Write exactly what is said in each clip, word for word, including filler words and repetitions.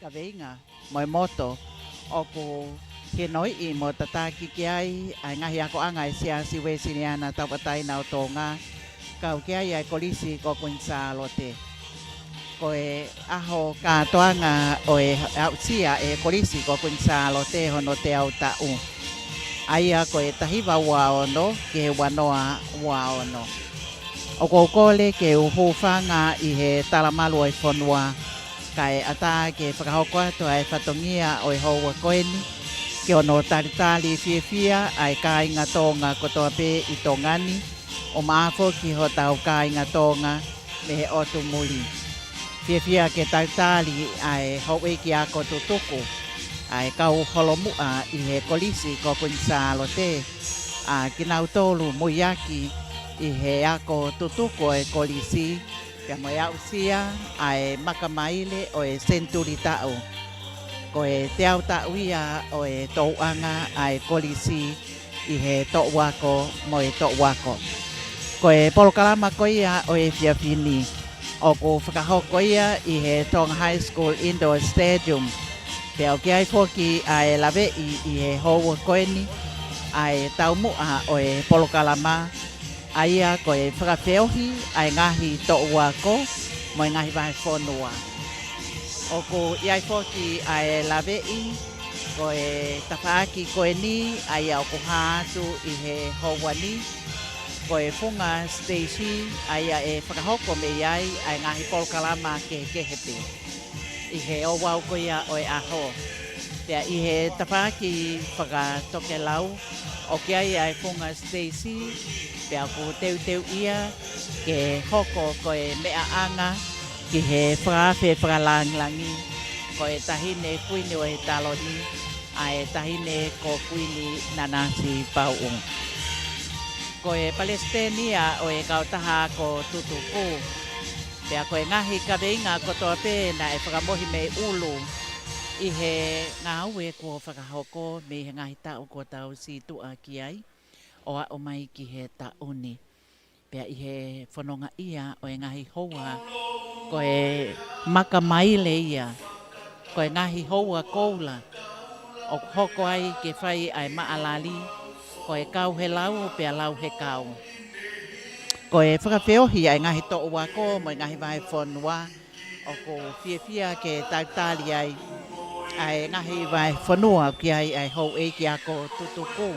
kaveinga mo e moto ʻoku hinoiʻi mo tataki ki ai ʻa e ngaahi akoʻanga ʻa e Siasi Uēsiliana Tauʻatāina ʻo Tonga, kau ki ai ʻa e Kolisi ko Kuini Sālote. Ko e ʻaho kātoanga ʻo e aʻusia ʻe he Kolisi ko Kuini Sālote hono teau taʻu, ʻa ia ko e taha hiva ua ono ki he ua noa ua ono. ʻOku ou kole ke u hūfanga ʻi he talamalu ʻo e fonua, kae ʻatā ke fakahoko atu ʻa e fatongia ʻo e houa ko eni, ki hono talitali fiefia ʻa e kāinga Tonga kotoa pē ʻi Tonga ni, ʻo maʻa foki hotau kāinga Tonga mei he ʻotu muli. Fiefia ke talitali ʻa e houʻeiki ako tutuku ʻa e kau holomuʻa ʻi he Kolisi ko Kuini Sālote, ʻa kinautolu muiaki ʻi he ako tutuku ʻo e Kolisi, pea mo e aʻusia ʻa e Makamaile ʻo e Senituli Taʻu. Ko e teau taʻu ia ʻo e touʻanga ʻa e Kolisi ʻi he toʻu ako mo e toʻu ako. Ko e polokalama ko ia ʻo e efiafi ni ʻoku fakahoko ia ʻi he Tonga High School Indoor Stadium. Pea ʻoku ʻi ai foki ʻa e laveʻi ʻi he houa ko eni ʻa e taumuʻa ʻo e polokalama, ʻa ia ko e fakafeohi ʻa e ngaahi toʻu ako mo e ngaahi vahefonua. ʻOku ʻi ai foki ʻa e laveʻi ko e tafaʻaki ko eni, ʻa ia ʻoku hā atu ʻi he houa ni, ko e funga siteisi, ʻa ia ʻe fakahoko mei ai ʻa e ngaahi polokalama kehekehe pē ʻi he ouau ko ia ʻo e ʻaho. Pea ʻi he tafaʻaki fakatokelau, ʻoku ʻi ai ʻa e funga siteisi, pea ʻoku teuteuʻi ia ke hoko ko e meʻaʻanga ki he fakaafe fakalāngilangi ko e Taʻahine Kuini ʻo e Taloni, ʻa e Taʻahine ko Kuini Nanasipauʻu. Ko e palesiteni ia ʻo e kautaha ako tutuku, pea ko e ngaahi kaveinga kotoa pē naʻe fakamohi mei ʻulu ʻi he ngāue kuo fakahoko mei he ngaahi taʻu kuo tau situʻa ki ai ʻo aʻu mai ki he taʻu ni. Pea ʻi he fonongaʻia ʻo e ngaahi houa, ko e Makamaile ia, ko e ngaahi houa koula ʻoku hoko ai ke fai ʻa e maʻalali, ko e kau he lau pea lau he kau. Ko e fakafeohi ʻa e ngaahi toʻu ako mo e ngaahi vahefonua, ʻoku fiefia ke talitali ai ʻa e ngaahi vahefonua ʻoku ʻi ai ʻa e houʻeiki ako tutuku,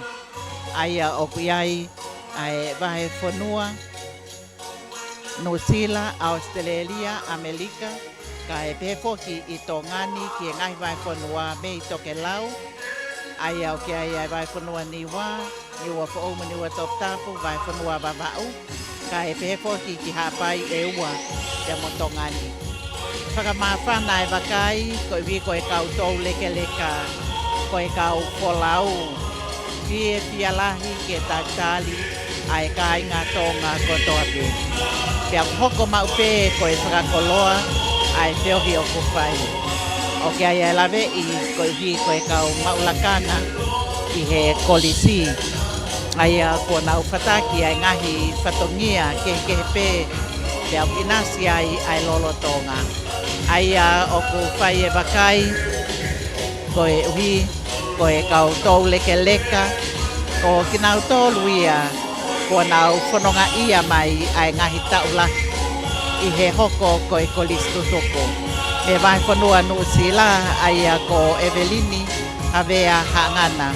ʻa ia ʻoku ʻi ai ʻa e vahefonua Nuʻusila, ʻAositelēlia, ʻAmelika, kae pehē foki ʻi Tonga ni ki he ngaahi vahefonua mei tokelau, ʻa ia ʻoku ʻi ai ʻa e vahefonua Niua, Niuafoʻou mo Niuatoputapu, vahefonua Vavaʻu, kae pehē foki ki Haʻapai, ʻEua, pea mo Tonga ni. Fakamāfana e vakai, koeʻuhi ko e kau toulekeleka, ko e kau folau, fiefia lahi ke talitali ʻa e kāinga Tonga kotoa pē. Pea ʻoku hoko maʻu pē ko e fakakoloa ʻa e feohi ʻoku fai. ʻOku ʻi ai ʻa e laveʻi koeʻuhi ko e kau maʻu lakanga ʻi he kolisi, ʻa ia kuo nau fataki ʻa e ngaahi fatongia kehekehe pē, pea ʻoku ʻinasi ai ʻa e lolotonga. ʻA ia ʻoku fai e vakai, koeʻuhi ko e kau toulekeleka, ko kinautolu ia kuo nau fonongaʻia mai ʻa e ngaahi taʻu lahi ʻi he hoko ko e kolisi tutuku. Mei he vahefonua Nuʻusila, ʻa ia ko ʻEvelini Havea Haʻangana.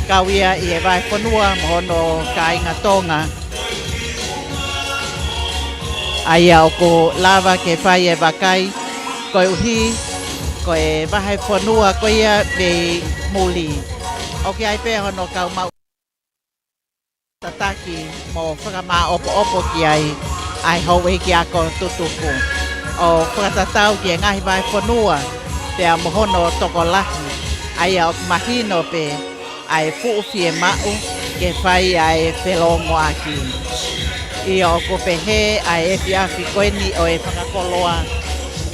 Kau ia ʻi he vahefonua mo hono kāinga Tonga, ʻa ia ʻoku lava ke fai e vakai, koeʻuhi ko e vahefonua ko ia mei muli, ʻoku ʻi ai pē hono kau maʻu tataki mo fakamāʻopoʻopo ki ai ʻa e houʻeiki ako tutuku, ʻo fakatatau ki he ngaahi vahefonua pea mo hono tokolahi, ʻa ia ʻoku mahino pē ʻa e fuʻu fiemaʻu ke fai ʻa e felōngoaki. ʻIo, ʻoku pehē ʻa e efiafi ko eni ʻo e fakakoloa,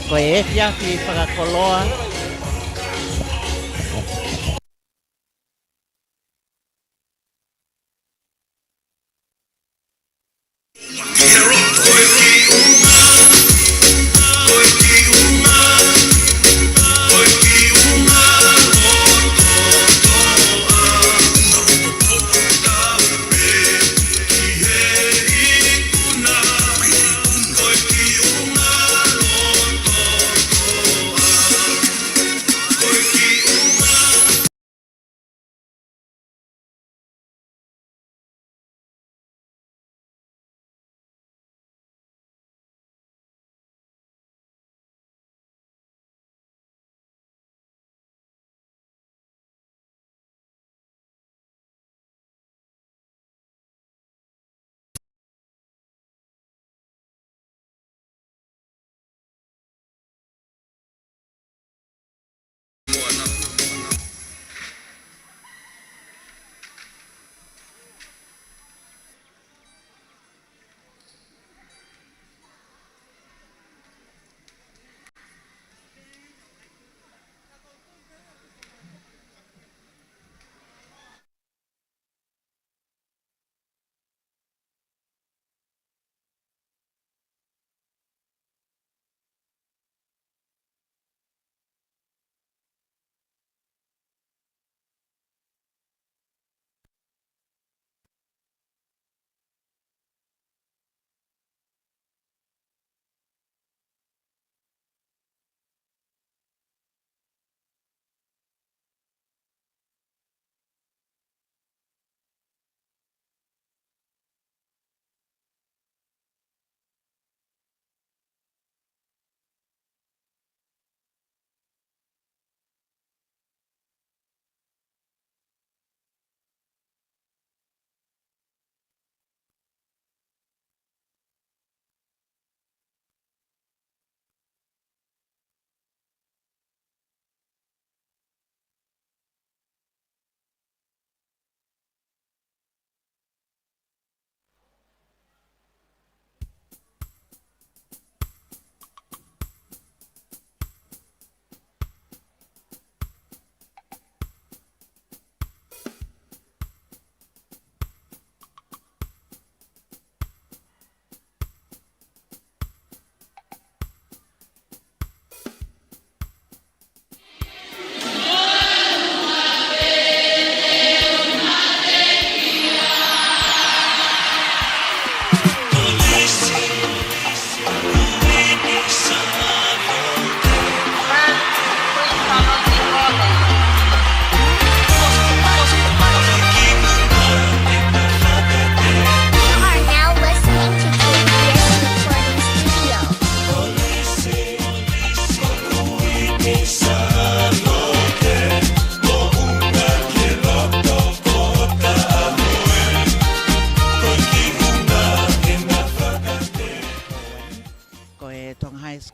ko e efiafi fakakoloa.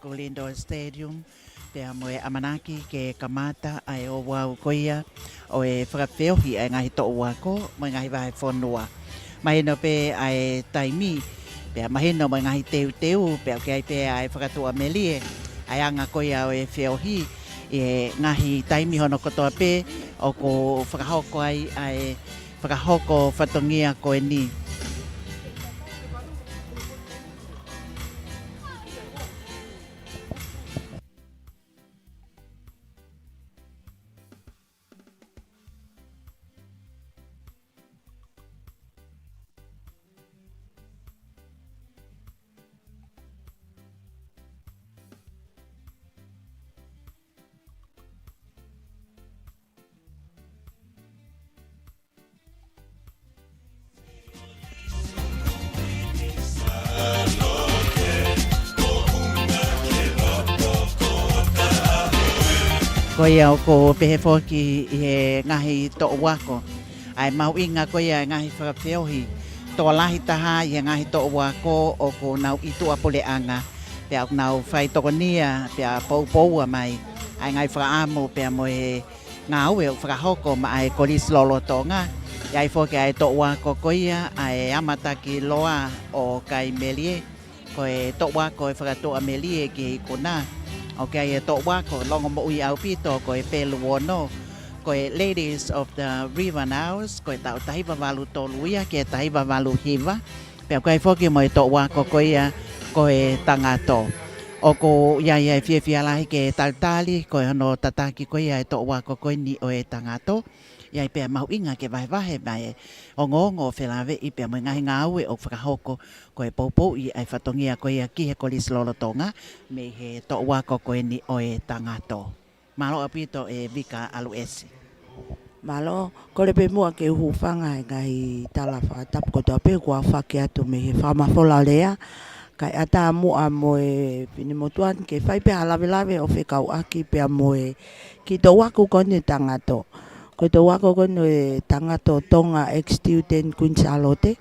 Galindo Stadium, pea mo e ʻamanaki ke kamata ʻa e ouau ko ia ʻo e fakafeohi ʻa e ngaahi toʻu ako mo e ngaahi vahefonua. Mahino pē ʻa e taimi, pea mahino mo e ngaahi teuteu, pea ʻoku ʻi ai pē ʻa e fakatuʻamelie ʻa e anga ko ia ʻo e feohi ʻi he ngaahi taimi hono kotoa pē ʻoku fakahoko ai ʻa e fakahoko fatongia ko eni. Ko ia ʻoku pehē foki ʻi he ngaahi toʻu ako ʻa e mahuʻinga ko ia ʻa e ngaahi fakafeohi tokolahi taha ʻi he ngaahi toʻu ako ʻoku nau ʻi tuʻapuleʻanga, pea ʻoku nau faitokonia pea poupoua mai ʻa e ngaahi fakaʻamu pea mo e ngāue ʻoku fakahoko maʻa e Kolisi Lolotonga. ʻI ai foki ʻa e toʻu ako ko ia ʻa e Amataki Loa ʻo Kaimelie, ko e toʻu ako ʻo e fakatuʻamelie ki he ikuna. ʻOku ʻi ai e toʻu ako longomoʻui ʻaupito ko e Pelu Ono, ko e Ladies of the River Niles, ko e taʻu taha hiva valu tolu ia ki he taha hiva valu hiva. Pea ʻoku ʻi ai foki mo e toʻu ako ko ia ko e Tangato. ʻOku ʻi ai ʻa e fiefia lahi ke talitali ko e hono tataki ko ia e toʻu ako ko eni ʻo e Tangato. ʻI ai pea mahuʻinga ke vahevahe mai e ongoongo ʻo felāveʻi pea mo e ngaahi ngāue ʻoku fakahoko ko e poupouʻi ʻa e fatongia ko ia ki he Kolisi Lolotonga mei he toʻu ako ko eni ʻo e Tangato. Mālō ʻaupito e Vika ʻAluʻesi. Mālō, kole pē muʻa ke u hūfanga he ngaahi tala fakatapu kotoa pē kuo aofaki atu mei he fakamafola lea, kae ʻatā muʻa mo e finemotuʻa ni ke fai pē ha lavelave ʻo fekauʻaki pea mo e kiʻi toʻu ako ko eni Tangato. Ko e toʻu ako ko eni ʻo e Tangato Tonga ex-student Queen Sālote.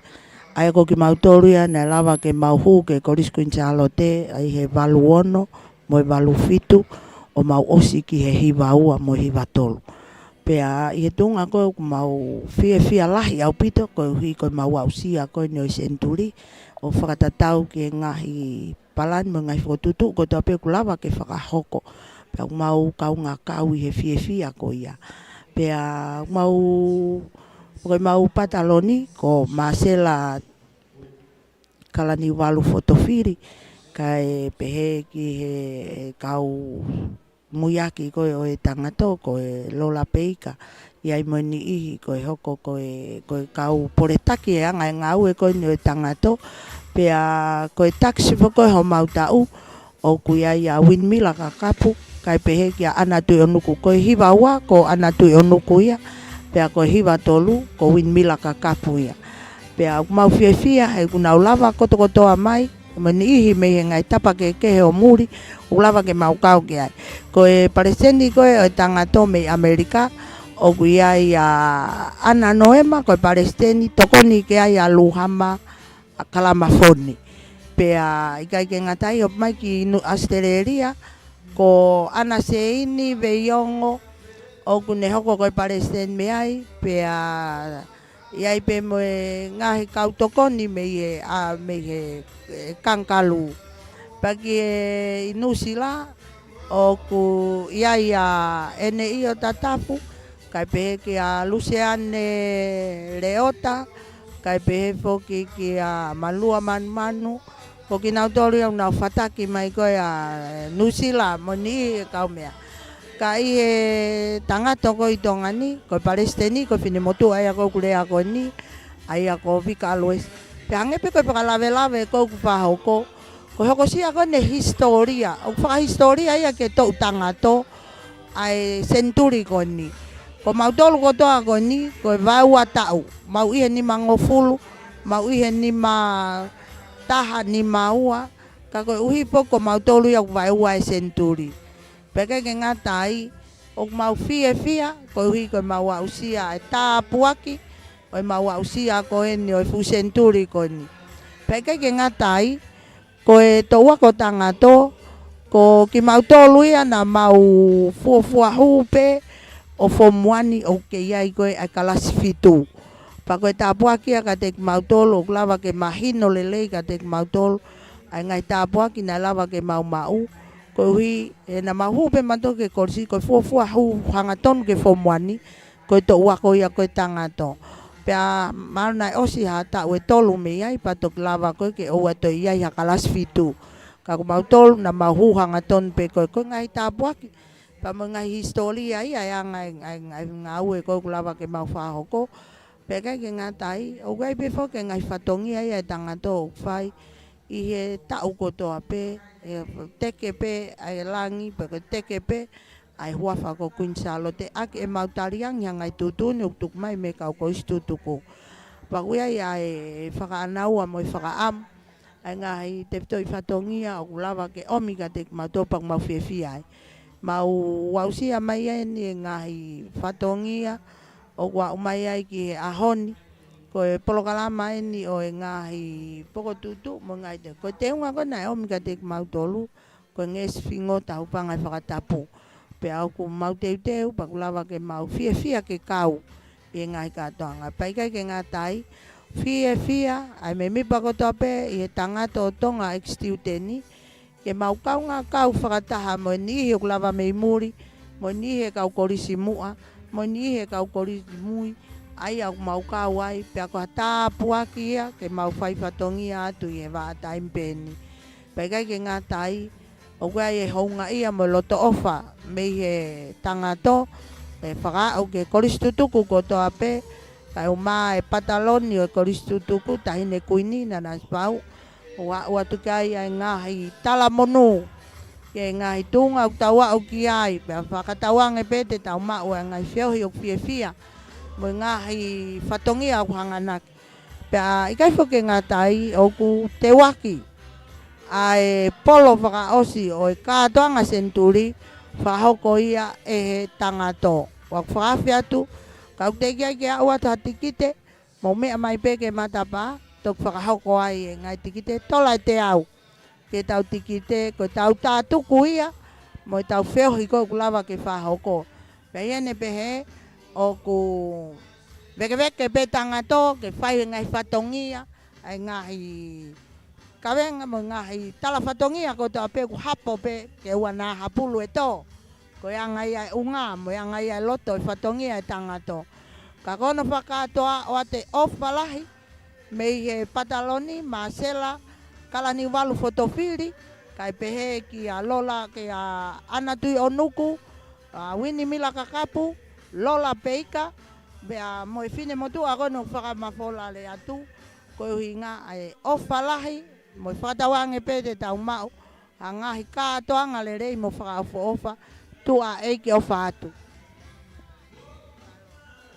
ʻA ia ko kimautolu ia naʻe lava ke mau hū ki he Kolisi Queen Sālote ʻi he valu ono mo e valu fitu ʻo mau ʻosi ki he hiva ua mo e hiva tolu. Pea ʻi he tuʻunga ko ē ʻoku mau fiefia lahi ʻaupito koeʻuhi ko ʻemau aʻusia ko eni ʻo e senituli ʻo fakatatau ki he ngaahi palani mo e ngaahi fokotuʻutuʻu kotoa pē ʻoku lava ke fakahoko. Pea ʻoku mau kaungā kau ʻi he fiefia ko ia. Pea ʻoku mau, ko ʻemau pataloni ko Masela Kalaniuvalu Fotofili, kae pehē ki he kau muiaki ko ē ʻo e Tangato, ko e Lola Peika, ʻi ai mo e niʻihi ko e hoko ko e, ko e kau poletaki e anga e ngāue ko eni ʻo e Tangato. Pea ko e takisi foki ko ē homau taʻu, ʻoku ʻi ai ʻa Winimila Kakapu, kae pehē kia ʻAna Tuʻionuku. Ko e hiva ua ko ʻAna Tuʻionuku ia, pea ko e hiva tolu ko Winimila Kakapu ia. Pea ʻoku mau fiefia he ʻoku nau lava kotokotoa mai, mo e niʻihi mei he ngaahi tapa kehekehe ʻo muli, ʻoku lava ke mau kau ki ai. Ko e palesiteni ko ē ʻo e Tangato mei ʻAmelika, ʻoku ʻi ai ʻa ʻAna Noema, ko e palesiteni, tokoni ki ai ʻa Luhama ʻa Kalamafoni. Pea ʻikai ke ngata ai, hopo mai ki Nu-, ʻAositelēlia, ko ʻAna Seini Veiongo, ʻoku ne hoko ko e palesiteni mei ai, pea ʻi ai pē mo e ngaahi kau tokoni mei he, ʻa, mei he, e, Kangakalū. Pea ki he ʻi Nuʻusila, ʻoku ʻi ai ʻa ʻEneʻio Tatafu, kae pehē kia Luseane Leota, kae pehē foki kia Malua Manumanu, ko kinautolu ia ʻoku nau fataki mai ko ē ʻa Nuʻusila mo e niʻihi e kaumeʻa. Ka ʻi he Tangato ko ē ʻi Tonga ni, ko e palesiteni, ko e finemotuʻa ia ko ē ʻoku lea ko eni, ʻa ia ko Vika ʻAluʻesi. Pea hangē pē ko e fakalavelave ko ē ʻoku fakahoko, ko e hokosia ko eni e hisitōlia, ʻoku fakahisitōlia ia ki he toʻu Tangato ʻa e senituli ko eni. Ko mautolu kotoa ko eni, ko e vaeua taʻu, mau ʻi he nimangofulu, mau ʻi he nima taha, nima ua, ka koeʻuhi foki ko mautolu ia ʻoku vaeua e senituli. Pea ʻikai ke ngata ai, ʻoku mau fiefia koeʻuhi ko ʻemau aʻusia e tāpuaki ʻo ʻemau aʻusia ko eni ʻo e fuʻu senituli ko eni. Pea ʻikai ke ngata ai, ko e toʻu ako Tangato, Ko kimautolu ia naʻa mau fuofua hū pē ʻo Form One ʻoku kei ʻi ai ko ē ʻa e kalasi fitu. Pea ko e tāpuaki ia kiate kimautolu ʻoku lava ke mahino lelei kiate kimautolu ʻa e ngaahi tāpuaki naʻe lava ke mau maʻu. Koeʻuhi, ē, naʻa mau hū pē mautolu ki he kolisi, ko e fuofua hū hangatonu ki he Form One, ko e toʻu ako ia ko e Tangato. Pea mahalo naʻe ʻosi ha taʻu ʻe tolu mei ai, pea toki lava ko ē ke ʻoua toe ʻi ai ha kalasi fitu. Ka ko mautolu naʻa mau hū hangatonu pē ko ē, ko e ngaahi tāpuaki. Pea mo e ngaahi hisitōlia ia ʻa e anga e, e, e ngāue ko ē ʻoku lava ke mau fakahoko. Pea ʻikai ke ngata ai, ʻoku ʻi ai pē foki e ngaahi fatongia ia ʻa e Tangato ʻoku fai ʻi he taʻu kotoa pē, ʻe teke pē ʻa e langi, pe ko e teke pē ʻa e huafa ko Kuini Sālote, ʻaki ʻemau tali ange ha ngaahi tuʻutuʻuni ʻoku tuku mai mei he kau kolisi tutuku. Pea ʻoku ʻi ai ʻa e fakaʻānaua mo e fakaʻamu ʻa e ngaahi tefitoʻi fatongia ʻoku lava ke ʻomi kiate kimautolu pea ʻoku mau fiefia ai. Mau aʻusia mai eni e ngaahi fatongia ʻoku aʻu mai ai ki he ʻaho ni. Ko e polokalama eni ʻo e ngaahi pokotuʻutuʻu mo e ngaahi te-, ko e teunga ko ē naʻe ʻomi kiate kimautolu, ko e ngeʻesi fingota hūfanga he fakatapu. Pea ʻoku mau teuteu, pea ʻoku lava ke mau fiefia ke kau ʻi he ngaahi kātoanga. Pea ʻikai ke ngata ai, fiefia ʻa e mēmipa kotoa pē ʻi he Tangato ʻo Tonga ʻEkisitiuteni, ke mau kaungā kau fakataha mo e niʻihi ʻoku lava mei muli, mo e niʻihi he kau kolisi muʻa, mo e niʻihi he kau kolisi mui, ʻa ia ʻoku mau kau ai, pea ko ha tāpuaki ia ke mau fai fatongia atu ʻi he vahaʻa taimi pē eni. Pea ʻikai ke ngata ai, ʻoku ʻi ai e houngaʻia mo e loto ʻofa mei he Tangato, ʻe fakaaʻu ki he kolisi tutuku kotoa pē, kae ʻumaʻā e pataloni ʻo e kolisi tutuku, Taʻahine Kuini, Nanasipauʻu, ʻo aʻu atu ki ai ʻa e ngaahi talamonū ki he ngaahi tuʻunga ʻoku tau aʻu ki ai, pea fakatauange pē te tau maʻu ʻa e ngaahi feohi ʻoku fiefia mo e ngaahi fatongia ʻoku hanganaki. Pea ʻikai foki ke ngata ai, ʻoku teuaki ʻa e polo fakaʻosi ʻo e kātoanga senituli, fakahoko ia ʻe he Tangato. ʻOku fakaafe atu, ka ʻoku teʻeki ai ke aʻu atu ha tikite, mou meʻa mai pē ki he matapā, toki fakahoko ai e ngaahi tikite, tola ʻe teau ki heʻetau tikite, ko ʻetau tātuku ia mo ʻetau feohi ko ē ʻoku lava ke fakahoko. Pea ʻi heʻene pehē, ʻoku vēkeveke pē Tangato ke fai e ngaahi fatongia, ʻa e ngaahi kavenga mo e ngaahi tala fatongia kotoa pē ʻoku hapo pē ke ua nā hapulu ʻe tō. Ko e anga ia e ʻunga, mo e anga ia e loto e fatongia e Tangato. Ka ko hono fakakātoa ʻoatu e ʻofa lahi mei he pataloni, Māsela Kalaniuvalu Fotofili, kae pehē kia Lola, kia ʻAna Tuʻionuku, ʻa Uini Mila Kakapu, Lola Peika, pea mo e finemotuʻa ko ē naʻe fakamafola atu, ko e ʻuhinga ʻa e ʻofa lahi, mo e fakatauange pē te tau maʻu ha ngaahi kātoanga lelei mo fakaʻofoʻofa, tuʻa ʻeiki ʻofa atu.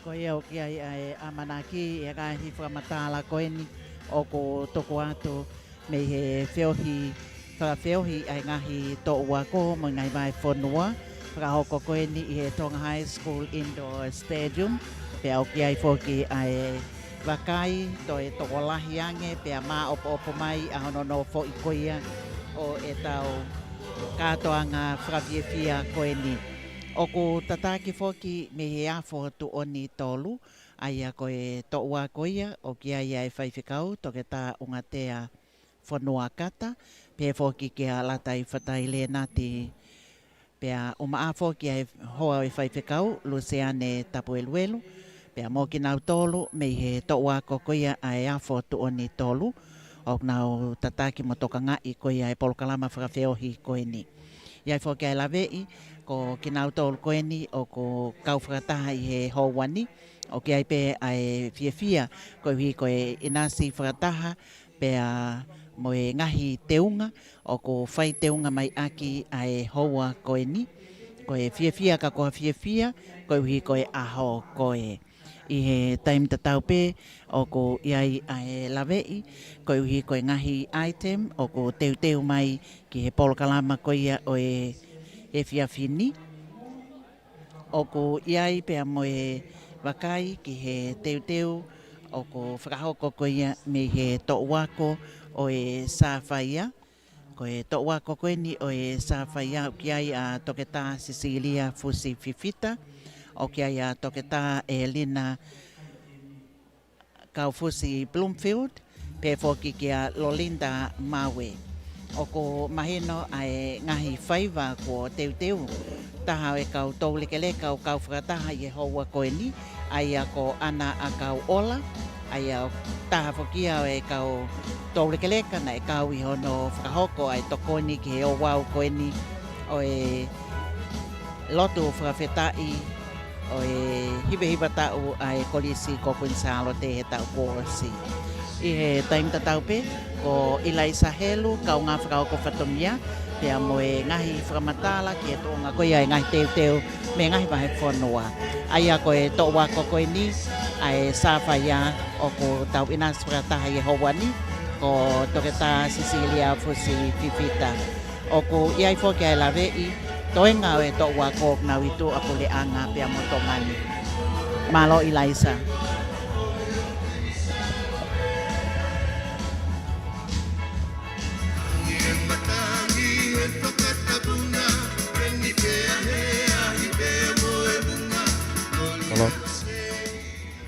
Ko ia ʻoku ʻi ai ʻa e ʻamanaki ʻi he ngaahi fakamatala ko eni ʻoku tuku atu mei he feohi, fakafeohi ʻa e ngaahi toʻu ako mo e ngaahi vahefonua, fakahoko ko eni ʻi he Tonga High School Indoor Stadium, pea ʻoku ʻi ai foki ʻa e vakai toe tokolahi ange, pea māʻopoʻopo mai ʻa hono nofoʻi ko ia ʻo ʻetau kātoanga fakafiefia ko eni. ʻOku tataki foki mei he afo Tuʻoni Tolu, ʻa ia ko e toʻu ako ia, ʻoku ʻi ai ʻa e faifekau, Toketā ʻUngatea Fonuakata, pehē foki kia Latai Fatai Lenati, pea ʻumaʻā foki ʻa e hoa ʻo e faifekau, Luseane Tapueluelu, pea mo kinautolu mei he toʻu ako ko ia ʻa e afo Tuʻoni Tolu, ʻoku nau tataki mo tokangaʻi ko ia e polokalama fakafeohi ko eni. ʻI ai foki ʻa e laveʻi, ko kinautolu ko eni ʻoku kau fakataha ʻi he houa ni, ʻoku ʻi ai pē ʻa e fiefia, koeʻuhi ko e ʻinasi fakataha, pea mo e ngaahi teunga, ʻoku fai teunga mai ʻaki ʻa e houa ko eni, ko e fiefia ka ko ha fiefia, koeʻuhi ko e ʻaho ko ē. ʻI he taimi tatau pē, ʻoku ʻi ai ʻa e laveʻi, koeʻuhi ko e ngaahi item, ʻoku teuteu mai ki he polokalama ko ia ʻo e efiafi ni. ʻOku ʻi ai pea mo e vakai ki he teuteu, ʻoku fakahoko ko ia mei he toʻu ako ʻo e Sāfaia. Ko e toʻu ako ko eni ʻo e Sāfaia, ʻoku ʻi ai ʻa Toketā Sisilia Fusi Fifita, ʻoku ʻi ai ʻa Toketā ʻElina Kaufusi Bloomfield, pehē foki kia Lolinda Maue. ʻOku mahino ʻa e ngaahi faiva kuo teuteu, taha ʻo e kau toulekeleka ʻoku kau fakataha ʻi he houa ko eni, ʻa ia ko ʻAna ʻAkauʻola, ʻa ia ʻoku taha foki ia ʻo e kau toulekeleka naʻe kau ʻi hono fakahoko ʻa e tokoni ki he ouau ko eni ʻo e lotu fakafetaʻi ʻo e hivahiva taʻu ʻa e Kolisi ko Kuini Sālote he taʻu kuo ʻosi. ʻI he taimi tatau pē, ko ʻIlaisa Helu, kaungā fakahoko fatongia, pea mo e ngaahi fakamatala ki he tuʻunga ko ia e ngaahi teuteu mei he ngaahi vahefonua. ʻA ia ko e toʻu ako ko eni, ʻa e Sāfaia, ʻoku tau ʻinasi fakataha ʻi he houa ni, ko Toketā Sisilia Fusi Fifita. ʻOku ʻi ai foki ʻa e laveʻi toenga ʻo e toʻu ako ʻoku nau ʻi tuʻapuleʻanga pea mo Tonga ni. Mālō ʻIlaisa. Mālō.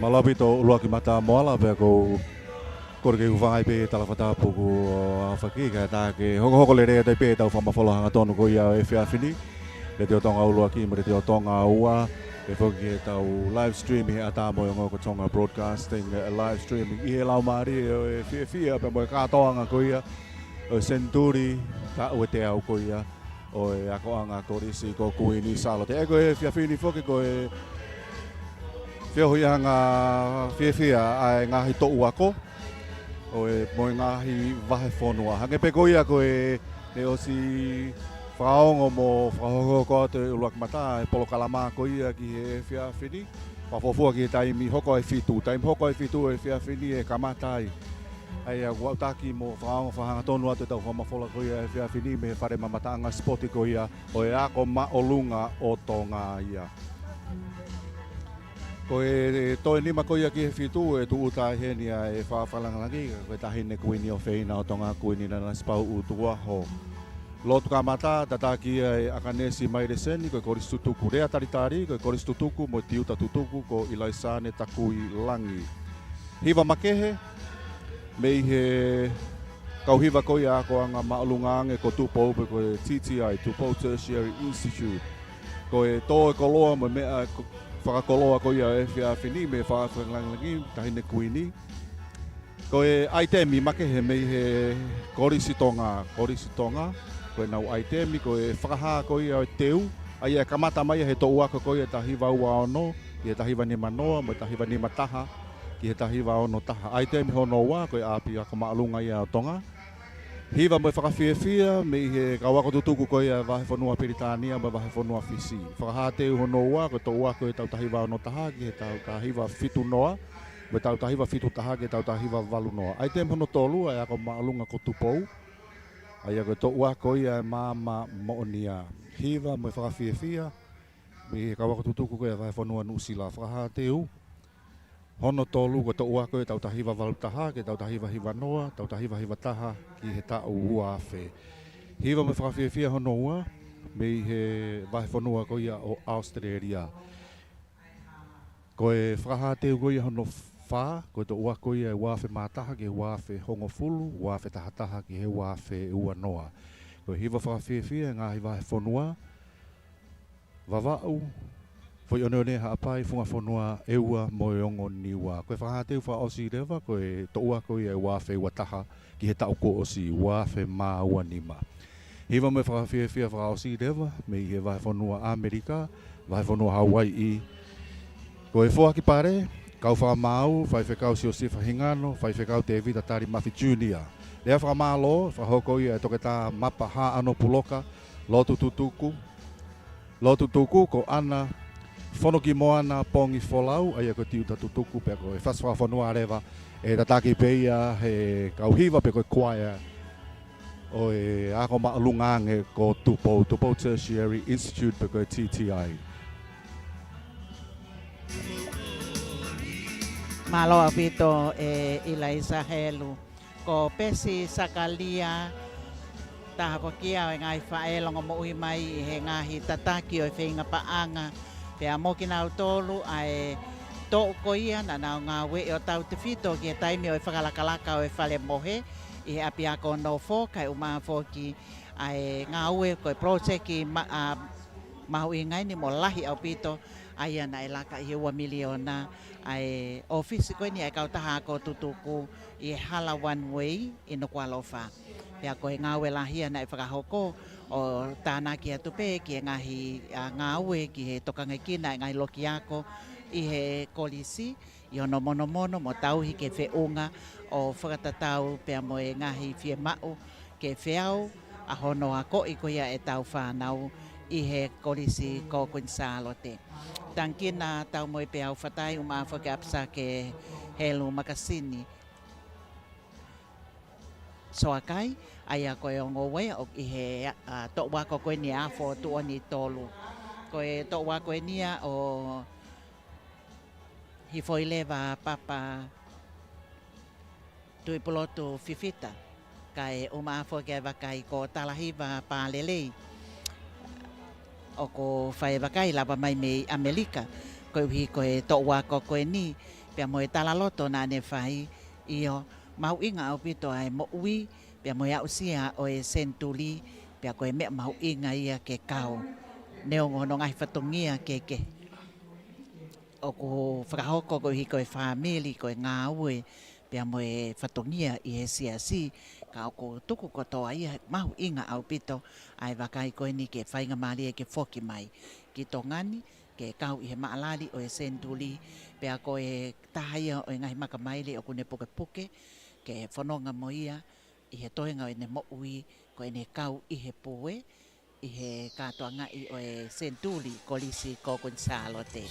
Mālō ʻaupito ʻUluaki Mata Moala, pea ʻoku ou kole ke u hūfanga ai pē he tala fakatapu kuo aofaki, kae ʻatā ke hokohoko lelei atu ai pē ʻetau fakamafola hangatonu ko ia ʻo e efiafi ni. Letiō Tonga ʻUluaki mo Letiō Tonga Ua, pehē foki ki heʻetau live stream ʻi he ʻatā mo e ongo ko Tonga Broadcasting, eh, live streaming ʻi he laumālie ʻo e fiefia pea mo e kātoanga ko ia ʻo e senituli taʻu ʻe teau ko ia ʻo e akoʻanga Kolisi ko Kuini Sālote. ʻE ko e efiafi ni foki ko e feohiʻanga fiefia ʻa e ngaahi toʻu ako ʻo e, mo e ngaahi vahefonua. Hangē pē ko ia ko e, ne ʻosi fakaongo mo fakahokohoko atu ʻe ʻUluaki Mata e polokalama ko ia ki he efiafi ni. Fakafuofua ki he taimi hoko ʻa e fitu, taimi hoko ʻa e fitu ʻo e efiafi ni ʻe kamata ai. ʻA ia ʻoku ou taki mo fakaongo fakahangatonu atu ʻetau fakamafola ko ia ʻo e efiafi ni mei he fale mamataʻanga sipoti ko ia ʻo e Ako Māʻolunga ʻo Tonga ia. Ko e toe nima ko ia ki he fitu ʻe tūʻuta ai heni ʻa e fakalangilangi, ko e Taʻahine Kuini ʻofeina ʻo Tonga, Kuini Nanasipauʻu Tukuʻaho. Lotu kamata, tataki ia ʻe ʻAkanesi Maileseni, ko e Kolisi Tutuku. Lea talitali, ko e Kolisi Tutuku mo e Tiuta Tutuku, ko ʻIlaisane Takuilangi. Hiva makehe, mei he kau hiva ko ia akoʻanga māʻolunga ange ko Tupou pe ko e T T I, Tupou Tertiary Institute. Ko e tō e koloa mo e meʻa ko-, fakakoloa ko ia ʻo e efiafi ni mei he fakalangilangi Taʻahine Kuini. Ko e ʻaitemi makehe mei he Kolisi Tonga, Kolisi Tonga, ko ʻenau ʻaitemi, ko e fakahā ko ia ʻo e teu, ʻa ia ʻe kamata mai he toʻu ako ko ia taha hiva ua ono, ki he taha hiva nima noa, mo e taha hiva nima taha, ki he taha hiva ono taha. ʻAitemi hono ua, ko e ʻApiako Māʻolunga ia ʻo Tonga. Hiva mo e fakafiefia, mei he kau ako tutuku ko ia vahefonua Pilitānia mo e vahefonua Fisi. Fakahā teu hono ua, ko e toʻu ako ʻi he taʻu taha hiva ono taha, ki he taʻu taha hiva fitu noa, mo e taʻu taha hiva fitu taha ki he taʻu taha hiva valu noa. ʻAitemi hono tolu, ʻa e ako māʻolunga ko Tupou. ʻA ia ko e toʻu ako ia ʻa e maama moʻonia. Hiva mo e fakafiefia, mei he kau ako tutuku ko ia vahefonua Nuʻusila. Fakahā teu hono tolu, ko e toʻu ako ʻi he taʻu taha hiva valu taha ki he taʻu taha hiva hiva noa, taʻu taha hiva hiva taha ki he taʻu ua afe. Hiva mo e fakafiefia hono ua, mei he vahefonua ko ia ʻo ʻAositelēlia. Ko e fakahā teu ko ia hono fā, ko e toʻu ako ia ʻi he ua afe mā taha ki he ua afe hongofulu, ua afe taha taha ki he ua afe ua noa. Ko e hiva fakafiefia ʻa e ngaahi vahefonua Vavaʻu, Foʻi ʻOneʻone, Haʻapai, Funga Fonua, ʻEua mo e Ongo Niua. Ko e fakahā teu fakaʻosi leva, ko e toʻu ako ia ʻi he ua afe ua taha ki he taʻu kuo ʻosi, ua afe mā ua nima. Hiva mo e fakafiefia fakaʻosi leva, mei he vahefonua ʻAmelika, vahefonua Hauaiʻi. Ko e foaki pale, kau fakamaau, Faifekau Siosifa Hingano, Faifekau Tēvita Talimafi Junior. Lea fakamālō, fakahoko ia ʻe Toketā Mapa Haʻano Puloka, Lotu Tutuku, Lotu Tuku, ko ʻAna Fonokimoana Pongifolau, ʻa ia ko e Tiuta Tutuku, pea ko e fasi fakafonua leva, ʻe tataki pē ia he kau hiva pe ko e kuaea ʻo e ako māʻolunga ange ko Tupou, Tupou Tertiary Institute pe ko e T T I. Mālō ʻaupito ʻe ʻIlaisa Helu. Ko Pesi Sakalia Taha foki ia ʻo e ngaahi faʻē longomoʻui mai ʻi he ngaahi tataki ʻo e feinga paʻanga. Pea mo kinautolu ʻa e toʻu ko ia naʻa nau ngāueʻi ʻo tautefito ki he taimi ʻo e fakalakalaka ʻo e fale mohe ʻi he ʻapiako nofo, kae ʻumaʻā foki ʻa e ngāue ko e poloseki ma-, ʻa, mahuʻinga ʻeni mo lahi ʻaupito, ʻa ia naʻe laka ʻi he ua miliona, ʻa e ʻōfisi ko eni ʻa e kautaha ako tutuku ʻi he hala One Way ʻi Nukuʻalofa. Pea ko e ngāue lahi ia naʻe fakahoko ʻo tānaki atu pē ki he ngaahi, ʻa, ngāue ki he tokangekina ʻa e ngaahi loki ako ʻi he kolisi, ʻi hono monomono mo tauhi ke feʻunga ʻo fakatatau pea mo e ngaahi fiemaʻu ke feau ʻa hono akoʻi ko ia ʻetau fānau ʻi he kolisi ko Kuini Sālote. Tangikina Taumoepeau Fatai, ʻumaʻā foki ʻa Pisake Helu Makasini Soakai, ʻa ia ko e ongo ue ʻo ʻi he, ʻa, toʻu ako ko eni ʻa Afo Tuʻoni Tolu. Ko e toʻu ako eni ia ʻo Hifoileva Papa Tuʻipulotu Fifita, kae ʻumaʻā foki ʻa e vakai ko Talahiva Palelei, ʻoku fai e vakai lava mai mei ʻAmelika, koeʻuhi ko e toʻu ako ko eni, pea mo e talaloto naʻa ne fai, ʻio, mahuʻinga ʻaupito ʻa e moʻui, pea mo e aʻusia ʻo e senituli, pea ko e meʻa mahuʻinga ia ke kau. Neongo hono ngaahi fatongia kehekehe ʻoku fakahoko koeʻuhi ko e fāmili, ko e ngāue, pea mo e fatongia ʻi he siasi, ka ʻoku tuku kotoa ia mahuʻinga ʻaupito ʻa e vakai ko eni ke faingamālie ke foki mai ki Tonga ni, ke kau ʻi he maʻalali ʻo e senituli, pea ko e taha ia ʻo e ngaahi makamaile ʻoku ne pukepuke, ke fononga mo ia ʻi he toenga ʻo ʻene moʻui, ko ʻene kau ʻi he pue, ʻi he kātoangaʻi ʻo e senituli, Kolisi ko Kuini Sālote.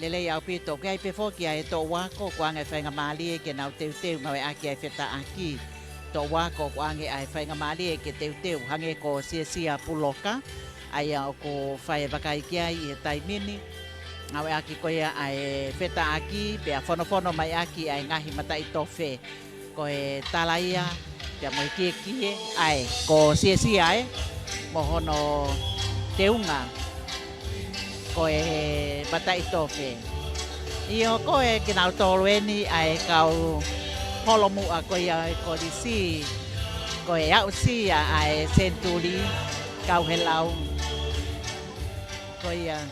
Lelei ʻaupito, ʻoku ʻi ai pē foki ʻa e toʻu ako, ʻoku ʻoange faingamālie ke nau teuteu ngāueʻaki ʻa e fetaʻaki. Toʻu ako, ʻoku ʻoange ʻa e faingamālie ke teuteu, hangē ko Siasia Puloka, ʻa ia ʻoku fai e vakai ki ai ʻi he taimi ni. Ngāueʻaki ko ia ʻa e fetaʻaki, pea fonofono mai ʻaki ʻa e ngaahi mataʻitofe. Ko e tala ia, pea mo e kiekie, ʻa e, ko Siasia ē, mo hono teunga, ko e mataʻitofe. ʻIo, ko e kinautolu eni ʻa e kau holomuʻa ko ia ʻo e kolisi, ko e aʻusia ʻa e senituli, kau he lau. Ko ia,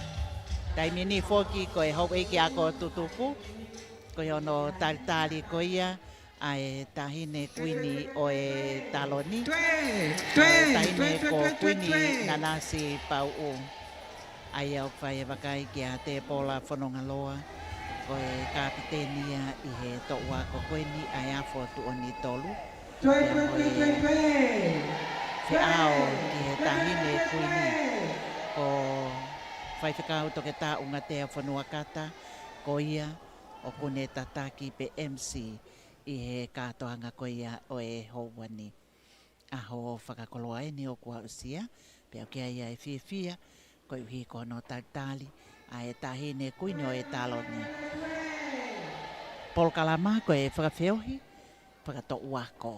taimi ni foki ko e houʻeiki ako tutuku, ko ia hono talitali ko ia, ʻa e Taʻahine Kuini ʻo e taloni. Toe, ʻa e toe, Taʻahine toe, ko toe, toe, Kuini toe. Nanasipauʻu. ʻA ia ʻoku fai e vakai kia Tēpola Fonongaloa, ko e kapiteni ia ʻi he toʻu ako ko eni ʻa e Afo Tuʻoni Tolu. Toe, toe, toe, toe, toe. Feʻao ki he Taʻahine Kuini, ko Faifekau Toketā ʻUngatea Fonuakata, ko ia ʻoku ne tataki pe M C ʻi he kātoanga ko ia ʻo e houa ni. ʻAho fakakoloa eni ʻoku aʻusia, pea ʻoku ʻi ai ʻa e fiefia, koeʻuhi ko hono talitali ʻa e Taʻahine Kuini ʻo e taloni. Polokalama ko e fakafeohi fakatoʻu ako.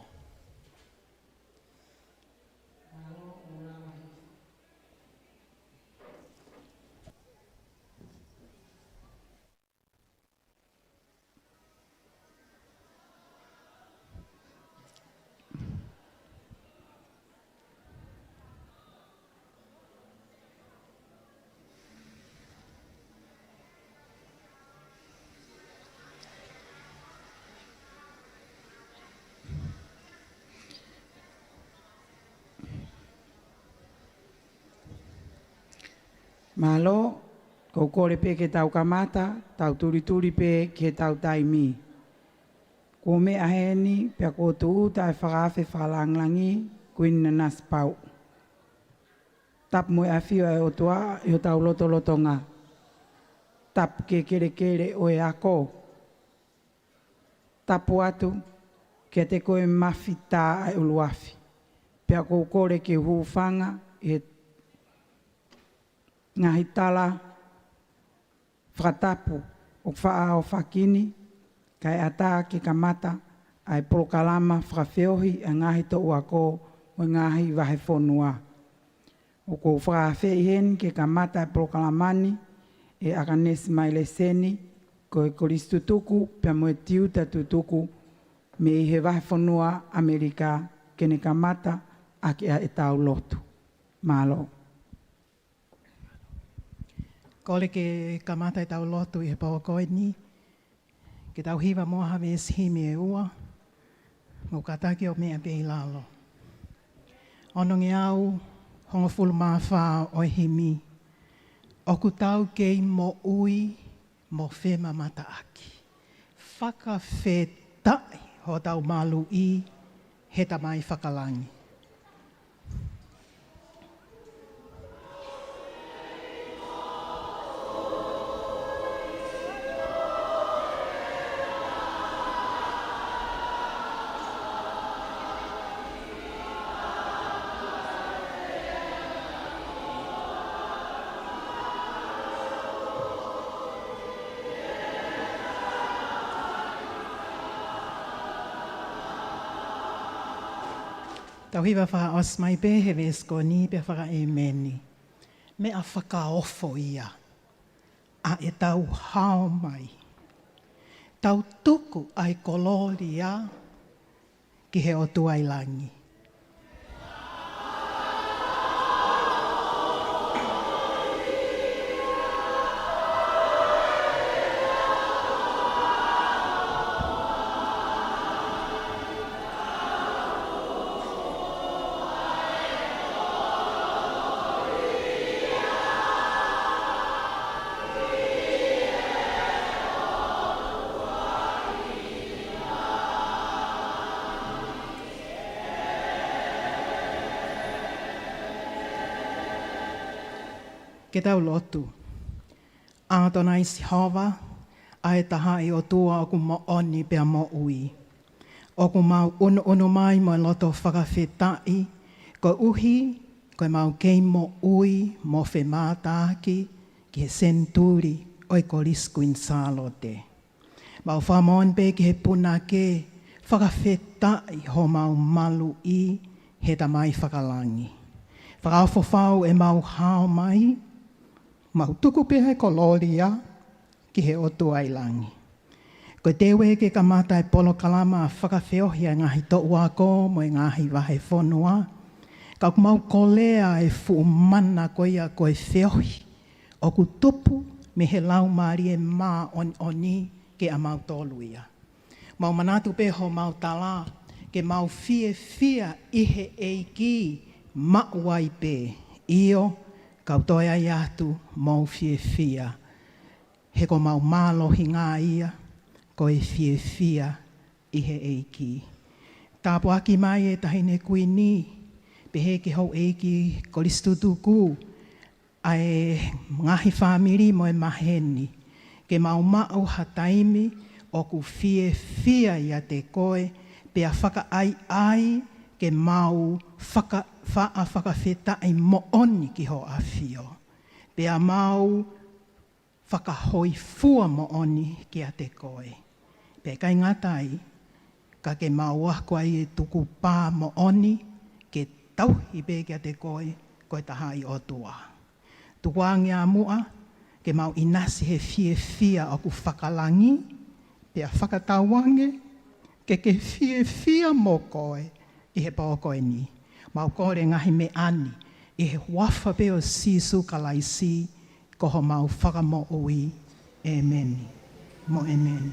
Mālō, ʻoku ou kole pē ke tau kamata, tau tulituli pē ki heʻetau taimi. Kuo meʻa heni, pea kuo tūʻuta e fakaafe fakalangilangi, Kuini Nanasipauʻu. Tapu mo e ʻafio ʻa e ʻOtua ʻi hotau lotolotonga. Tapu ki he kelekele ʻo e ako. Tapu atu kiate koe Mafita ʻa e ʻUluafi. Pea ʻoku ou kole ke u hūfanga he ngaahi tala fakatapu ʻoku faʻa ʻaofaki ni, kae ʻatā ke kamata ʻa e polokalama fakafeohi ʻa e ngaahi toʻu ako mo e ngaahi vahefonua. ʻOku ou fakaafeʻi heni ke kamata e polokalama ni ʻe ʻAkanesi Maileseni, ko e kolisi tutuku pea mo e tiuta tutuku mei he vahefonua ʻAmelika, ke ne kamata ʻaki ʻa ʻetau lotu. Mālō. Kole ke kamata ʻetau lotu ʻi he pō ko eni, ke tau hiva muʻa ha veesi himi ʻe ua, mo kātaki ʻo meʻa pē ʻi lalo. Onongeau hongofulu mā fā ʻo e himi. ʻOku tau kei moʻui mo femamataʻaki. Fakafetaʻi hotau maluʻi he Tamai Fakalangi. Tau hiva fakaʻosi mai pē he veesi ko eni pea fakaʻēmeni. Meʻa fakaofo ia ʻa ʻetau hao mai. Tau tuku ʻa e kolōlia ki he ʻOtua ʻi langi. Ke tau lotu. ʻAtonai Sihova, ʻa e Tahaʻi ʻOtua ʻoku moʻoni pea moʻui. ʻOku mau ʻunuʻunu mai mo e loto fakafetaʻi, koeʻuhi ko e mau kei moʻui mo femātaaki ki he senituli ʻo e Kolisi Kuini Sālote. Mau fakamoʻoni pē ki he punake, fakafetaʻi homau maluʻi he Tamai Fakalangi. Fakaofo fau ʻemau hao mai, mau tuku pē ʻa e kolōlia ki he ʻOtua ʻi langi. Ko e teu ē ke kamata e polokalama fakafeohi ʻa e ngaahi toʻu ako mo e ngaahi vahefonua. Ka ʻoku mau kolea e fuʻu mana ko ia ko e feohi ʻoku tupu mei he Laumālie Māʻoniʻoni kiate kimautolu ia. Mau manatu pē homau tala, ke mau fiefia ʻi he ʻEiki maʻu ai pē. ʻIo, kau toe ʻai atu, mou fiefia. He ko homau mālohinga ia, ko e fiefia ʻi he ʻEiki. Tāpuaki mai e Taʻahine Kuini, pehē ki he houʻeiki kolisi tutuku, ʻa e ngaahi fāmili mo e maheni, ke mau maʻu ha taimi ʻoku fiefia ʻiate koe, pea fakaʻaiʻai ke mau faka-, faʻa fakafetaʻi moʻoni ki ho ʻAfio. Pea mau fakahōifua moʻoni kiate koe. Pea ʻikai ngata ai, ka ke mau ako ai e tukupā moʻoni, ke tauhi pē kiate koe, ko e Tahaʻi ʻOtua. Tukuange ā muʻa, ke mau ʻinasi he fiefia ʻoku fakalangi, pea fakatauange, ke ke fiefia mo koe ʻi he pō ko eni. Mau kole ngaahi meʻa ni, ʻi he huafa pē ʻo Sīsū Kalaisi, ko homau Fakamoʻui. ʻĒmeni. Mo ʻēmeni.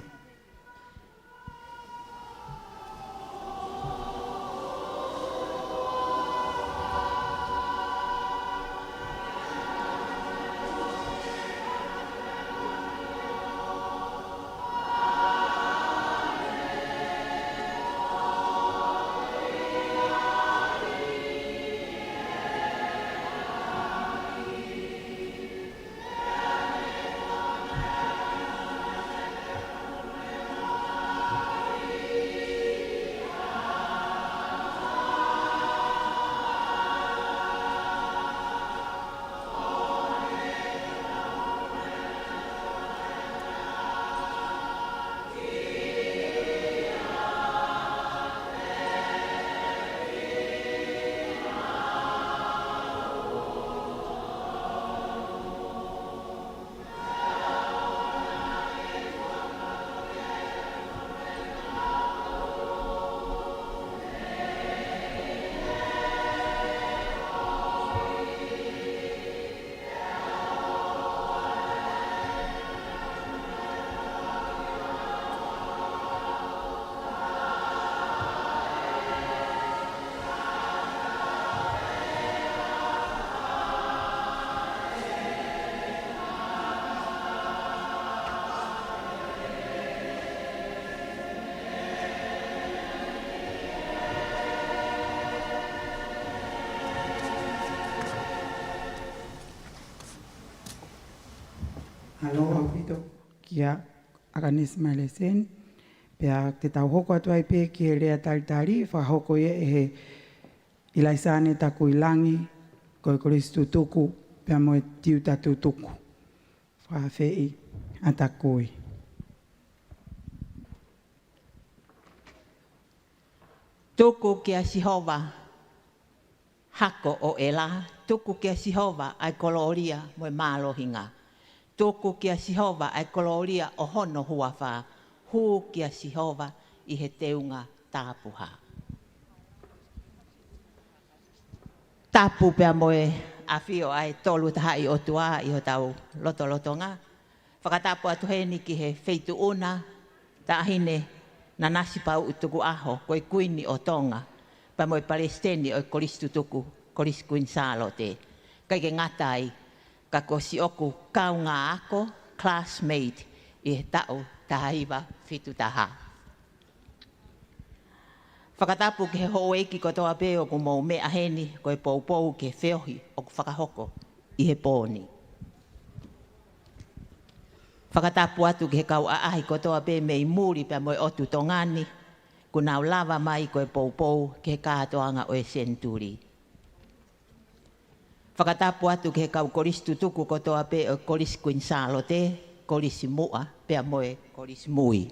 Mālō ʻaupito kia ʻAkanesi Maileseni. Pea te tau hoko atu ai pē ki he lea talitali, fakahoko ia ʻe he ʻIlaisane Takuilangi, ko e Kolisi Tutuku pea mo e Tiuta Tutuku. Fakaafeʻi ʻa Takui. Tuku kia Sihova hako ʻo ʻEla, tuku kia Sihova ʻa e kolōlia mo e mālohinga. Tuku kia Sihova ʻa e kolōlia ʻo hono huafa, hū kia Sihova ʻi he teunga tāpuhā. Tapu pea mo e ʻafio ʻa e Tolu Tahaʻi ʻOtua ʻi hotau lotolotonga. Fakatapu atu heni ki he Feituʻuna Taʻahine Nanasipauʻu Tukuʻaho, ko e Kuini ʻo Tonga, pea mo e Palesiteni ʻo e Kolisi Tutuku, Kolisi Kuini Sālote. ʻIkai ke ngata ai, ka ko siʻoku kaungā ako, classmate, ʻi he taʻu taha hiva fitu taha. Fakatapu ki he houʻeiki kotoa pē ʻoku mou meʻa heni, ko e poupou ki he feohi ʻoku fakahoko ʻi he pō ni. Fakatapu atu ki he kau ʻaʻahi kotoa pē mei muli pea mo e ʻotu Tonga ni, kuo nau lava mai ko e poupou ki he kātoanga ʻo e senituli. Fakatapu atu ki he kau Kolisi Tutuku kotoa pē ʻo e Kolisi Kuini Sālote, Kolisi Muʻa, pea mo e Kolisi Mui.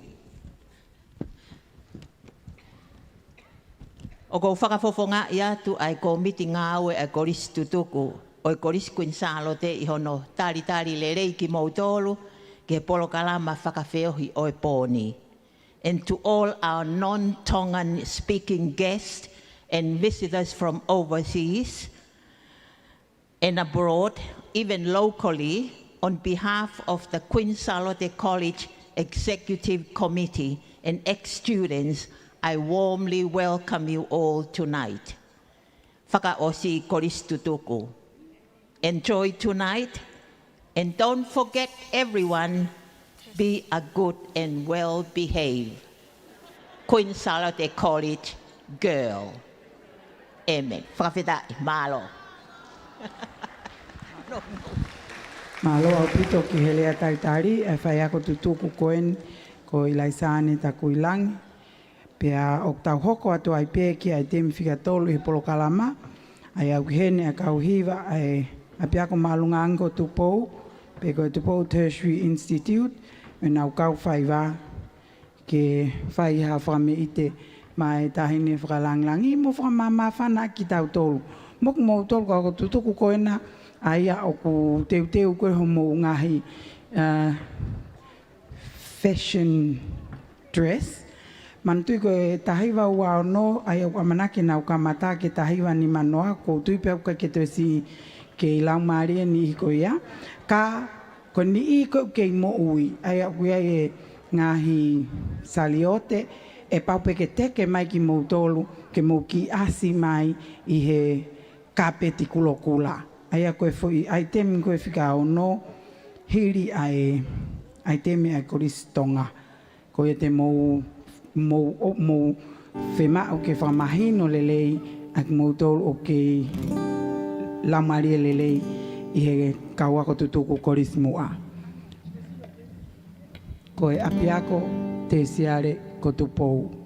ʻOku ou fakafofongaʻi atu ʻa e Kōmiti Ngāue ʻa e Kolisi Tutuku ʻo e Kolisi Kuini Sālote ʻi hono talitali lelei kimoutolu ki he polokalama fakafeohi ʻo e pō ni. And to all our non-Tongan speaking guests and visitors from overseas and abroad, even locally, on behalf of the Queen Sālote College Executive Committee and ex-students, I warmly welcome you all tonight. Fakaʻosi Kolisi Tutuku. Enjoy tonight, and don't forget everyone, be a good and well-behaved Queen Sālote College girl. ʻĒmeni. Fakafetaʻi, mālō. Mālō ʻaupito ki he lea talitali ʻa e faiako tutuku ko eni, ko ʻIlaisane Takuilangi. Pea ʻoku tau hoko atu ai pē ki he ʻaitemi fika tolu ʻi he polokalama, ʻa ia ʻoku ʻi heni ʻa e kau hiva ʻa e ʻapiako māʻolunga ange ko Tupou, pe ko e Tupou Tertiary Institute, mo ʻenau kau faiva ke fai ha fakameʻite maʻa e Taʻahine Fakalāngilangi mo fakamāmāfana kitautolu. Mo kimoutolu kau ako tutuku ko ena, ʻa ia ʻoku teuteu ko ē homou ngaahi, uh, fashion dress. Manatuʻi ko e taha hiva ua ono, ʻa ia ʻoku ʻamanaki nau kamata ki he taha hiva nima noa, ʻoku ou tui pē ʻoku ʻikai ke toe siʻi kei laumālie e niʻihi ko ia. Ka ko e niʻihi ko ē ʻoku kei moʻui, ʻa ia ʻoku ʻi ai e ngaahi saliote, ʻe pau pē ke teke mai kimoutolu, ke mou kiʻi ʻasi mai ʻi he kāpeti kulokula. ʻA ia ko e foʻi ʻaitemi ko e fika ono, hili ʻa e ʻaitemi ʻa e Kolisi Tonga. Ko ia te mou, mou, ʻo, mou fiemaʻu ke fakamahino lelei ʻa kimoutolu ʻoku kei laumālie lelei ʻi he kau ako tutuku Kolisi Muʻa. Ko e ʻapiako tēsiale ko Tupou.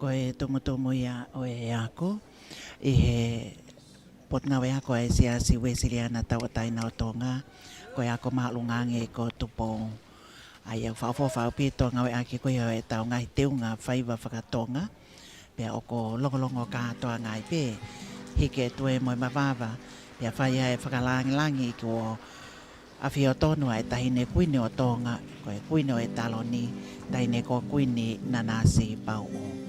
Ko e tumutumu ia ʻo e ako ʻi he Potungāue Ako ʻa e Siasi Uēsiliana Tauʻatāina ʻo Tonga, ko e ako māʻolunga ange ko Tupou. ʻA ia ʻoku fakaʻofoʻofa ʻaupito ngāueʻaki ko ia ʻetau ngaahi teunga faiva faka-Tonga, pea ʻoku longolongo kātoanga ai pē, hiki e tue mo e mavava, pea fai ai e fakalāngilangi kuo ʻafio tonu ʻa e Taʻahine Kuini ʻo Tonga, ko e Kuini ʻo e Taloni, Taʻahine ko Kuini Nanasipauʻu.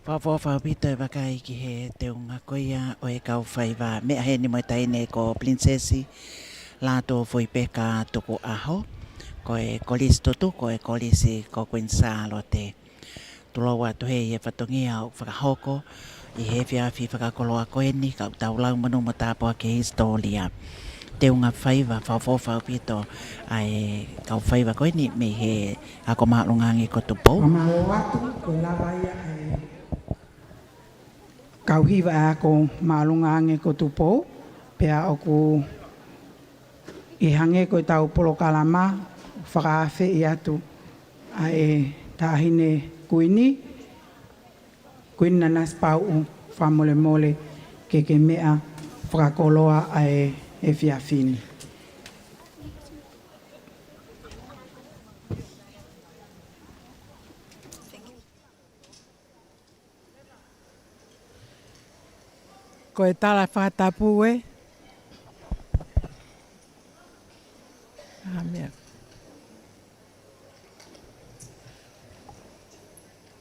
Fakaʻofoʻofa ʻaupito e vakai ki he teunga ko ia ʻo e kau faiva. Meʻa heni mo e taʻahine ko Pilinisesi Lātūfuipeka Tukuʻaho, ko e kolisi tutuku ʻo e Kolisi ko Kuini Sālote. Tulou atu heni e fatongia ʻoku fakahoko ʻi he efiafi fakakoloa ko eni, ka ʻoku tau lau monū mo tāpuaki e hisitōlia. Teunga faiva, fakaʻofoʻofa ʻaupito ʻa e kau faiva ko eni mei he Ako Māʻolunga Ange ko Tupou. Mālō atu, ko e lava ia ʻa e kau hiva ʻa e Ako Māʻolunga Ange ko Tupou, pea ʻoku ʻi hangē ko ʻetau polokalama fakaafeʻi atu ʻa e taʻahine kuini, Kuini Nanasipauʻu, fakamolemole ke ke meʻa fakakoloa ʻa e efiafi ni. Ko e tala fakatapu ē. ʻĀ, meʻa.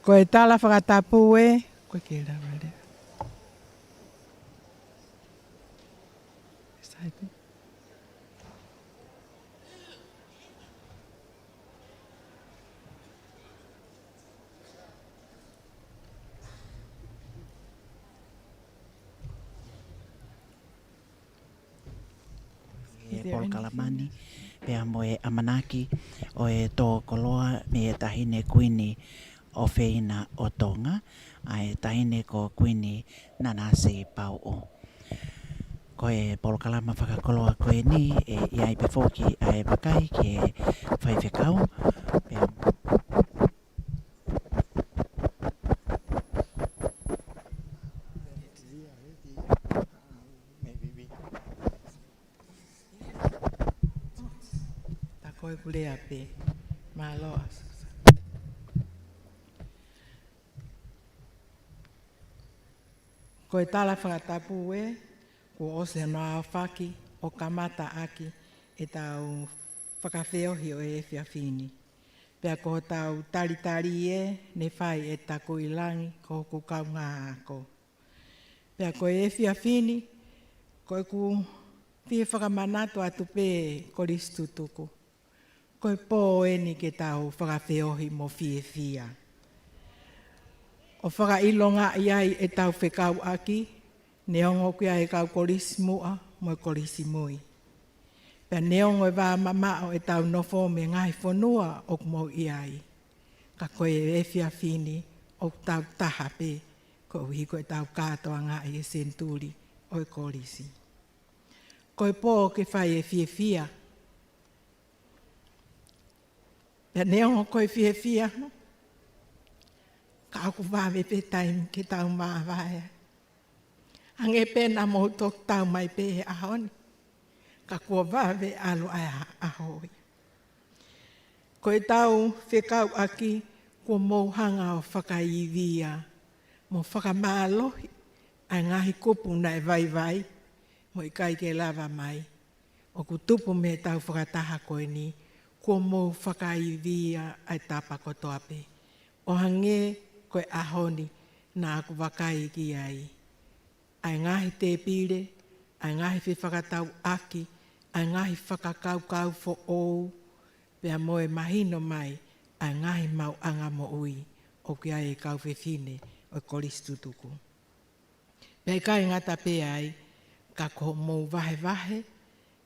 Ko e tala fakatapu ē. Ko e ke lava lea. Excited. E polokalama ni, pea mo e ʻamanaki ʻo e tō koloa mei he taʻahine kuini ʻofeina ʻo Tonga, ʻa e taʻahine ko Kuini Nanasipauʻu. Ko e polokalama fakakoloa ko eni, ʻe ʻi ai pē foki ʻa e vakai ki he faifekau, pea tā ko e kulea pē. Mālō ʻa Susa. Ko e tala fakatapu ē, kuo ʻosi hono aofaki ʻo kamata ʻaki ʻetau fakafeohi ʻo e efiafi ni. Pea ko hotau talitali ē, ne fai ʻe Takuilangi ko hoku kaungāako. Pea ko e efiafi ni, ko ʻeku fie fakamanatu atu pē, kolisi tutuku, ko e pō eni ke tau fakafeohi mo fiefia, ʻo fakaʻilongaʻi ai ʻetau fekauʻaki, neongo ʻoku ʻi ai e kau kolisi muʻa mo e kolisi mui. Pea neongo e vā mamaʻo ʻetau nofo mei he ngaahi fonua ʻoku mou ʻi ai, ka ko e efiafi ni ʻoku tau taha pē, koeʻuhi ko ʻetau kātoangaʻi e senituli ʻo e kolisi. Ko e pō ke fai e fiefia. Pea neongo ko e fiefia, ka ʻoku vave pē taimi ke tau māvae. Hangē pē naʻa mou toki tau mai pē he ʻaho ni, ka kuo vave ʻalu ʻa e ʻaho ia. Ko ʻetau fekauʻaki, kuo mou hanga ʻo fakaivia mo fakamālohi ʻa e ngaahi kupu naʻe vaivai mo ʻikai ke lava mai. ʻOku tupu mei heʻetau fakataha ko eni, kuo mou fakaivia ʻa e tapa kotoa pē, ʻo hangē ko e ʻaho ni naʻa ku vakai ki ai. ʻA e ngaahi tēpile, ʻa e ngaahi fefakatauʻaki, ʻa e ngaahi fakakaukau foʻou, pea mo e mahino mai ʻa e ngaahi maʻuʻanga moʻui ʻoku ʻi ai e kau fefine ʻo e kolisi tutuku. Pea ʻikai ngata pē ai, ka ko hoʻomou vahevahe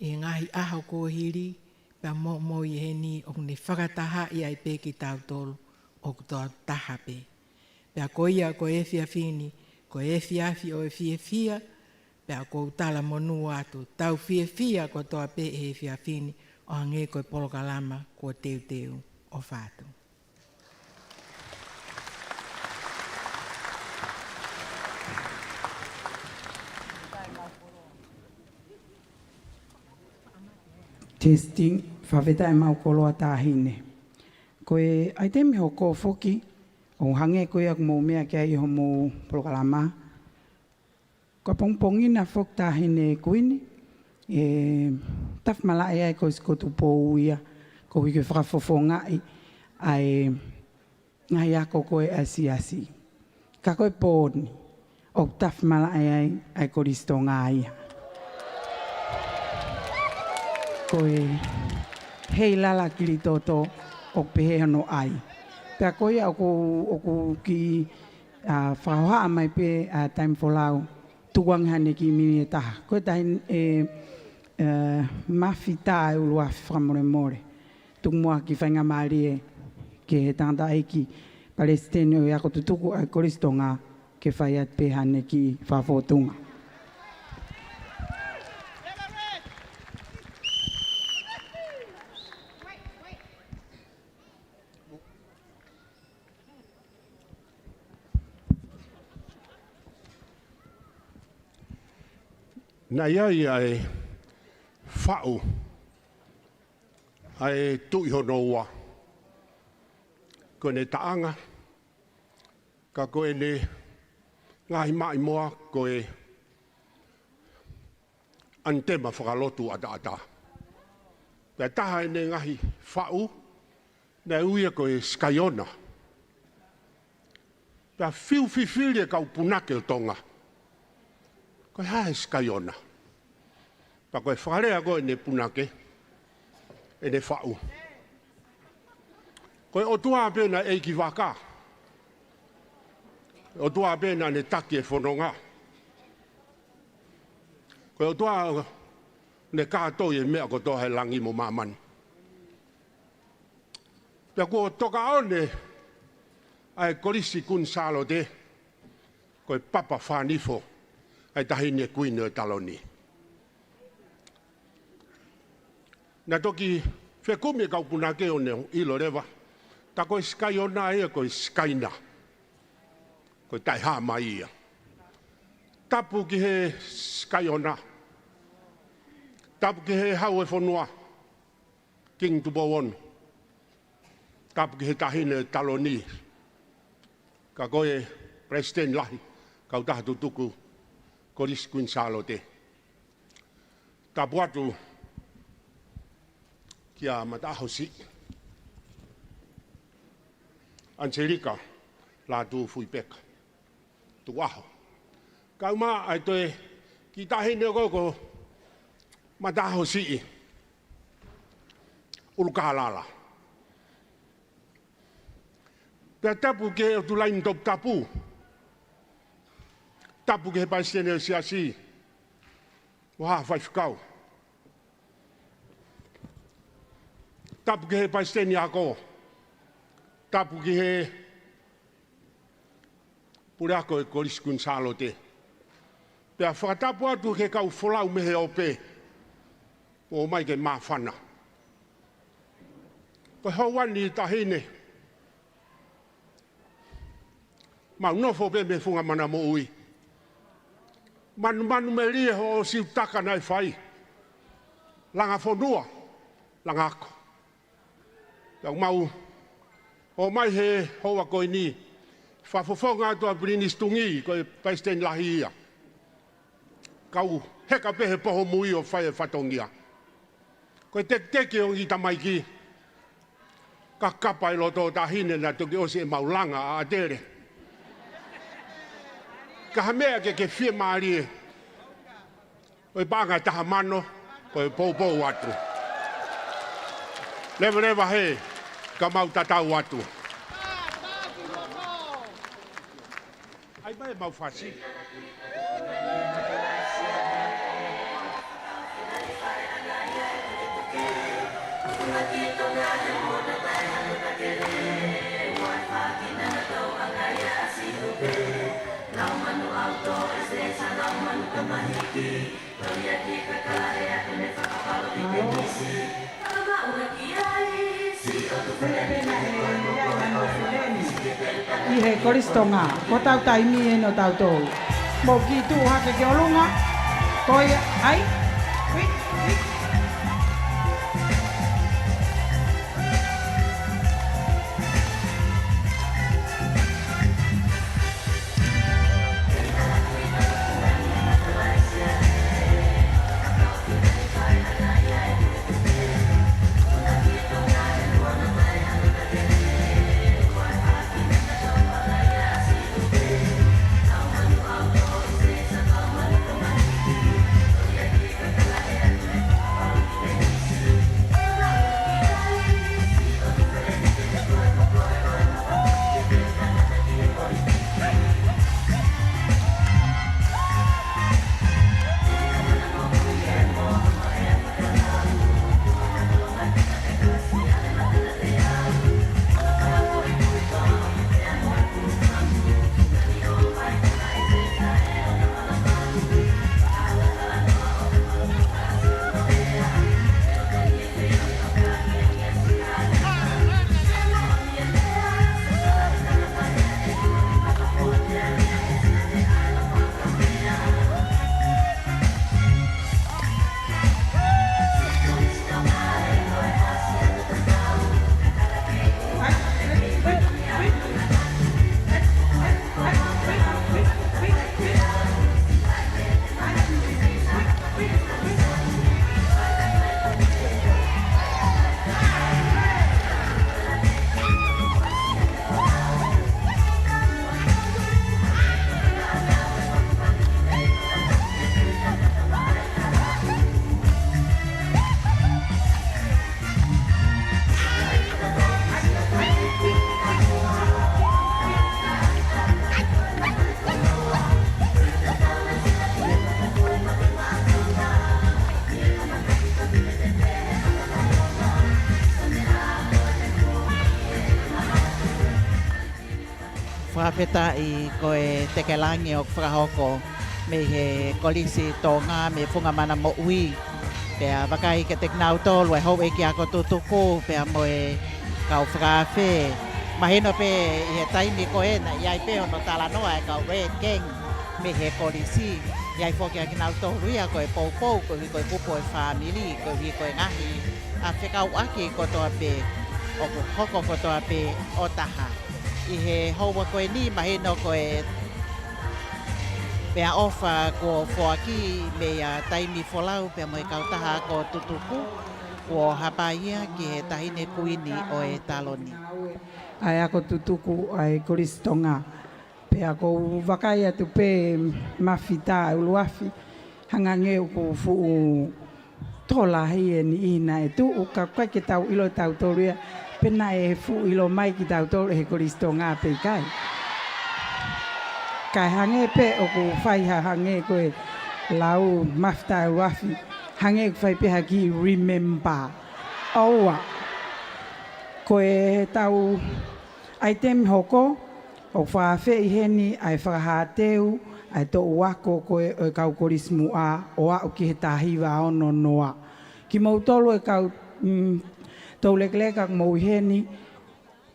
ʻi he ngaahi ʻaho kuo hili, pea mo, mo ʻi heni ʻoku ne fakatahaʻi ai pē kitautolu ʻoku tau taha pē. Pea ko ia ko e efiafi ni, ko e efiafi ʻo e fiefia, pea ʻoku ou tala monū atu, tau fiefia kotoa pē he efiafi ni, ʻo hangē ko e polokalama kuo teuteu. ʻOfa atu. Testing, fakafetaʻi mo e koloa taʻahine. Ko e ʻaitemi hoko foki, ʻo hangē ko ia ʻoku mou meʻa ki ai ʻi hoʻomou polokalama, ko e pongipongi na foki taʻahine kuini, ʻe tafi malaʻe ai ko Sikotu Pou ia, koeʻuhi ke fakafofongaʻi ʻa e ngaahi ako ko ē ʻa e siasi. Ka ko e pō ni, ʻoku tafi malaʻe ai ʻa e Kolisi Tonga ia. Ko e heilala kili toto ʻoku pehē hono ʻai. Pea ko ia ʻoku, ʻoku kiʻi, ʻa, fakahohaʻa mai pē ʻa Taimi Folau, tuku ange haʻane kiʻi mili ʻe taha. Ko e tahi ē, ē, Mafita ʻe ʻUluafi fakamolemole. Tuku muʻa ha kiʻi faingamālie ki he tangataʻeiki Palesiteni ʻo e Ako Tutuku ʻa e Kolisi Tonga ke fai atu pē haʻane kiʻi fakafōtunga. Naʻe ʻi ai ʻa e faʻu ʻa e Tuʻi hono ua. Ko ʻene taʻanga, ka ko ʻene ngaahi maʻimoa ko e ʻanitema fakalotu ʻataʻatā. Pea taha ʻene ngaahi faʻu, naʻe ui ia ko e Sikaiona. Pea fiu fifili e kau punake ʻo Tonga, ko e hā e Sikaiona? Pea ko e fakalea ko ē ʻene punake, ʻene faʻu, ko e ʻOtua pē naʻe ʻeikivaka. ʻOtua pē naʻa ne taki e fononga. Ko e ʻOtua naʻe kātoi e meʻa kotoa he langi mo māmani. Pea kuo tokaʻi ʻa e Kolisi Kuini Sālote ko e papa fānifo ʻa e Taʻahine Kuini ʻo e Taloni. Naʻe toki fekumi e kau punake ʻo ne ʻilo leva, tā ko e Sikaiona ia ko e Sikaina, ko e taʻehāmai ia. Tapu ki he Sikaiona. Tapu ki he Hau ʻo e Fonua, Kingi Tupou Ono. Tapu ki he Taʻahine Taloni, ka ko e Palesiteni Lahi, Kautaha Tutuku Kolisi Kuini Sālote. Tapu atu kia Mataʻaho Siʻi, ʻAniselika Lātūfuipeka Tukuʻaho. Kau mai ʻa e toe kiʻi taʻahine ko, ko Mataʻaho Siʻi ʻUlukālala. Pea tapu ki he ʻOtu Laini Toputapu. Tapu ki he Palesiteni ʻo e Siasi mo haʻa faifekau. Tapu ki he Palesiteni Ako. Tapu ki he Puleako ʻo e Kolisi Kuini Sālote. Pea fakatapu atu ki he kau folau mei he ope ʻo ʻomai ke māfana. Ko e houa ni, taʻahine, mau nofo pē mei he funga mana moʻui. Manumanu melie hoʻo siutaka naʻe fai. Langa fonua, langa ako. Pea mau ō mai he houa ko eni, fakafofonga atu ʻa Pilinisi Tungi, ko e Palesiteni Lahi ia. Kau heka pē he poho mui ʻo fai e fatongia. Ko e tekiteki ʻo e tamaiki, ka kapa e loto ʻo taʻahine naʻe toki ʻosi ʻemau langa ʻa ʻAtele. Ka ha meʻa ke ke fiemālie, ʻo e paʻanga ʻe taha mano, ko e poupou atu. Leveleva hē, ka mau tatau atu. ʻAi mai ʻemau fasi. ʻI he Kolisi Tonga, ko hotau taimi eni ʻo tautolu. Mou kiʻi tuʻu hake ki ʻolunga. Ko ia, ʻai. Ui, ui. Fakafetaʻi ko e tekelangi ʻoku fakahoko mei he Kolisi Tonga mei he Funga Mana Moʻui. Pea vakai kiate kinautolu e houʻeiki ako tutuku pea mo e kau fakaafe. Mahino pē ʻi he taimi ko ē naʻe ʻi ai pē hono talanoa e kau Red Gang mei he kolisi. ʻI ai foki ʻa kinautolu ia ko e poupou, koeʻuhi ko e kupu ʻo e fāmili, koeʻuhi ko e ngaahi ʻa fekauʻaki kotoa pē, ʻoku hoko kotoa pē ʻo taha. ʻI he houa ko eni mahino ko e meʻaʻofa kuo foaki mei a Taimi Folau pea mo e kautaha ako tutuku, kuo hapai ia ki he Taʻahine Kuini ʻo e Taloni. ʻA e ako tutuku ʻa e Kolisi Tonga. Pea ʻoku ou vakai atu pē Mafita ʻUluafi, hangē ʻoku fuʻu tokolahi e niʻihi naʻe tuʻu, ka ʻoku ʻikai ke tau ʻilo ʻe tautolu ia pe naʻe fuʻu ʻilo mai kitautolu ʻe he Kolisi Tonga pe ʻikai. Kae hangē pē ʻoku fai ha hangē ko e lau Mafita ʻUluafi, hangē ʻoku fai pē ha kiʻi remember. ʻOua. Ko e tau ʻaitemi hoko, ʻoku fakaafeʻi heni ʻa e fakahāteu ʻa e toʻu ako ko ē ʻo e kau Kolisi Muʻa ʻo aʻu ki he taha hiva ono noa. Kimoutolu e kau, mm, toulekeleka ʻoku mou ʻi heni,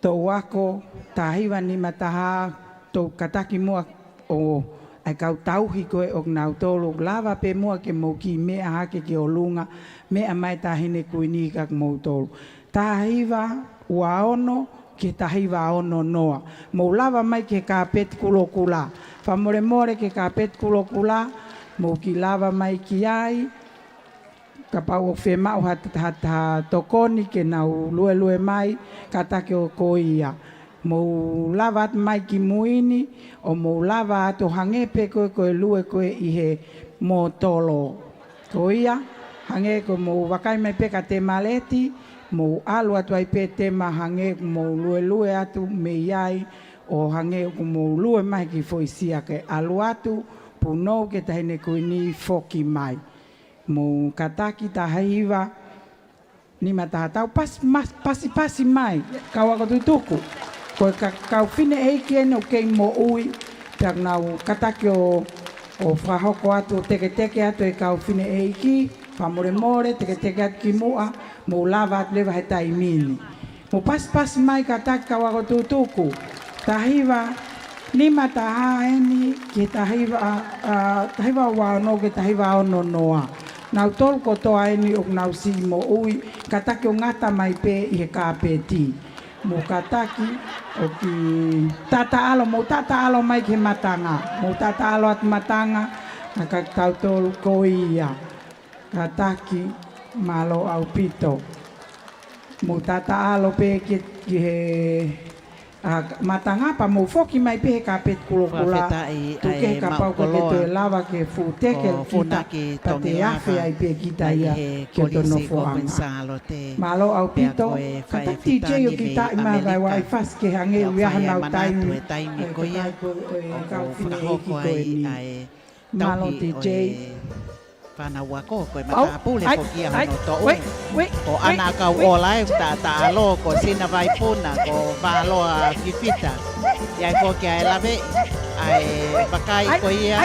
toʻu ako taha hiva nima taha, tou kataki muʻa ʻo ʻai kau tauhi ko ē ʻo kinautolu, lava pē muʻa ke mou kiʻi meʻa hake ki ʻolunga, meʻa mai Taʻahine Kuini kia kimoutolu. Taha hiva ua ono ki he taha hiva ono noa. Mou lava mai ki he kāpeti kulokula. Fakamolemole ki he kāpeti kulokula, mou kiʻi lava mai ki ai. Kapau ʻoku fiemaʻu ha, ha, ha tokoni ke nau luelue mai, kātaki ʻo ko ia. Mou lava atu mai ki mui ni, ʻo mou lava atu hangē pē ko e, ko e lue ko ē ʻi he mōtolo. Ko ia, hangē ko e mou vakai mai pē kia Temaleti, mou ʻalu atu ai pē Tema hangē ko e mou luelue atu mei ai, ʻo hangē ko e mou lue mai ki foʻi sia ke ʻalu atu, punou ki he Taʻahine Kuini foki mai. Mou kātaki taha hiva nima taha, tau pasi, mas-, pasipasi mai, kau ako tutuku. Ko e ka-, kau fineʻeiki eni ʻoku kei moʻui, pea nau kātaki ʻo, ʻo fakahoko atu, ʻo teketeke atu e kau fineʻeiki, fakamolemole, teketeke atu ki muʻa, mou lava atu leva he taimi ni. Mou pasipasi mai kātaki kau ako tutuku. Taha hiva nima taha eni ki he taha hiva, a, a, taha hiva ua ono ki he taha hiva ono noa. Nautolu kotoa eni ʻoku nau siʻi moʻui, kātaki ʻo ngata mai pē ʻi he kāpeti. Mou kātaki ʻo kiʻi tataʻalo, mou tataʻalo mai ki he matanga. Mou tataʻalo atu matanga, na ka tautolu ko ia. Kātaki, mālō ʻaupito. Mou tataʻalo pē ki, ki he, a, matanga pea mou foki mai pē he kāpeti kulokula. Fakafetaʻi. Tuku kehe ʻa e kapau ʻoku ke toe lava ke fuʻu teke kita, pea te afe ai pē kita ia ki hoto nofoʻanga. Mālō ʻaupito, kātaki T J ʻo kiʻi taʻi mai ʻa e vaivai fasi ke hangē ʻoku ʻi ai hanau taimi. Ko ia, ko e kau fineʻeiki ko eni. Mālō T J. Fānau ako, ko e matāpule foki ia hono toʻu. Ko ʻAna Kauʻola ē, taʻataʻalo, ko Sina Vaipuna, ko Valoa Fifita. ʻI ai foki ʻa e laveʻi ʻa e vakai ko ia.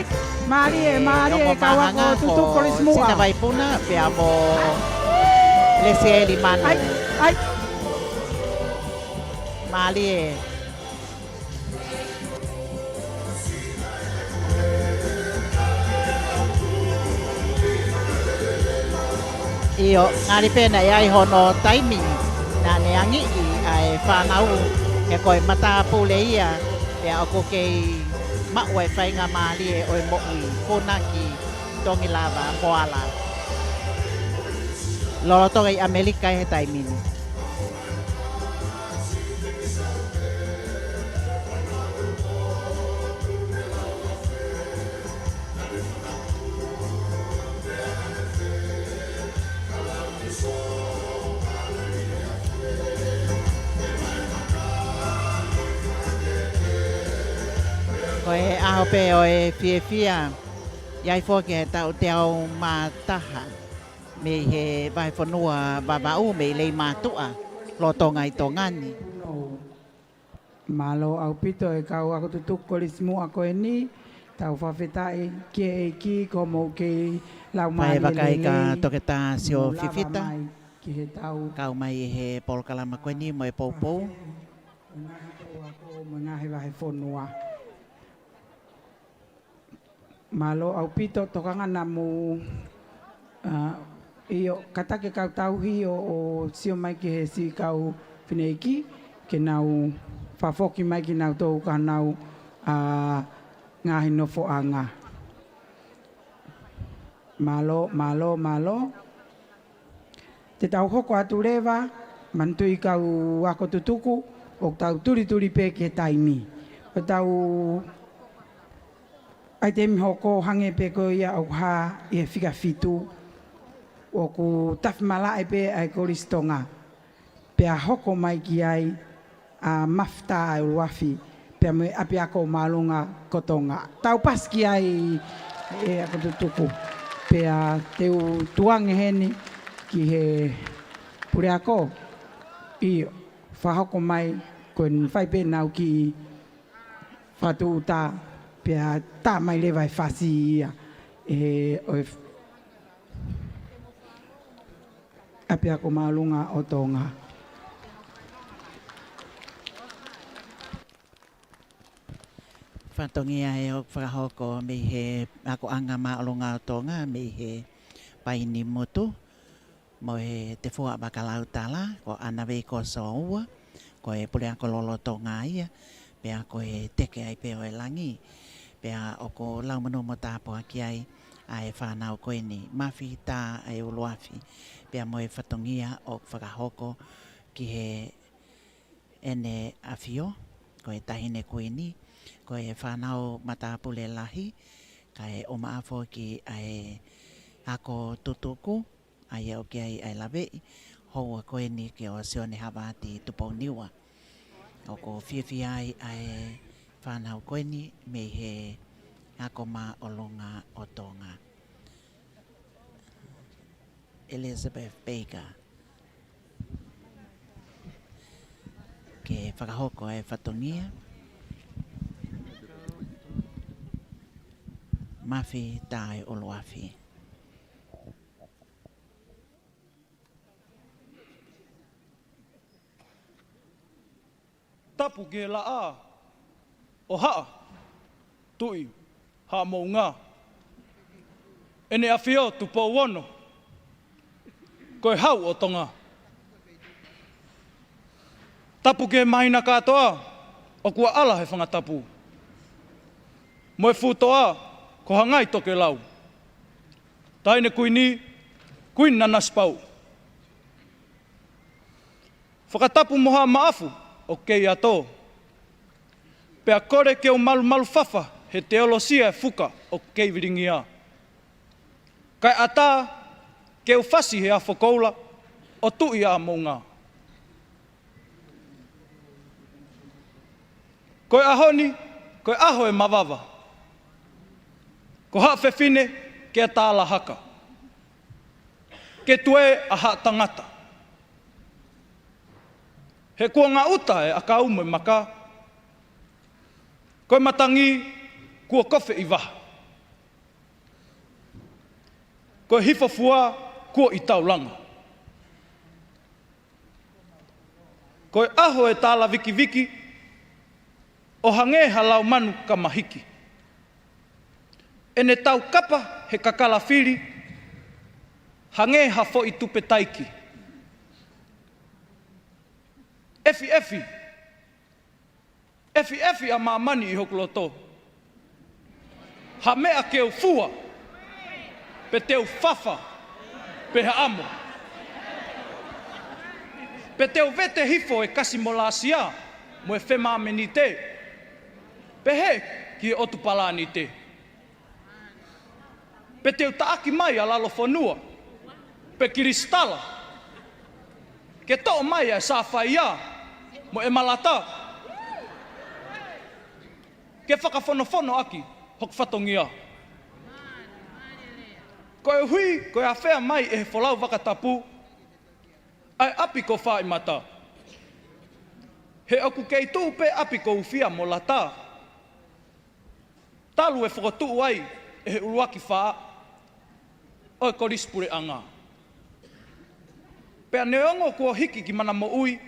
Mālie, mālie, kau ako tutuku ko Lesimuʻa. Sina Vaipuna, pea mo Lesieli Manu. Mālie. ʻIo, ngali pē naʻe ʻi ai hono taimi naʻa ne angiʻi ʻa e fānau, he ko e matāpule ia, pea ʻoku kei maʻu e faingamālie ʻo e moʻui, funaki, tongilava, moala. Lolotonga ʻi ʻAmelika he taimi ni. Ko e ʻaho pē ʻo e fiefia, ʻi ai foki he taʻu teau mā taha mei he vahefonua Vavaʻu, mei Leimātuʻa, lolotonga ʻi Tonga ni. Mālō ʻaupito e kau ako tutuku ko Lesimuʻa ko eni, tau fakafetaʻi ki he ʻEiki ko hoʻomou kei lau mālie lelei. Fai e vakai kia Toketā Sio Fifita, kau mai he polokalama ko eni mo e poupou. Mo e ngaahi tau ako, mo e ngaahi vahefonua. Mālō ʻaupito, tokanga namu, ʻa, ʻio, kātaki e kau tauhi ʻo, ʻo sio mai ki he siʻi kau fineʻeiki, ke nau fakafoki mai kinautolu ki honau, ʻa, ngaahi nofoʻanga. Mālō, mālō, mālō. Te tau hoko atu leva, manatuʻi kau ako tutuku, ʻoku tau tulituli pē ki he taimi. ʻOku tau ʻaitemi hoko hangē pē ko ia ʻoku hā ʻi he fika fitu, ʻoku tafi malaʻe pē ʻa e Kolisi Tonga. Pea hoko mai ki ai ʻa Mafita ʻa e ʻUluafi, pea mo e ʻApiako Māʻolunga ko Tonga. Tau pasi ki ai e ako tutuku. Pea te u tukuange heni ki he puleako. ʻIo, fakahoko mai ko e fai pē ʻenau kiʻi fakatūʻuta, pea tā mai leva e fasi ia. ʻE, ʻo e ʻApiako Māʻolunga ʻo Tonga. Fatongia ʻoku fakahoko mei he Akoʻanga Māʻolunga ʻo Tonga, mei he Paini Motu, mo e Tefua Vakalautala, ko ʻAna Veikoso ua, ko e puleako lolotonga ia, pea ko e teke ai pē ʻo e langi, pea ʻoku lau monū mo tāpuaki ai ʻa e fānau ko eni, Mafita ʻa e ʻUluafi, pea mo e fatongia ʻoku fakahoko ki heʻene ʻafio, ko e Taʻahine Kuini, ko e fānau matāpule lahi, kae ʻumaʻā foki ʻa e ako tutuku, ʻa ia ʻoku ʻi ai ʻa e laveʻi, houa ko eni kia Sione Havati Tupouniua. ʻOku fiefia ai ʻa e fānau ko eni mei he Ako Māʻolunga ʻo Tonga. Elizabeth Baker. Ke fakahoko e fatongia. Mafita ʻa e ʻUluafi. Tapu ki he laʻā ʻo Haʻa Tuʻi Haʻamoʻunga, ʻEne ʻAfio Tupou Ono, ko e Hau ʻo Tonga. Tapu ki he māhina kātoa ʻoku ʻaʻala he fanga tapu, mo e fuʻu toʻa ko Hangai Tokelau, Taʻahine Kuini, Kuini Nanasipauʻu. Fakatapu mo Haʻa Maʻafu ʻoku kei ato, pea kole ke u malumalu fafa he teolosia e fuka ʻoku kei vilingia, kae ʻatā ke u fasi he afo koula ʻo Tuʻi ʻa Moʻunga. Ko e ʻaho ni, ko e ʻaho e mavava. Ko haʻa fefine ke a tālahaka. Ke tuē ʻa haʻa tangata. He kuo ngaʻuta e ʻakau mo e maka. Ko e matangi kuo kofe ʻi vaha. Ko e hifofua kuo ʻi taulanga. Ko e ʻaho e tālavikiviki ʻo hangē ha laumanu kamahiki. ʻEne taukapa he kakala fili hangē ha foʻi tupe taiki. ʻEfiʻefi. ʻEfiʻefi ʻa māmani ʻi hoku loto. Ha meʻa ke u fua, pe te u fafa, pe ha ʻamo. Pe te u vete hifo e kasi molāsia mo e femāmenite. Pehē ki he ʻotu palānite. Pe te u taʻaki mai ʻa Lalofonua, pe kilisitala, ke toʻo mai ʻa e sāfaia mo e ʻemalata, ke fakafonofono ʻaki hoku fatongia. Koeʻuhi ko e afea mai ʻe he folau vakatapu ʻa e ʻapi ko Fāʻimata. He ʻoku kei tuʻu pē ʻapi ko Ufia mo Lata, talu e fokotuʻu ai ʻe he ʻuluaki fā ʻo e Kolisi Puleʻanga. Pea neongo kuo hiki ki mana moʻui,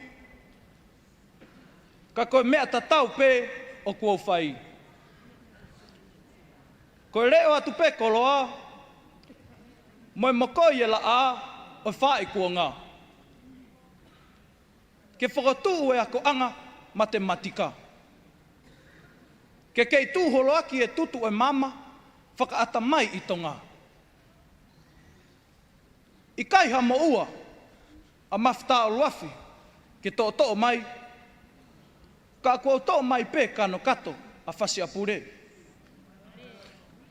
ka ko e meʻa tatau pē ʻoku ou fai. Ko e leʻo atu pē koloa mo e mokoi e laʻā ʻo e faaʻi kuonga, ke fokotuʻu e akoʻanga matematika, ke kei tuʻu holoaki e tutu ʻo e maama fakaʻatamai ʻi Tonga. ʻIkai ha moʻua ʻa Mafutaʻoluafi ke toʻotoʻo mai, ka kuo u toʻo mai pē kanokato ʻa Fasiʻapule,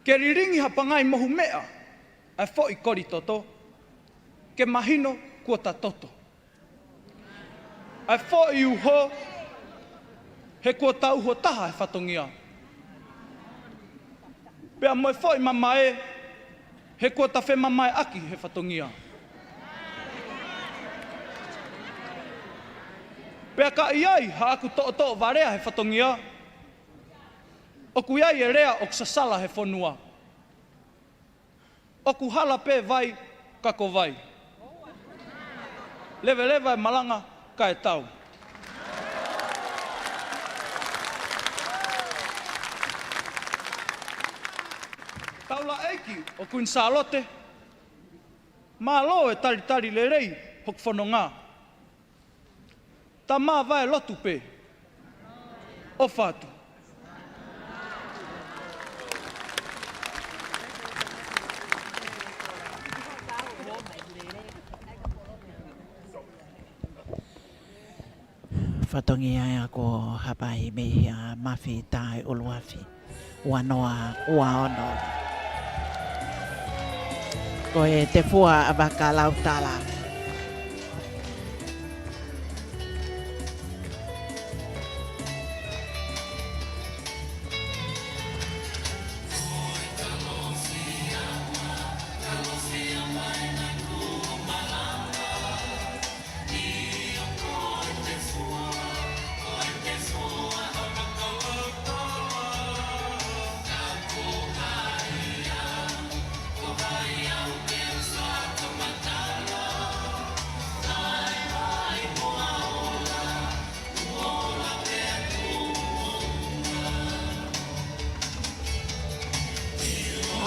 ke lilingi ha pangai mohu meʻa ʻa e foʻi koli toto, ke mahino kuo ta toto. ʻA e foʻi uho, he kuo ta uho taha he fatongia. Pea mo e foʻi mamae, he kuo ta femamaeʻaki he fatongia. Pea ka ʻi ai haʻaku toʻotoʻo valea he fatongia, ʻoku ʻi ai e lea ʻoku sasala he fonua. ʻOku hala pē vai ka ko vai. Leveleva e malanga kae tau. Taulaʻeiki ʻo Kuini Sālote, mālō e talitali lelei hoku fononga. Ta māvae lotu pē. ʻOfa atu. Fatongia ia ko Haʻapai mei he Mafi Taʻeʻuluafi. Ua noa, ua ono. Ko e Tefua ʻa Vakalautala.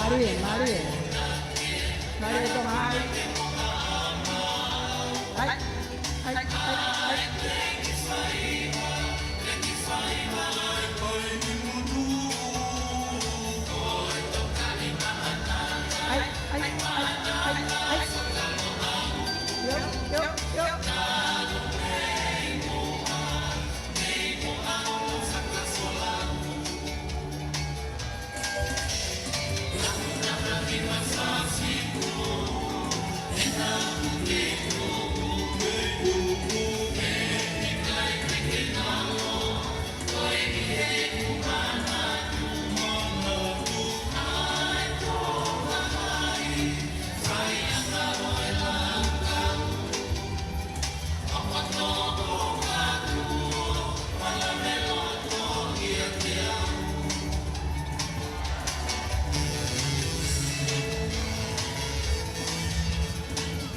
Mālie, mālie. Mālie Tonga, ʻai. ʻAi, ʻai, ʻai, ʻai. ʻAi, ʻai, ʻai, ʻai, ʻai. Yo, yo, yo.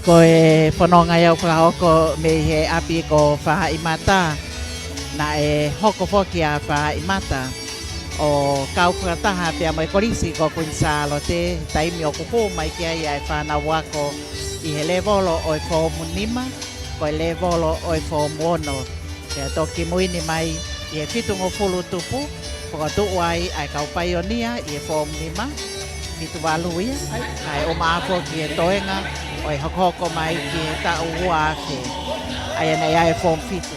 Ko e fononga ia ʻoku fakahoko mei he ʻapi ko Faʻaʻimata, naʻe hoko foki ʻa Faʻaʻimata ʻo kau fakataha pea mo e Kolisi ko Kuini Sālote, taimi ʻoku hū mai ki ai ʻa e fānau ako ʻi he lēvolo ʻo e foomu nima, ko e lēvolo ʻo e foomu ono. Pea toki kimui ni mai ʻi he fitungofulu tupu, fokotuʻu ai ʻa e kau paionia ʻi he foomu nima, fitu valu ia, ʻa e ʻumaʻā foki e toenga ʻo e hokohoko mai ki he taʻu ua afe, ʻa ia naʻe ʻi ai e foomu fitu.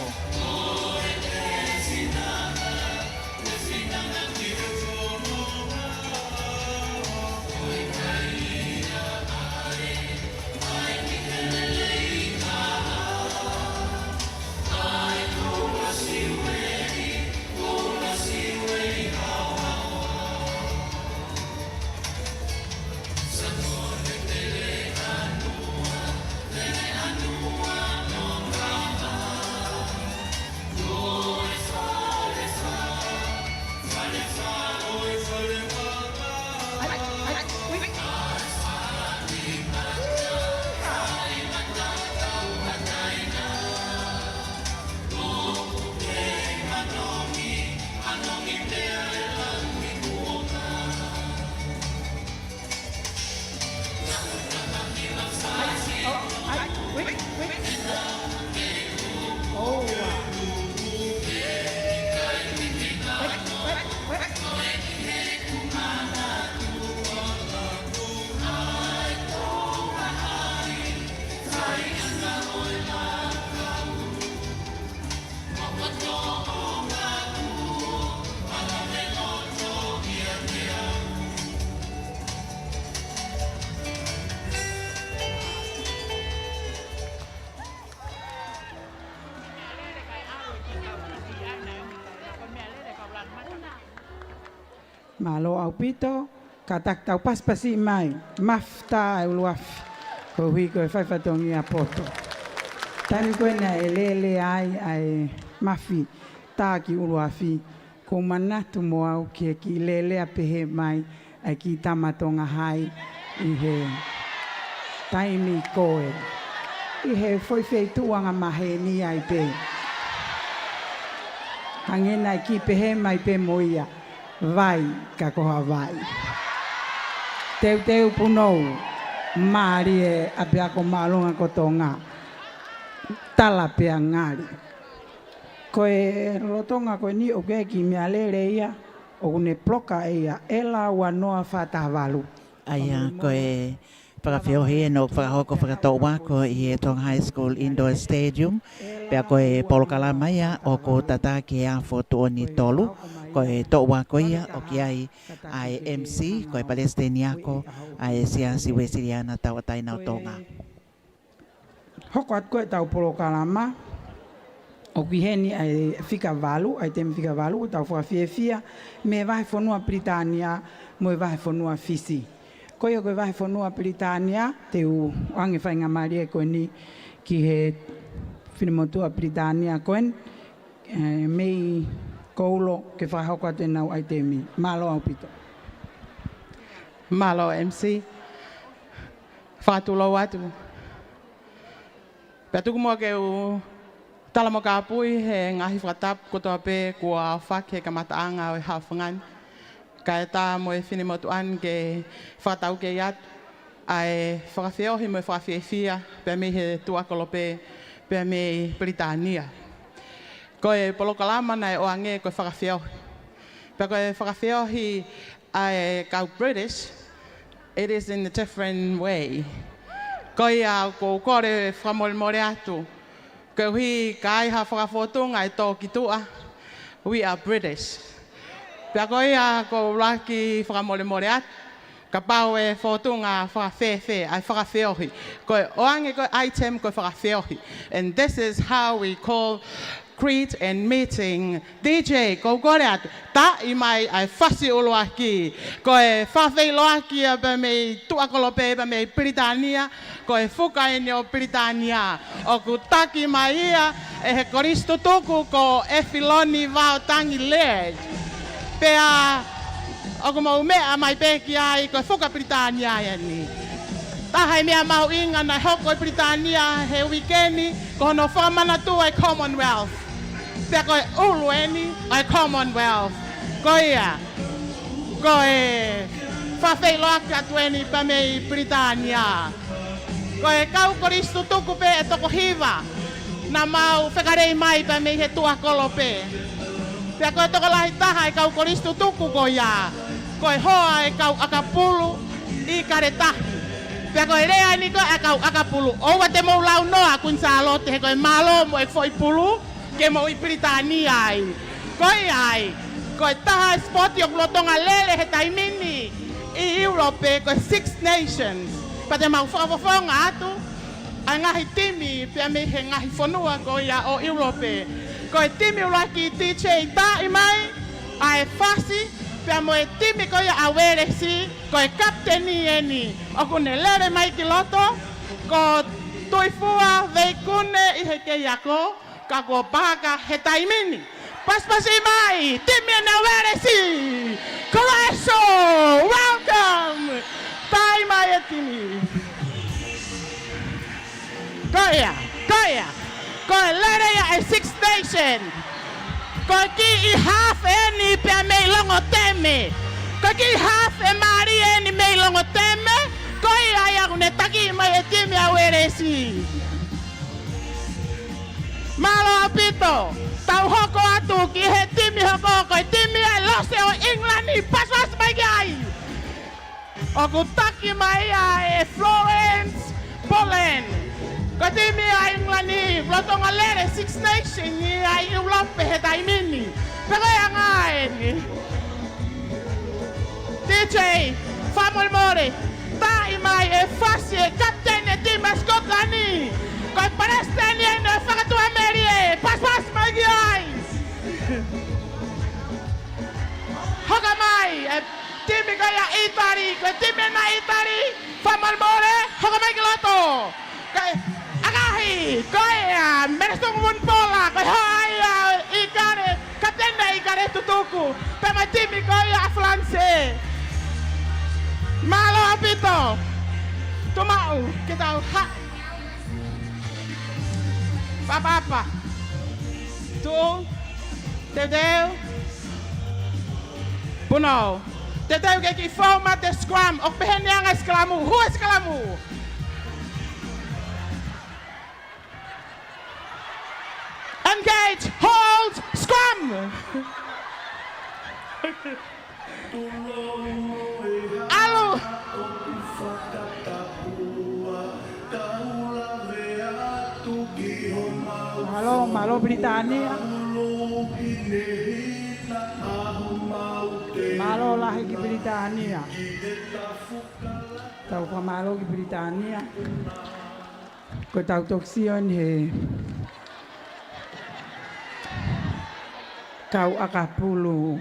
Mālō ʻaupito, kātaki tau pasipasi mai, Mafi Tā ʻUluafi, koeʻuhi ko e fai fatongia poto. Taimi ko ē naʻe lele ai ʻa e Mafi Tā ki ʻUluafi, ʻoku ou manatu mo au ki he kiʻi lele ʻa pehē mai ʻa e kiʻi tama Tonga Hai ʻi he taimi ko ē, ʻi he foʻi feituʻu angamaheni ai pē. Hangē naʻe kiʻi pehē mai pē mo ia, vai ka ko ha vai. Teuteu punou, mālie ʻapiako māʻolunga ko Tonga. Tala pea ngali. Ko e lolotonga ko eni ʻoku ʻi ai e kiʻi meʻalele ia, ʻoku ne puloka ʻe ia, ʻEla ua noa fā taha valu. ʻA ia, ko e fakafeohi eni ʻoku fakahoko fakatoʻu ako ʻi he Tonga High School Indoor Stadium, pea ko e polokalama ia ʻoku tataki he afo tuʻoni tolu, ko e toʻu ako ia ʻoku ʻi ai ʻa e M C, ko e Palesiteni Ako ʻa e Siasi Uesiliana Tauʻatāina ʻo Tonga. Hoko atu ko ē ʻetau polokalama, ʻoku ʻi heni ʻa e fika valu, ʻaitemi fika valu, ʻoku tau fakafiefia, mei he vahefonua Pilitānia mo e vahefonua Fisi. Ko ia ko e vahefonua Pilitānia, te u ʻoange faingamālie ko eni ki he finemotuʻa Pilitānia ko eni, ē, Mei Koulo ke fakahoko atu ʻenau ʻaitemi. Mālō ʻaupito. Mālō M C. Fakatulou atu. Pea tuku muʻa ke u tala mo kāpui he ngaahi fakatapu kotoa pē kuo aofaki he kamataʻanga ʻo e haʻofanga ni. Kae ʻatā mo e finemotuʻa ni ke fakataukei atu ʻa e fakafeohi mo e fakafiefia pea mei he Tuʻa Kolope pea mei Pilitānia. Ko e polokalama naʻe ʻoange ko e fakafeohi. Pea ko e fakafeohi ʻa e kau British, it is in a different way. Ko ia ʻoku ou kole fakamolemole atu. Koeʻuhi ka ai ha fakafōtunga ʻe tō ki tuʻa, we are British. Pea ko ia ʻoku ou laki fakamolemole atu, kapau ʻe fōtunga fakafēfē ʻa e fakafeohi. Ko e ʻoange ko e item ko e fakafeohi. And this is how we call greet and meeting. D J, ʻoku ou kole atu, taʻi mai ʻa e fasi ʻuluaki. Ko e fakafeʻiloaki ia pea mei Tuʻa Kolope pea mei Pilitānia, ko e fuka eni ʻo Pilitānia. ʻOku taki mai ia ʻe he kolisi tutuku ko ʻEfiloni Vaotangi Laird. Pea ʻoku mou meʻa mai pē ki ai, ko e fuka Pilitānia eni. Taha e meʻa mahuʻinga naʻe hoko ʻi Pilitānia he uike ni, ko hono fakamanatu ʻa e Commonwealth. Pea ko e ʻulu eni ʻo e Commonwealth. Ko ia, ko e fakafeʻiloaki atu eni pea mei Pilitānia. Ko e kau kolisi tutuku pē ʻe toko hiva naʻa mau fekalei mai pea mei he tuʻa kolo pē. Pea ko e tokolahi taha e kau kolisi tutuku ko ia, ko e hoa e kau ʻakapulu ʻi Kaletahi. Pea ko e lea eni ko e kau ʻakapulu. ʻOua te mou lau noa Kuini Sālote he ko e mālō mo e foʻi pulu ke mou ʻi Pilitānia ai. Ko ia ai, ko e taha e sipoti ʻoku lolotonga lele he taimi ni ʻi ʻIulope ko e Six Nations. Pea te mau fakafofonga atu ʻa e ngaahi timi pea mei he ngaahi fonua ko ia ʻo ʻIulope. Ko e timi ʻuluaki, T J, taaʻi mai ʻa e fasi, pea mo e timi ko ia ʻa Uēlesi, ko e kapiteni eni ʻoku ne lele mai ki loto, ko Tuifua Veikune ʻi he kei ako, ka ko Paka he taimi ni. Pasipasi mai, timi ʻa Uēlesi. Kalaeso, welcome. Taaʻi mai e timi. Ko ia, ko ia. Ko e lele ia e Six Nation. Ko e kiʻi half eni pea mei Longoteme. Ko e kiʻi half e mālie eni mei Longoteme. Ko ia ia ʻoku ne taki mai e timi ʻa Uēlesi. Mālō ʻaupito. Tau hoko atu ki he timi hoko, ko e timi ʻa e Lose ʻo ʻIngilani, pasipasi mai ki ai. ʻOku taki mai ia ʻe Florence Boland. Ko e timi ʻa ʻIngilani, lolotonga lele Six Nation ʻi ʻIulope he taimi ni. Pea ko e anga eni. T J, fakamolemole, taaʻi mai e fasi e kapiteni e timi ʻa Scotland. Ko e palesiteni eni ʻo e fakatuʻamelie, pasipasi mai ki ai. Hoko mai e timi ko ia ʻItali, ko e timi ena ʻItali, fakamolemole, hoko mai ki loto. Ko e ʻakahi, ko ia, Meresungu Vunipola, ko e hoa ia ʻIkale, kapiteni ʻIkale Tutuku, pea mo e timi ko ia ʻa Falanse. Mālō ʻaupito. Tuʻu maʻu, ke tau ha-, papa, papa. Tuʻu, teuteu. Punou. Teuteu ke kiʻi fou mai e scrum. ʻOku pehē ni ʻa e sikalamu. Hū e sikalamu. Engage, hold, scrum. ʻAlu. Mālō, mālō Pilitānia. Mālō lahi ki Pilitānia. Tau fakamālō ki Pilitānia. Ko ʻetau toki sio eni he kau ʻakapulu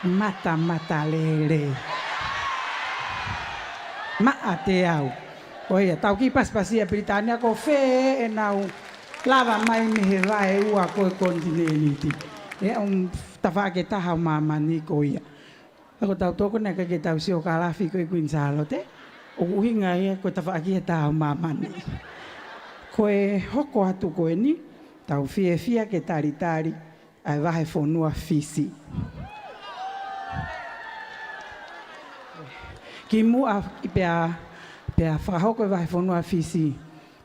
matamatalele. Maʻa te au. Ko ia, tau kiʻi pasipasi ʻa Pilitānia ko fē ʻenau lava mai mei he vaeua ko e konitinēniti. ʻE ʻomi tafaʻaki ʻe taha ʻo māmani ko ia. ʻA ko ʻetau tokoni ʻikai ke tau sio kalafi ko e Kuini Sālote. ʻOku ʻuhinga ia ko e tafaʻaki ʻe taha ʻo māmani. Ko e hoko atu ko eni, tau fiefia ke talitali ʻa e vahefonua Fisi. Kimuʻa pea, pea fakahoko e vahefonua Fisi,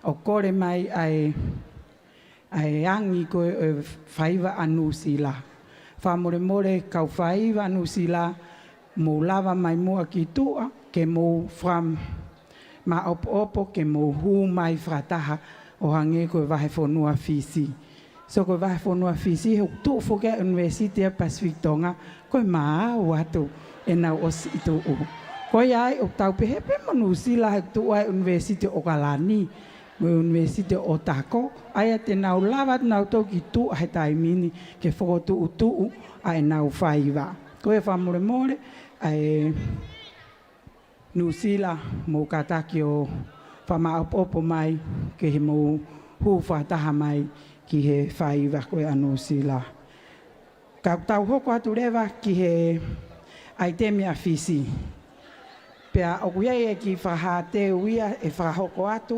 ʻoku kole mai ʻa e ʻa e angi ko ē ʻo e faiva ʻa Nuʻusila. Fakamolemole kau faiva Nuʻusila, mou lava mai muʻa ki tuʻa, ke mou fakamaʻopoʻopo, ke mou hū mai fakataha ʻo hangē ko e vahefonua Fisi. So ko e vahefonua Fisi, he ʻoku tuʻu foki ʻa e ʻUnivēsiti ʻa Pasifiki Tonga, ko e maau atu ʻenau ʻosi tuʻu. Ko ia ai ʻoku tau pehē pē mo Nuʻusila he ʻoku tuʻu ai ʻUnivēsiti ʻOkalani, mo e ʻUnivēsiti ʻOtako, ʻa ia te nau lava atu nautolu ki tuʻa he taimi ni ke fokotuʻutuʻu ʻa ʻenau faiva. Ko ia fakamolemole, ʻa e Nuʻusila mou kātaki ʻo fakamaʻopoʻopo mai ke he mou hū fakataha mai ki he faiva ko ē ʻa Nuʻusila. Ka tau hoko atu leva ki he ʻaitemi ʻa Fisi. Pea ʻoku ʻi ai e kiʻi fakahāteu ia ʻe fakahoko atu.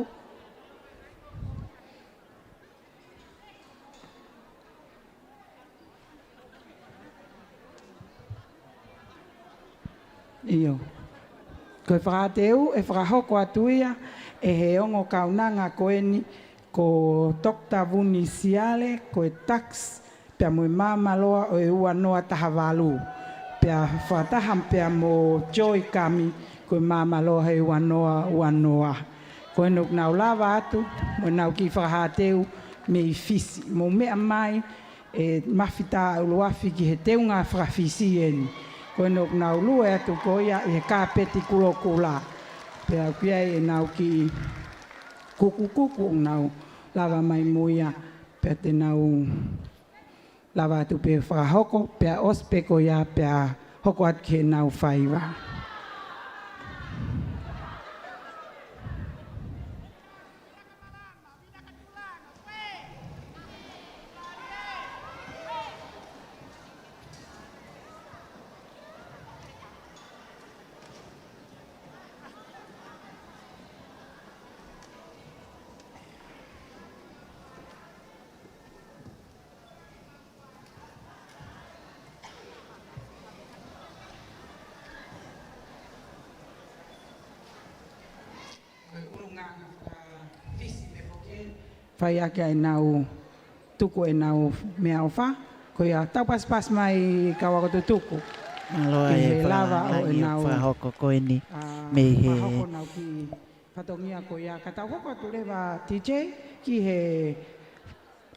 ʻIo. Ko e fakahāteu ʻe fakahoko atu ia ʻe he ongo kaunanga ko eni ko Toketā Vuni Siale, ko e Tuks, pea mo e Maamaloa ʻo e ua noa taha valu. Pea fakataha pea mo Joy Kami, ko e Maamaloa he ua noa ua noa. Ko eni ʻoku nau lava atu mo ʻenau kiʻi fakahāteu mei Fisi. Mou meʻa mai, ʻe Mafitā ʻUluafi, ki he teunga faka-Fisi eni. Ko eni ʻoku nau lue atu ko ia ʻi he kāpeti kulokula. Pea ʻoku ʻi ai ʻenau kiʻi kukukuku ʻoku nau lava mai mo ia, pea te nau lava atu pē fakahoko, pea ʻosi pē ko ia, pea hoko atu ki heʻenau faiva. Fai ake ʻenau tuku ʻenau meʻaʻofa, ko ia tau pasipasi mai kau ako tutuku. Mālō ʻi he lava ʻo ʻenau fakahoko ko eni, ʻa, mei he fakahoko ʻenau kiʻi fatongia ko ia. Ka tau hoko atu leva, T J, ki he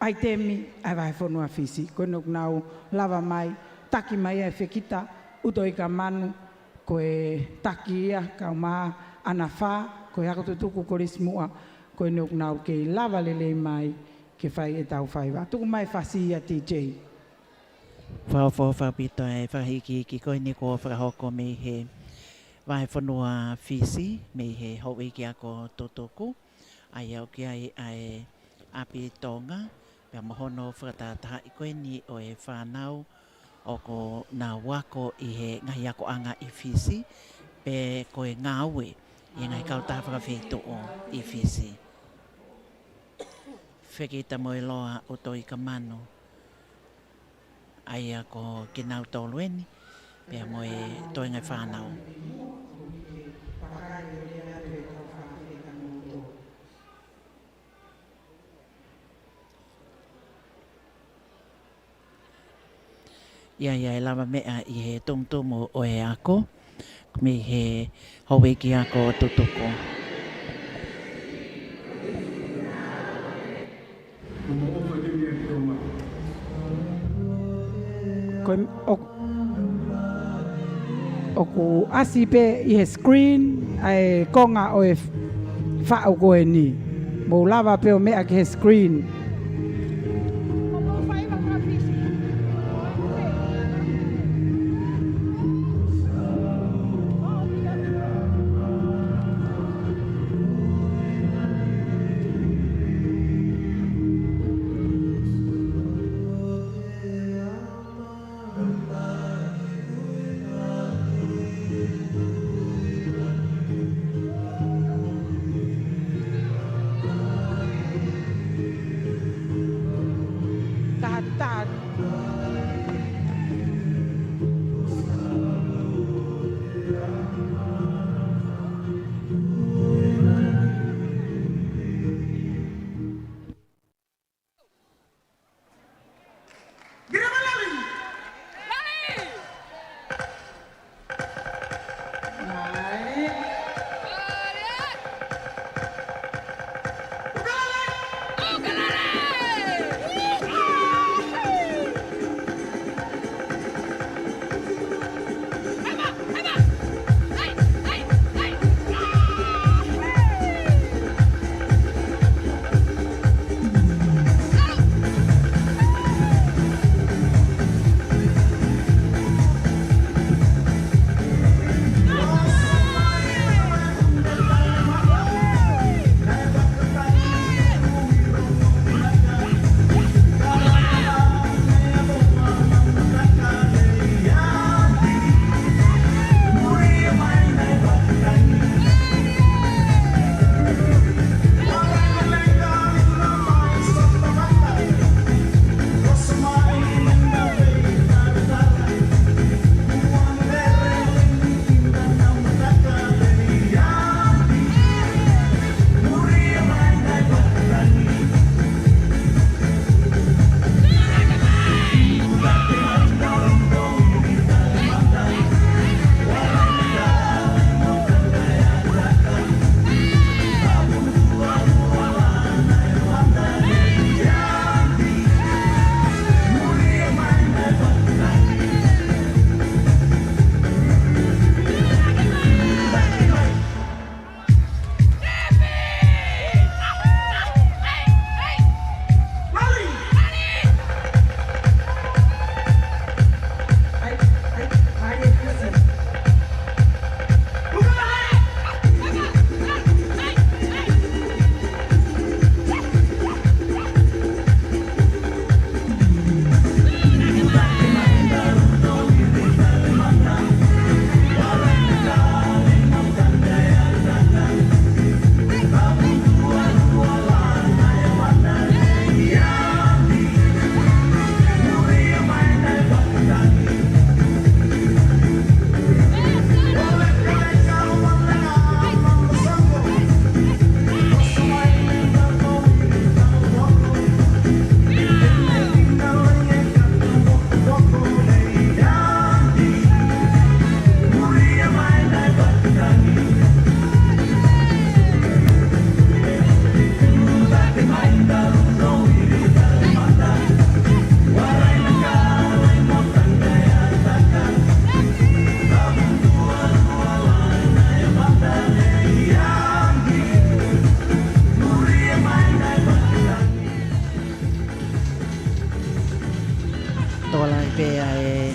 ʻaitemi ʻa e Vahefonua Fisi. Ko eni ʻoku nau lava mai, taki mai ʻa e fekita, ʻUtoʻi ka Manu, ko e taki ia, kae ʻumaʻā ʻAna Fā, ko e ako tutuku Kolisi Muʻa, ko eni ʻoku nau kei lava lelei mai ke fai ʻetau faiva. Tuku mai fasi ia, T J. Fakaʻofoʻofa ʻaupito e fakahīkihiki ko eni kuo fakahoko mei he Vahefonua Fisi, mei he houʻeiki ako tutuku, ʻa ia ʻoku ʻi ai ʻa e ʻApi Tonga, pea mo hono fakatahatahaʻi ko eni ʻo e fānau ʻoku nau ako ʻi he ngaahi akoʻanga ʻi Fisi, pe ko e ngāue ʻi he ngaahi kautaha fakafeituʻu ʻi Fisi. Fekita mo e loa ʻUtoʻi ka Manu, ʻa ia ko kinautolu eni, pea mo e toenga e fānau. ʻI ai ʻa e lavameʻa ʻi he tumutumu ʻo e ako, mei he houʻeiki ako tutuku. Ko e, ʻo, ʻoku ʻasi pē ʻi he screen ʻa e konga ʻo e f-, faʻu ko eni. Mou lava pē ʻo meʻa ki he screen.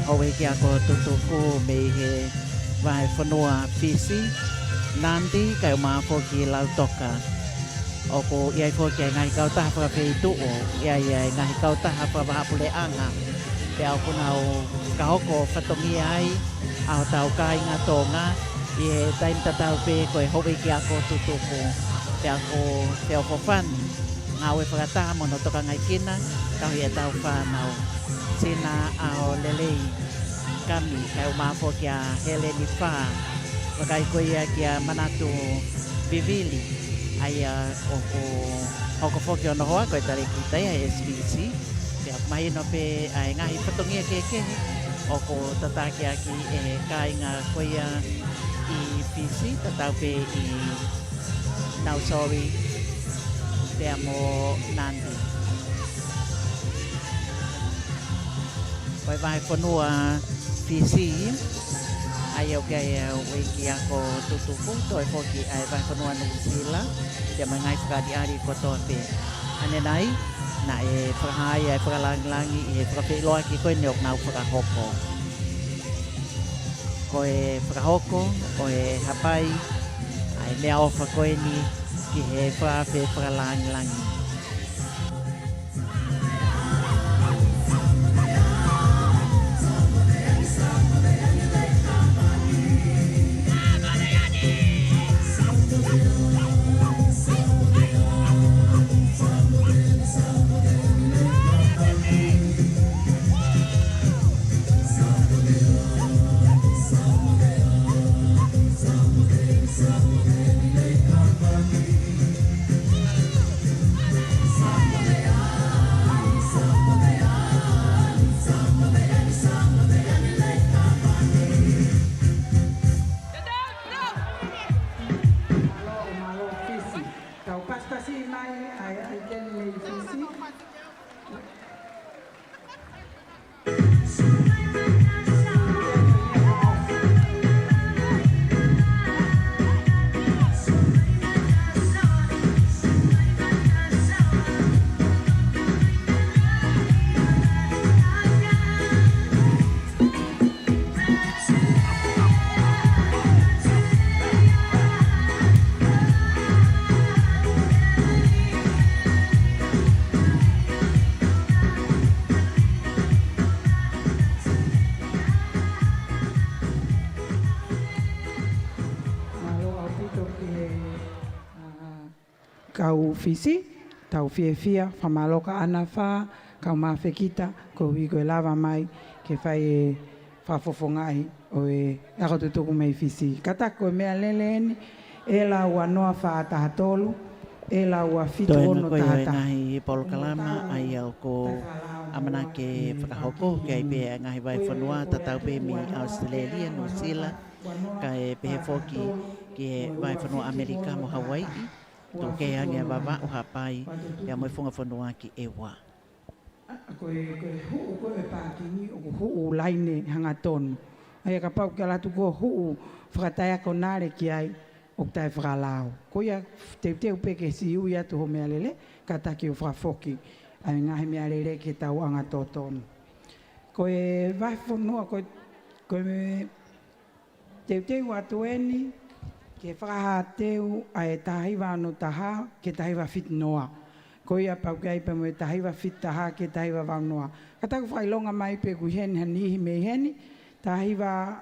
Houʻeiki ako tutuku mei he vahefonua Fisi, Nadi, kae ʻumaʻā foki Lautoka. ʻOku ʻi ai foki ʻa e ngaahi kautaha fakafeituʻu, ʻi ai ʻa e ngaahi kautaha fakavahaʻapuleʻanga, pea ʻoku nau fakahoko fatongia ai ʻa hotau kāinga Tonga ʻi he taimi tatau pē ko e houʻeiki ako tutuku. Pea ʻoku feʻofoʻofani ngāue fakataha mo hono tokangaekina, tauhi ʻetau fānau. Sina ʻAolelei Kami, kae ʻumaʻā foki ʻa Heleni Fā, vakai ko ia kia Manatu Vivili, ʻa ia ʻoku hoko foki hono hoa ko e talēkita ia he S P C. Pea mahino pē ʻa e ngaahi fatongia kehekehe ʻoku tataki ʻaki ʻe he kāinga ko ia ʻi Fisi, tatau pē ʻi Nausori pea mo Nadi. Ko e vahefonua Fisi, ʻa ia ʻoku ʻi ai ʻa e houʻeiki ako tutuku, toe foki ʻa e vahefonua Nuʻusila, pea mo e ngaahi fakaʻaliʻali kotoa pē. ʻAnenai, naʻe fakahā ai ʻa e fakalāngilangi ʻi he fakafeʻiloaki ko eni ʻoku nau fakahoko. Ko e fakahoko ʻo e hapai ʻa e meʻaʻofa ko eni ki he fakaafe fakalāngilangi. Mālō, mālō Fisi. Tau pasipasi mai ʻa e, ʻa e keni mei Fisi. Mālō ʻaupito ki he, ʻa, kau Fisi, tau fiefia, fakamālō kia ʻAna Fā, kau māfekita, koeʻuhi ko e lava mai ke fai e fakafofongaʻi ʻo e ako tutuku mei Fisi. Kātaki ko e meʻalele eni, ʻEla ua noa fā taha tolu, ʻEla ua fitu ono taha taha. Toe ʻi ai e ngaahi polokalama ʻa ia ʻoku ʻamanaki ke fakahoko, ʻoku ʻi ai pē ʻa e ngaahi vahefonua, tatau pē mei ʻAositelēlia, Nuʻusila, kae pehē foki ki he vahefonua ʻAmelika mo Hauaiʻi, tuku kehe ange ʻa Vavaʻu, Haʻapai, pea mo e funga fonua ki ʻEua. ʻA, ko e, ko e huʻu ko ē ʻo e pākingi ʻoku huʻu laine hangatonu. ʻA ia kapau ʻoku ke ʻalu atu koe ʻo huʻu fakataʻeʻaonga ki ai ʻoku taʻefakalao. Ko ia teuteu pē ke siʻi ui atu hoʻo meʻalele, kātaki ʻo fakafoki ʻa e ngaahi meʻalele ke tau ʻanga totonu. Ko e vahefonua, ko e, ko e me-, teuteu atu eni ke fakahā teu ʻa e taha hiva ono taha ki he taha hiva fitu noa. Ko ia pau ke ʻi ai pē mo e taha hiva fitu taha ki he taha hiva valu noa. Kātaki ʻo fakaʻilonga mai pe ʻoku ʻi heni ha niʻihi mei heni, taha hiva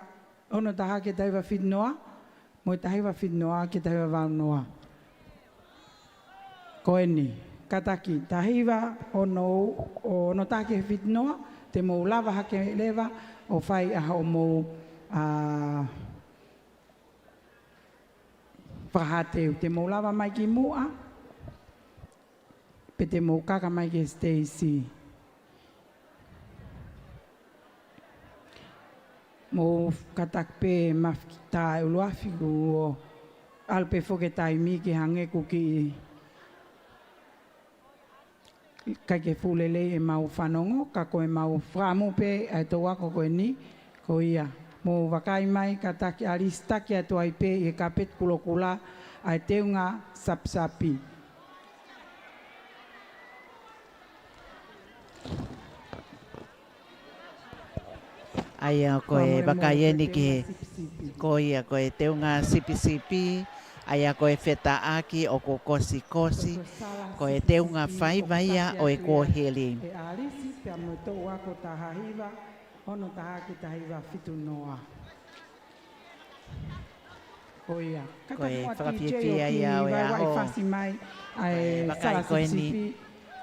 ono taha ki he taha hiva fitu noa, mo e taha hiva fitu noa ki he taha hiva valu noa. Ko eni, kātaki, taha hiva ono, ono taha ki he fitu noa, te mou lava hake leva ʻo fai ʻa hoʻomou, ʻa, fakahā teu. Te mou lava mai ki muʻa, pe te mou kaka mai ki he siteisi. Mou kātaki pē mafi ki tā ʻuluafi kuo ʻalu pē foki e taimi ke hangē ʻoku kiʻi ʻikai ke fuʻu lelei ʻemau fanongo, ka ko ʻemau fakaʻamu pē ʻa e touako ko eni, ko ia. Mou vakai mai kātaki, ʻa e lisitaki atu ai pē ʻi he kapeti kulokula ʻa e teunga sapisapi. ʻA ia ko e vakai eni ki he, ko ia ko e teunga sipisipi, ʻa ia ko e fetaʻaki ʻoku kosikosi, ko e teunga faiva ia ʻo e kuohili. ʻE ʻAlisi pea mo e toʻu ako taha hiva, ono taha ki he taha hiva fitu noa. Ko ia. Ko e fakafiefia ia ʻo e ʻaho. Fasi mai ʻa e vakai ko eni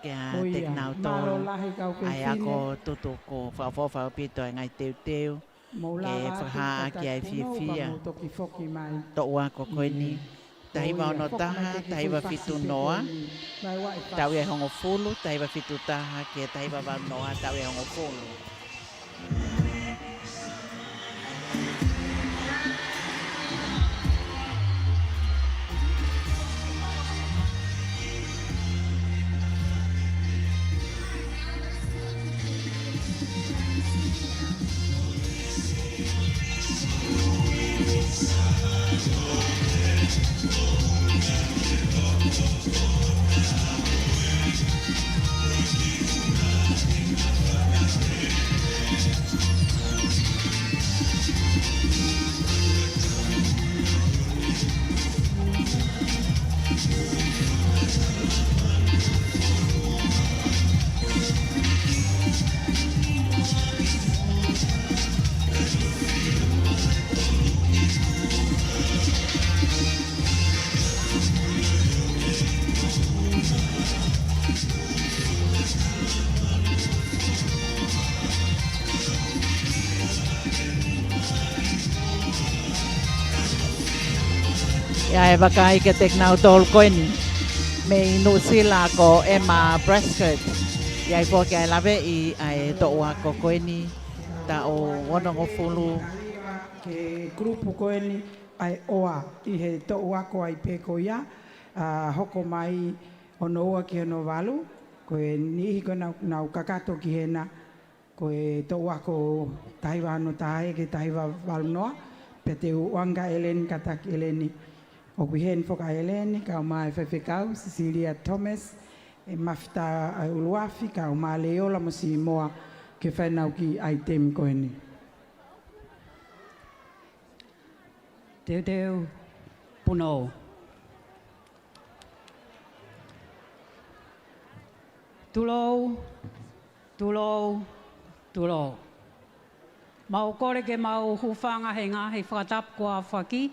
kia Tekinautolu, ʻa e ako tutuku, fakaʻofoʻofa ʻaupito ʻa e ngaahi teuteu ke fakahā ʻaki ʻa e fiefia. Toʻu ako ko eni, taha hiva ono taha, taha hiva fitu noa, tau ʻi he hongofulu, taha hiva fitu taha ki he taha hiva valu noa, tau ʻi he hongofulu. ʻA ia ʻe vakai kia Tekinautolu ko eni mei Nuʻusila ko Emma Prescott. ʻA ia ʻoku foki ʻa e laveʻi ʻa e toʻu ako ko eni taʻu onongofulu. Ki he kulupu ko eni ʻa e ʻOA ʻi he toʻu ako ai pē ko ia, ʻa, hoko mai ono ua ki ono valu, ko e niʻihi ko ē naʻa nau kakato ki hena, ko e toʻu ako taha hiva ono taha ki he taha hiva valu noa, pea te u ʻoange kia ʻEleni, kātaki ʻEleni. ʻOku ʻi heni foki ʻa ʻEleni, kaeʻumaʻā e faifekau, Sisilia Thomas, ʻe Mafita ʻa e ʻUluafi, kaeʻumaʻā Leiola mo Simoa, ke fai ʻenau kiʻi ʻaitemi ko eni. Teuteu, punou. Tulou, tulou, tulou. Mau kole ke mau hūfanga he ngaahi fakatapu kuo aofaki,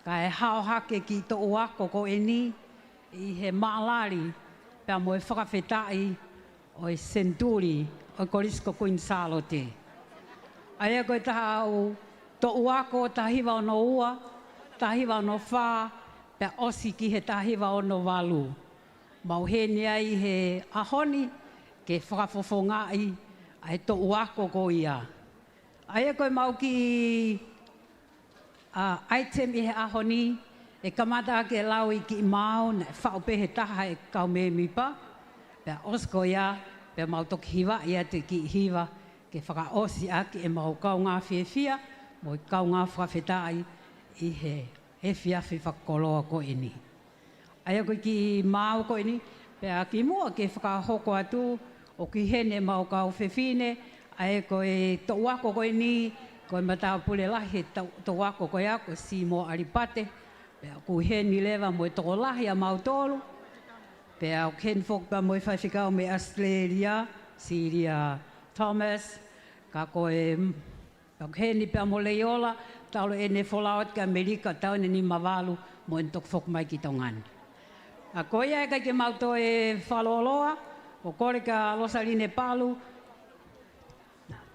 kae hao hake ki he toʻu ako ko eni ʻi he maʻalali pea mo e fakafetaʻi ʻo e senituli ʻo e Kolisi ko Kuini Sālote. ʻA ia ko e taha ʻo e toʻu ako taha hiva ono ua, taha hiva ono fā, pea ʻosi ki he taha hiva ono valu. Mau ʻi heni ai he ʻaho ni ke fakafofongaʻi ʻa e toʻu ako ko ia. ʻA ia ko e mau kiʻi, ʻa, ʻaitemi ʻi he ʻaho ni, ʻe kamata ʻaki e lau ʻi he kiʻi maau naʻe faʻu pē he taha ʻe he kau mēmipa, pea ʻosi ko ia, pea mau toki hivaʻi atu e kiʻi hiva ke fakaʻosi ʻaki ʻemau kaungā fiefia mo e kaungā fakafetaʻi ʻi he efiafi fakakoloa ko eni. ʻA ia ko e kiʻi maau ko eni, pea kimuʻa ke fakahoko atu, ʻoku ʻi heni ʻemau kau fefine, ʻa ia ko e toʻu ako ko eni, ko e matāpule lahi he tau-, toʻu ako ko ia, ko Simoa ʻAlipate, pea ʻoku ʻi heni leva mo e tokolahi ʻamautolu, pea ʻoku ʻi heni foki pea mo e faifekau mei ʻAositelēlia, Silia Thomas, ka ko e ʻOku ʻi heni pea mo Leiola, talu ʻene folau atu ki ʻAmelika, taʻu ʻe nima valu, mo ʻene toki foki mai ki Tonga ni. ʻA ko ia ʻe ʻikai ke mau toe fakalōloa, ʻoku kole kia Losaline Palu,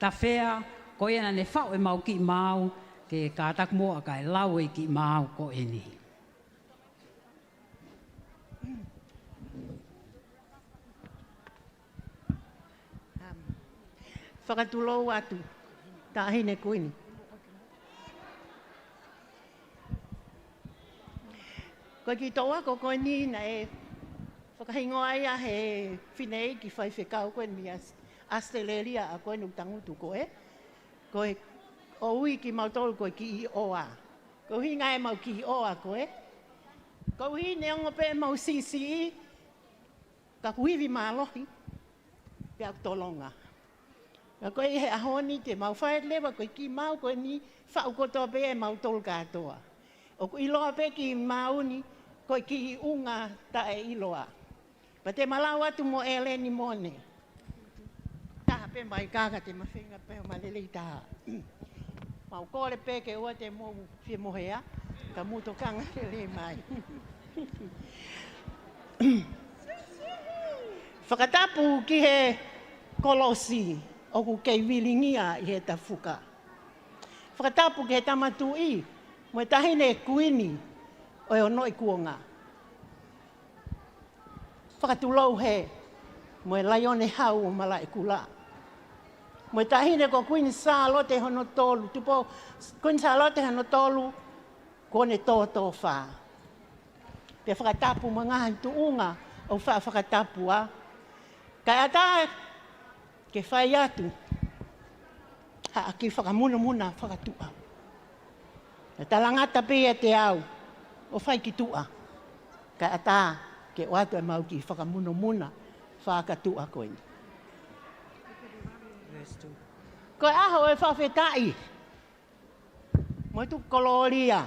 Tafea, ko ia naʻa ne faʻu ʻemau kiʻi maau, ke kātaki muʻa kae lau e kiʻi maau ko eni. Um, fakatulou atu, Taʻahine Kuini. Ko e kiʻi toʻu ako ko eni naʻe fakahingoa ia he fineʻeiki faifekau ko eni mei ʻAos-, ʻAositelēlia ʻa ko eni ʻoku tangutu ko ē. Ko e ʻoku ui kimautolu ko e kiʻi ʻoa. Ko e ʻuhinga ʻemau kiʻi ʻoa ko ē, koeʻuhi neongo pē ʻemau siʻisiʻi, ka ʻoku ivi mālohi, pea ʻoku tolonga. Ka ko e ʻi he ʻaho ni te mau fai leva ko e kiʻi maʻu ko eni, faʻu kotoa pē ʻe mautolu kātoa. ʻOku ʻiloa pē kiʻi maʻu ni ko e kiʻi ʻunga taʻeʻiloa. Pea te ma lau atu mo ʻEleni Mone. Taha pē mai kaka te ma feinga pē ʻo ma lelei taha. Mau kole pē ke ʻoua te mou fie mohea, ka mou tokanga lelei mai. Fakatapu ki he kolosi ʻoku kei vilingia ʻi he tafuka. Fakatapu ki he Tama Tuʻi mo e Taʻahine Kuini ʻo e Onoʻi Kuonga. Fakatulou he mo e Laione Hau ʻo Malaʻekula. Mo e Taʻahine ko Kuini Sālote hono tolu, Tupou Kuini Sālote hono tolu, kuo ne tōtōfā. Pea fakatapu mo e ngaahi tuʻunga ʻoku faʻa fakatapu ai. Kae ʻatā ke fai atu ha kiʻi fakamunamuna fakatuʻa. Naʻe talangata pē ʻiate au ʻo fai ki tuʻa. Kae ʻatā ke ʻoatu ʻemau kiʻi fakamunamuna fakatuʻa ko eni. Ko e ʻaho ʻo e fakafetaʻi mo e tuku kolōlia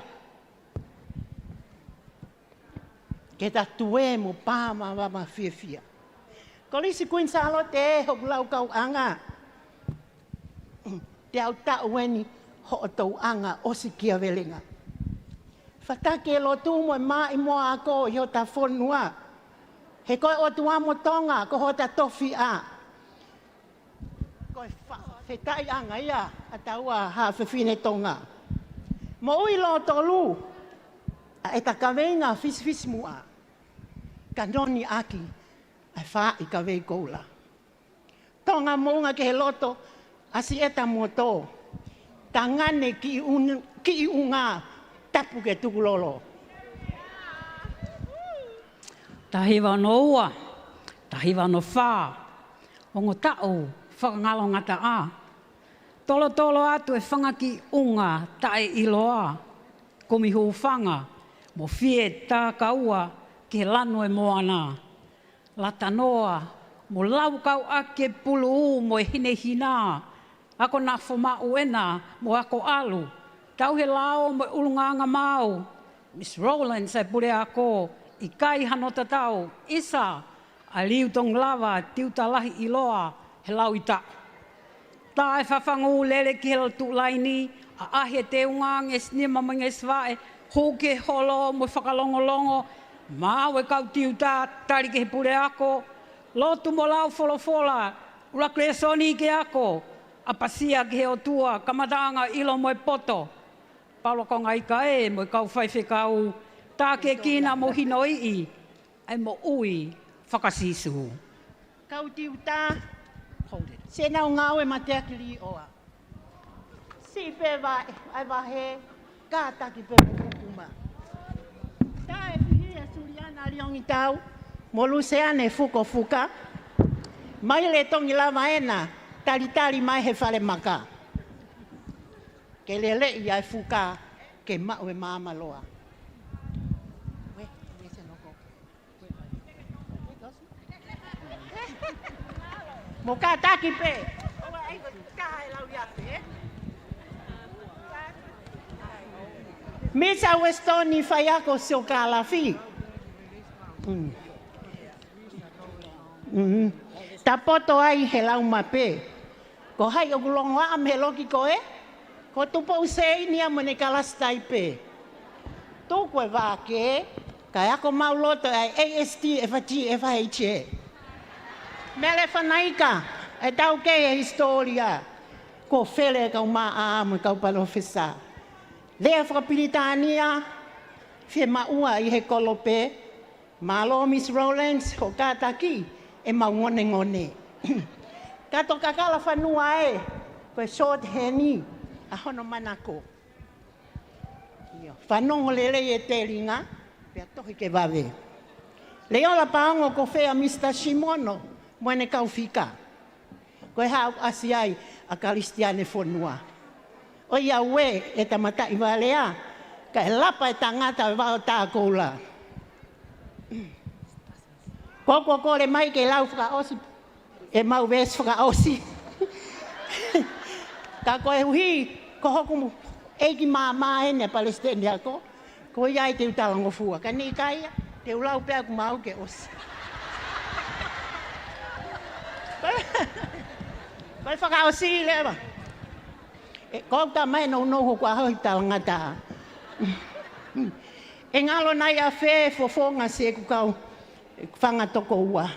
ke ta tue mo pā mavava fiefia. Kolisi Kuini Sālote ē, hoku laukauʻanga, te u taʻu eni hoʻo touʻanga ʻosi kia Velenga. Fataki e lotu mo e maʻimoa ako ʻi hota fonua. He ko e ʻOtua mo Tonga ko hota tofiʻa. Ko e fakafetaʻiʻanga ia ʻa taua Haʻa Fefine Tonga. Moʻui lōtolu ʻa ʻeta kaveinga fisifisimuʻa, ka noni ʻaki ʻa e faaʻi kavei koula. Tonga moʻunga ki he loto, ʻasi ʻeta moto. Tangane kiʻi un-, kiʻi ʻunga, tapu ke tukulolo. Taha hiva ono ua, taha hiva ono fā, ongo taʻu fakangalongataʻa. Tolotolo atu e fanga kiʻi ʻunga taʻeʻiloa. Kumi hūfanga mo fie takaua ki he lanu e moana. Latanoa mo laukauʻaki e pulu mo e hinehina. Ako nafo maʻu ena mo ako ʻalu. Tauhi e lao mo e ʻulungaanga maau. Miss Rowlands ʻa e puleako, ʻikai hano tatau, ʻisa, ʻa Liu Tongilava, tiuta lahi ʻiloa he lau ʻi taʻu. Tā e fafangu lele ki he lotu laini, ʻaʻahi e teunga ngeʻesi nima mo e ngeʻesi vaʻe, hū ki he holo mo e fakalongolongo, maau e kau tiuta, tali ki he puleako, lotu mo lau folofola, ʻuluaki lēsoni ke ako, ʻapasia ki he ʻOtua, kamataʻanga ʻilo mo e poto. Paulo Kongaika ē mo e kau faifekau, tākiekina mo hinoiʻi ʻa e moʻui faka-Sīsū. Kau tiuta, hold it, siʻenau ngāue mateaki līʻoa. Siʻi pē vaʻe, ʻa e vahe, kātaki pē mo kukuma. Taʻe fihi ʻa Suliana Liongitau mo Luseane Fukofuka. Maile Tongilava ena, talitali mai he falemaka. Ke lelei ʻa e fuka, ke maʻu e maama loa. Ue, ue se noko. Mo kātaki pē. Misa Westoni Faiako Siokalafi. Mm. Mm. Tapoto ai he lau mape. Ko hai ʻoku longoaʻa mei he loki ko ē? Ko Tupou Seinia mo ʻene kalasi taipe. Tuku e vake, kae ako maʻuloto ʻa e A S T, F G, F H A. Mele Fanaika, ʻe taukei e hisitōlia. Ko Fele e kau maʻa mo e kau palōfesa. Lea fakapilitānia, fiemaʻua ʻi he kolope, mālō Miss Rowlands, hoʻo kātaki ʻemau ngonengone. Kato kakala fanua ē, ko e shorthand ʻa hono manako. ʻIo, fanongo lelei e telinga, pea tohi ke vave. Leola Paongo, ko fē ʻa Misa Simono mo ʻene kau fika? Ko e hā ʻoku ʻasi ai ʻa Kalisitiane Fonua? ʻOiauē, ʻe ta mataʻi valea, kae lapa e tangata ʻo e vaʻa ʻo tā koula. Ko ʻeku kole mai ke lau fakaʻosi ʻemau veesi fakaʻosi. Ka koeʻuhi ko hoku ʻeiki māmā ʻeni ʻa e palesiteni ako, ko ia ai te u talangofua. Ka ne ʻikai ia, te u lau pē ʻeku maau ke ʻosi. Ko e fakaʻosi leva. ʻE, ko au tamai nounou hoku ʻaho ʻi talangata. ʻE ngalo nai ʻafē fofonga siʻeku kau fanga tokoua,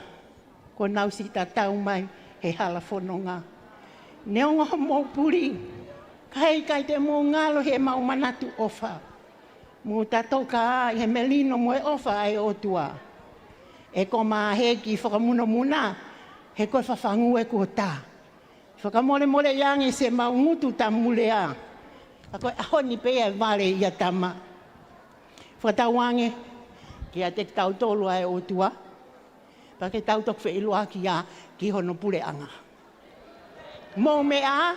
kuo nau siʻi tatau mai he hala fononga. Neongo hoʻomou puli, ka heʻikai te mou ngalo heʻemau manatu ʻofa. Mou tatoka ʻi he melino mo e ʻofa ʻa e ʻOtua. ʻE koma heki fakamunomuna, he ko e fafangu ʻe kuo tā. Fakamolemoleʻi ange siʻemau ngutu tamulea. Ka ko e ʻaho ni pē ia ʻe vale ia tama. Fakatauange kiate kitautolu ʻa e ʻOtua, pea ke tau toki feʻiloaki ia ki hono puleʻanga. Mou meʻa,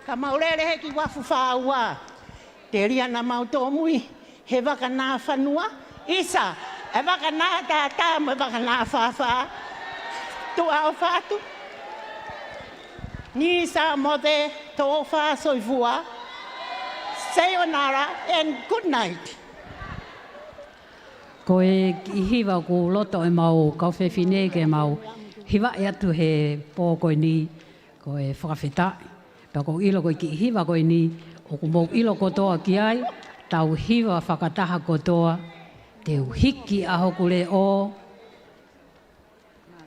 ka mau lele he ki uafu fā ua. Telia naʻa mau tōmui he vaka nā fanua, ʻisa, ʻa e vaka nā tātā mo e vaka nā fāfā. Tuʻa ʻofa atu. Nisa Mote, tō ʻofa, soifua. Sayonara and good night. Ko e kiʻi hiva ʻoku loto ʻemau kau fefine ke mau hivaʻi atu he pō ko eni, ko e fakafetaʻi. Pea ʻoku ou ʻilo ko e kiʻi hiva ko eni, ʻoku mou ʻilo kotoa ki ai, tau hiva fakataha kotoa, te u hiki ʻa hoku leʻo,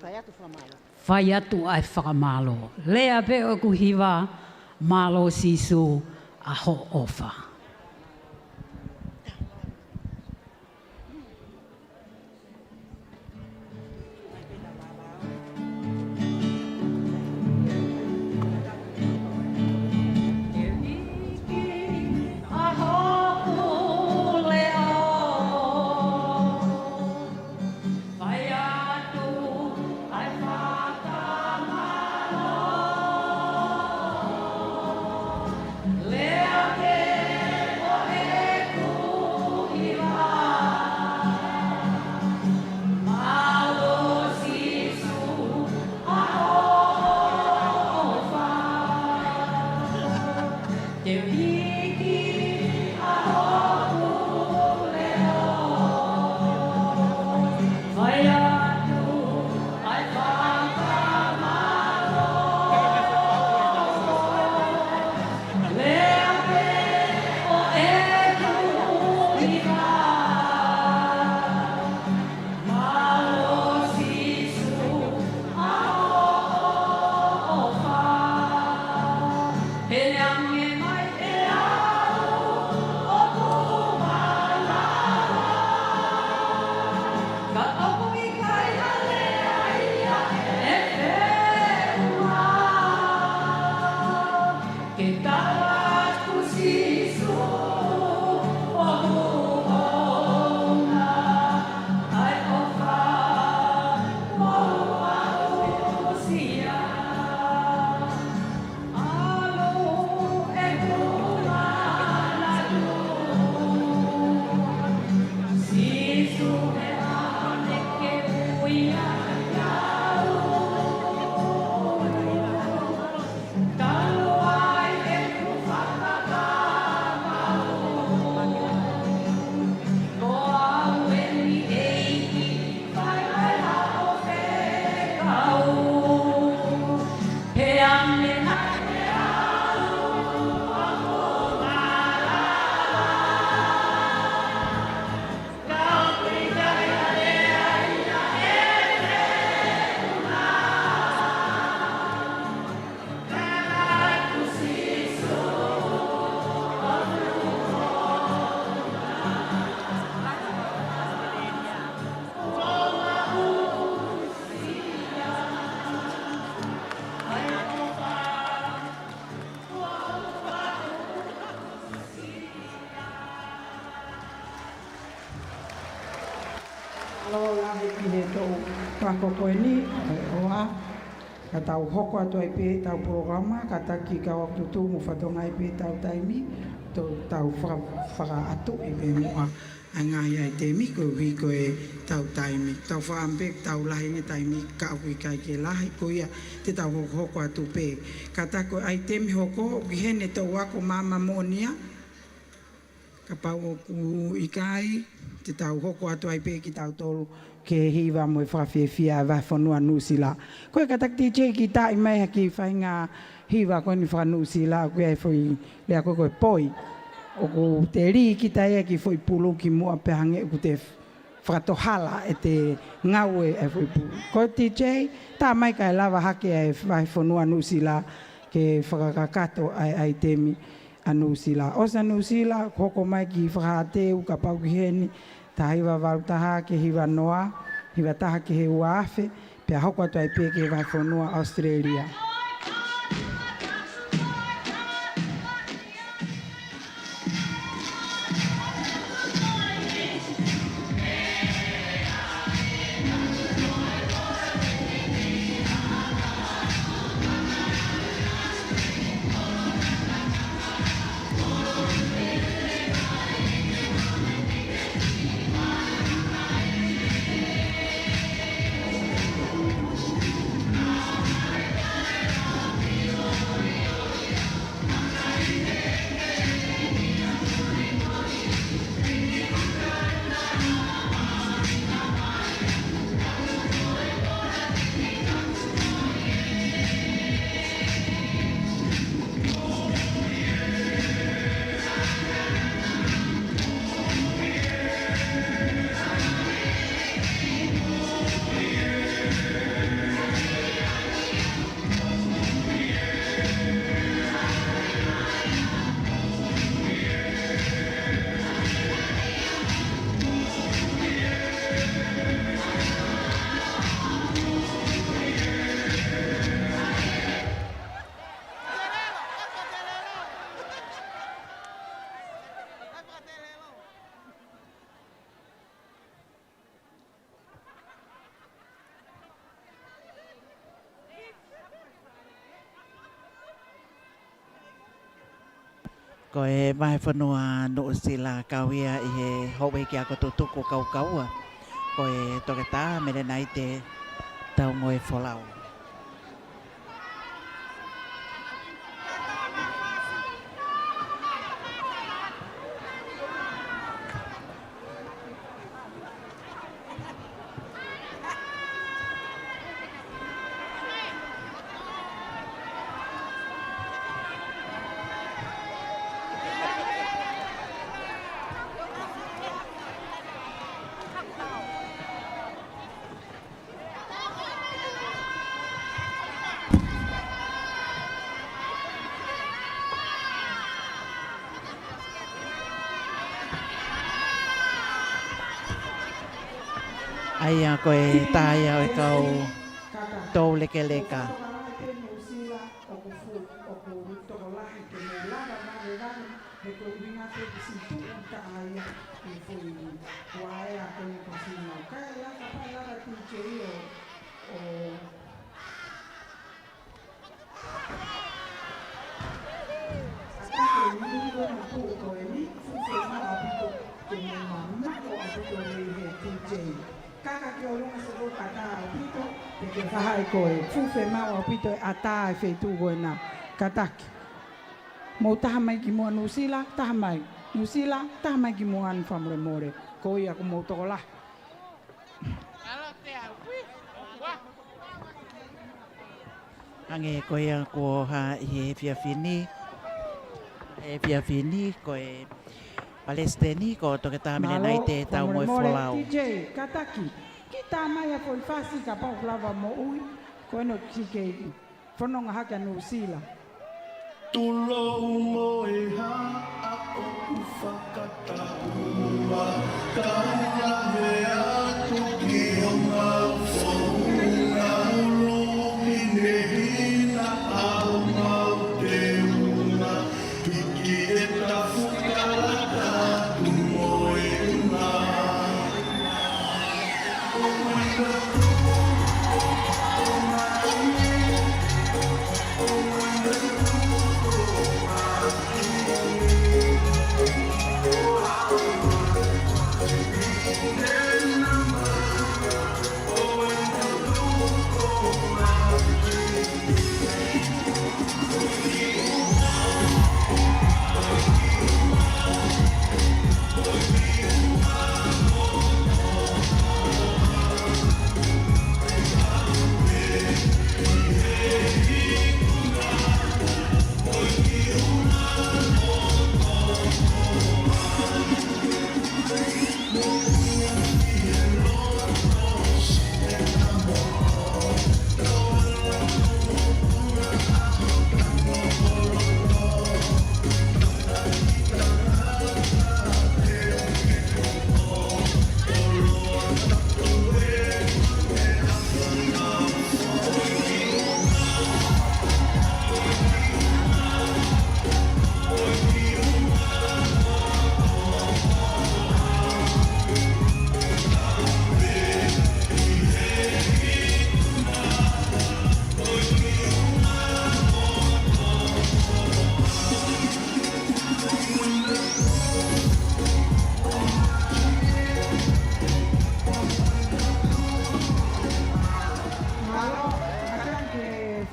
fai atu fakamālō. Fai atu ʻa e fakamālō. Lea pē ʻoku hiva, mālō Sīsū ʻa hoʻo ʻofa. Mālō lahi ki he toʻu ako ko eni, ʻoua. Ka tau hoko atu ai pē ʻetau polokalama, kātaki kau ʻaposetolo mo fakatokangaʻi pē ʻetau taimi, tau, tau faka-, fakaʻatuʻi pē muʻa. ʻa e ngaahi ʻaitemi koeʻuhi ko ʻetau taimi. Tau fakaʻamu pē ke tau lahi ange taimi ka ʻoku ʻikai ke lahi, ko ia te tau hokohoko atu pē. Kātaki ko e ʻaitemi hoko, ʻoku ʻi heni e toʻu ako maama moʻonia. Kapau ʻoku ʻikai, te tau hoko atu ai pē kitautolu ki he hiva mo e fakafiefia ʻa e vahefonua Nuʻusila. Ko e kātaki T J ke kiʻi taaʻi mai ha kiʻi faʻahinga hiva ko eni faka-Nuʻusila, ʻoku ʻi ai e foʻi lea ko ē ko e poi. ʻOku te lī kita ia ki he foʻi pulu kimuʻa pea hangē ʻoku te fakatohala ʻete ngāue ʻa e foʻi pulu. Ko e T J, tā mai kae lava hake ʻa e vahefonua Nuʻusila ke fakakakato ʻa e ʻaitemi ʻa Nuʻusila. ʻOsi ʻa Nuʻusila, hoko mai ki Fakahāteu, kapau ʻoku ʻi heni, taha hiva valu taha ki he hiva noa, hiva taha ki he ua afe, pea hoko atu ai pē ki he vahefonua ʻAositelēlia. Ko e vahefonua Nuʻusila kau ia ʻi he houʻeiki ako tutuku kaukaua, ko e Toketā Melenaite Taumoefolau. ʻA ia ko e tā ia ʻo e kau toulekeleka. He ko e ʻuhinga pē ke siʻi tuʻu ʻa ia ʻi he foʻi vaea ko eni ko Sino. Kae lava, kae lava T J ʻo, ʻo ʻatā ke nili ko ena puʻu ko eni, fuʻu fēmao ʻaupito ke ne mamako ʻaupito mei he T J. Kaka ki ʻolunga soko ʻatā ʻaupito, te ke fahaʻi ko e fuʻu fēmao ʻaupito e ʻatā e feituʻu ko ena. Kātaki. Mou taha mai ki muʻa Nuʻusila, taha mai. Nuʻusila, taha mai ki muʻa ʻo fakamolemole. Ko ia ko homou tokolahi. Hangē ko ia kuo hā ʻi he efiafi ni. Efiafi ni ko e palesiteni ko Toketā Melenaite Taumoefolau. T J, kātaki. Kiʻi tā mai ha foʻi fasi kapau ʻoku lava moʻui. Ko ena ʻoku kei fononga hake ʻa Nuʻusila. Tulou mo e haʻa ʻoku fakatapua, kau lave atu ki homau founga, ʻulu hinehina ʻa homau teunga, hiki e tafu kalata atu mo e una.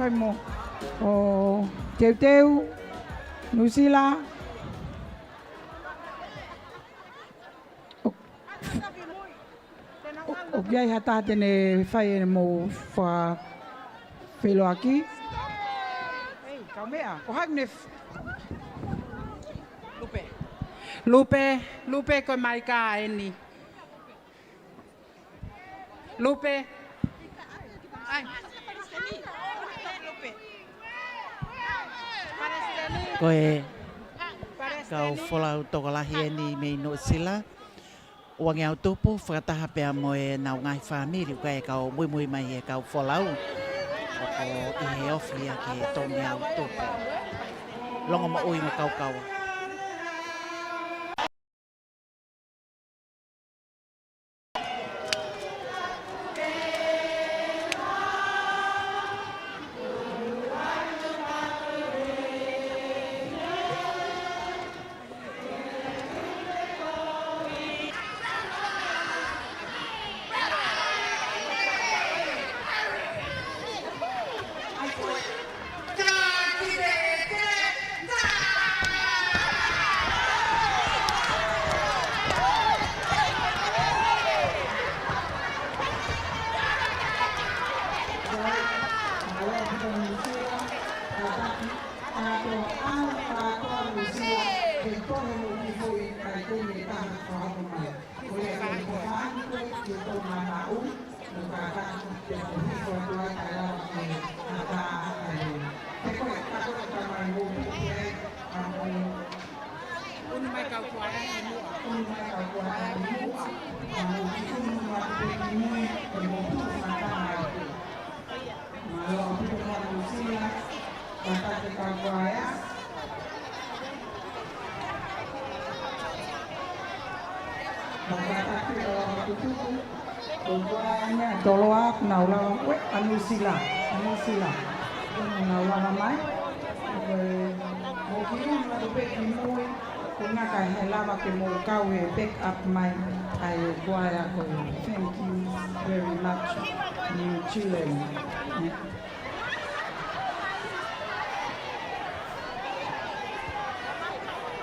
Fai mo ʻo Teuteu, Nuʻusila. ʻO, ʻo, ʻoku ʻi ai ha taha te ne fai ʻene mo fa feloaki. Ei, kaumeʻa. Ko hai ne f-, Lupe. Lupe, Lupe ko e maika eni. Lupe. ʻAi. Ko e kau folau tokolahi eni mei Nuʻusila. Uangeau Tupu, fakataha pea mo ʻenau ngaahi fāmili, ʻoku ʻi ai e kau muimui mai he kau folau. ʻOku ʻi he ofi ia ki he Tongeau Tupu. Longomoʻui mo kaukaua. Mālō ʻaupito Nuʻusila, kātaki kau kuaea. Kātaki kau kuaea, ko e kuaea eni ʻa Toloa, nau lava, ue, ʻa Nuʻusila, ʻa Nuʻusila. Nau lava mai, ko e, mo ki unu atu pē ki mui, ko ngaka he lava ke mou kau he back up mai, ʻa e kuaea ko e, thank you very much, New Zealand.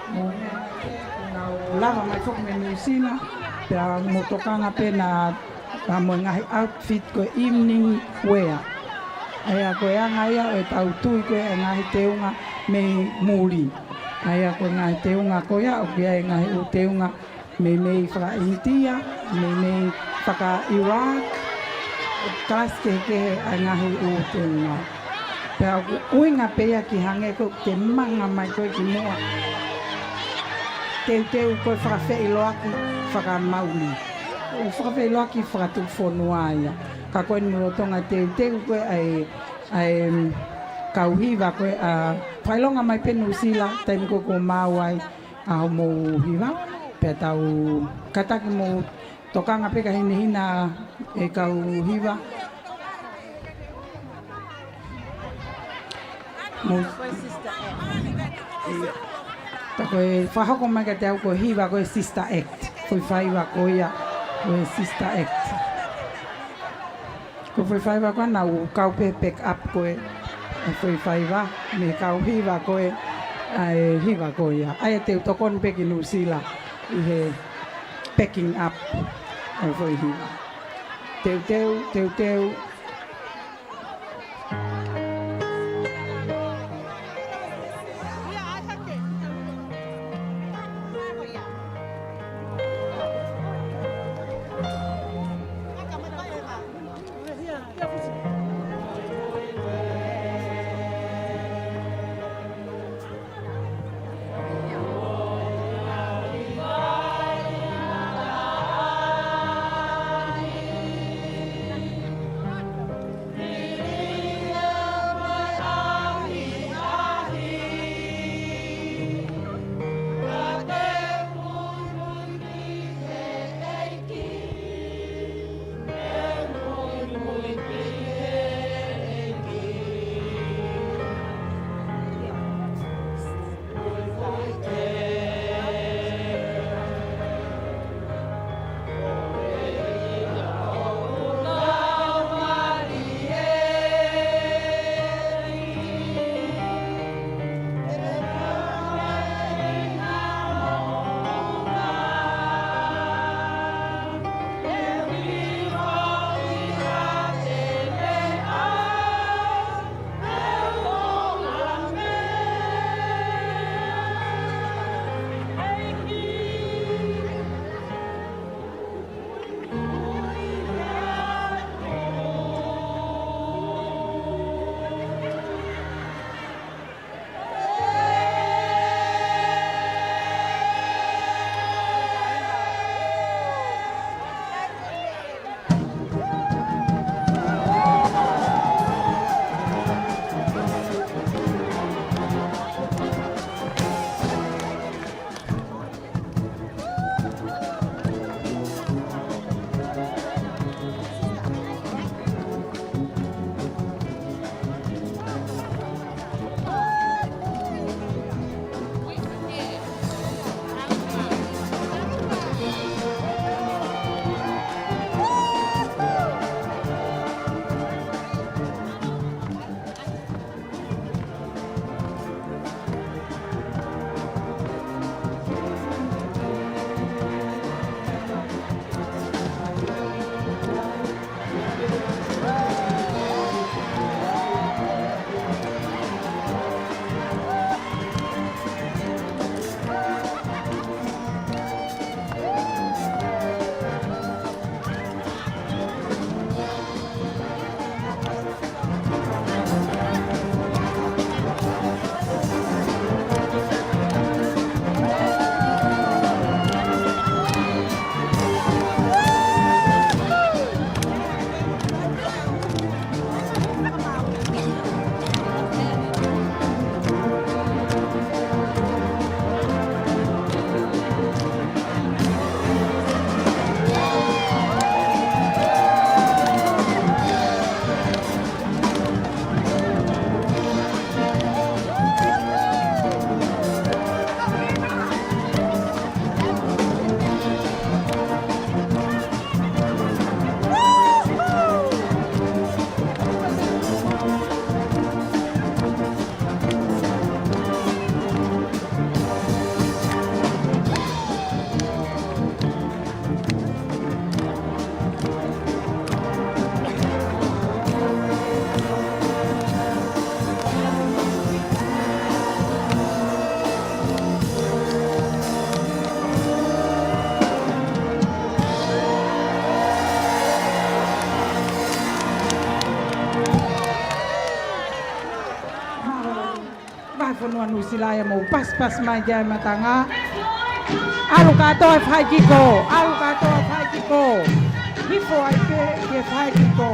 Mo e meʻa mai pē, ʻoku nau lava mai foki mei Nuʻusila, pea mo tokanga pē na, pea mo e ngaahi outfit ko e evening wear. ʻA ia ko e anga ia ʻo e tau tui ko e ngaahi teunga mei muli. ʻA ia ko e ngaahi teunga ko ia, ʻoku ʻi ai e ngaahi ʻū teunga meimei faka-ʻInitia, meimei faka-Iraq, kalasi kehekehe ʻa e ngaahi ʻū teunga. Pea ʻoku ʻuhinga pē ia ki hangē ko e ke manga mai ko e ki muʻa. Teuteu ko e fakafeʻiloaki fakamauli. ʻO fakafeʻiloaki fakatuʻufonua ia. Ka ko eni mo lolotonga teuteu ko e ʻa e, ʻa e, mm, kau hiva ko e ʻa, fakaʻilonga mai pē Nuʻusila, taimi ko ē ʻoku mau ai, ʻa hoʻomou hiva, pea tau kātaki mou tokanga pē ka hinehina e kau hiva. Mo, tā ko e fakahoko mai kiate au ko e hiva ko e Sister Act. Foʻi faiva ko ia ko e Sister Act. Ko e foʻi faiva ko ē naʻa ku kau pē back up ko e, e foʻi faiva, mei he kau hiva ko e, ʻa e hiva ko ia. ʻA ia te u tokoni pē ki Nuʻusila ʻi he backing up ʻo e foʻi hiva. Teuteu, teuteu. Fonua Nuʻusila ia, mou pasipasi mai ki ai e matanga. ʻAlu kātoa e faikiko, ʻalu kātoa e faikiko. Hifo ai pē ki he faikiko.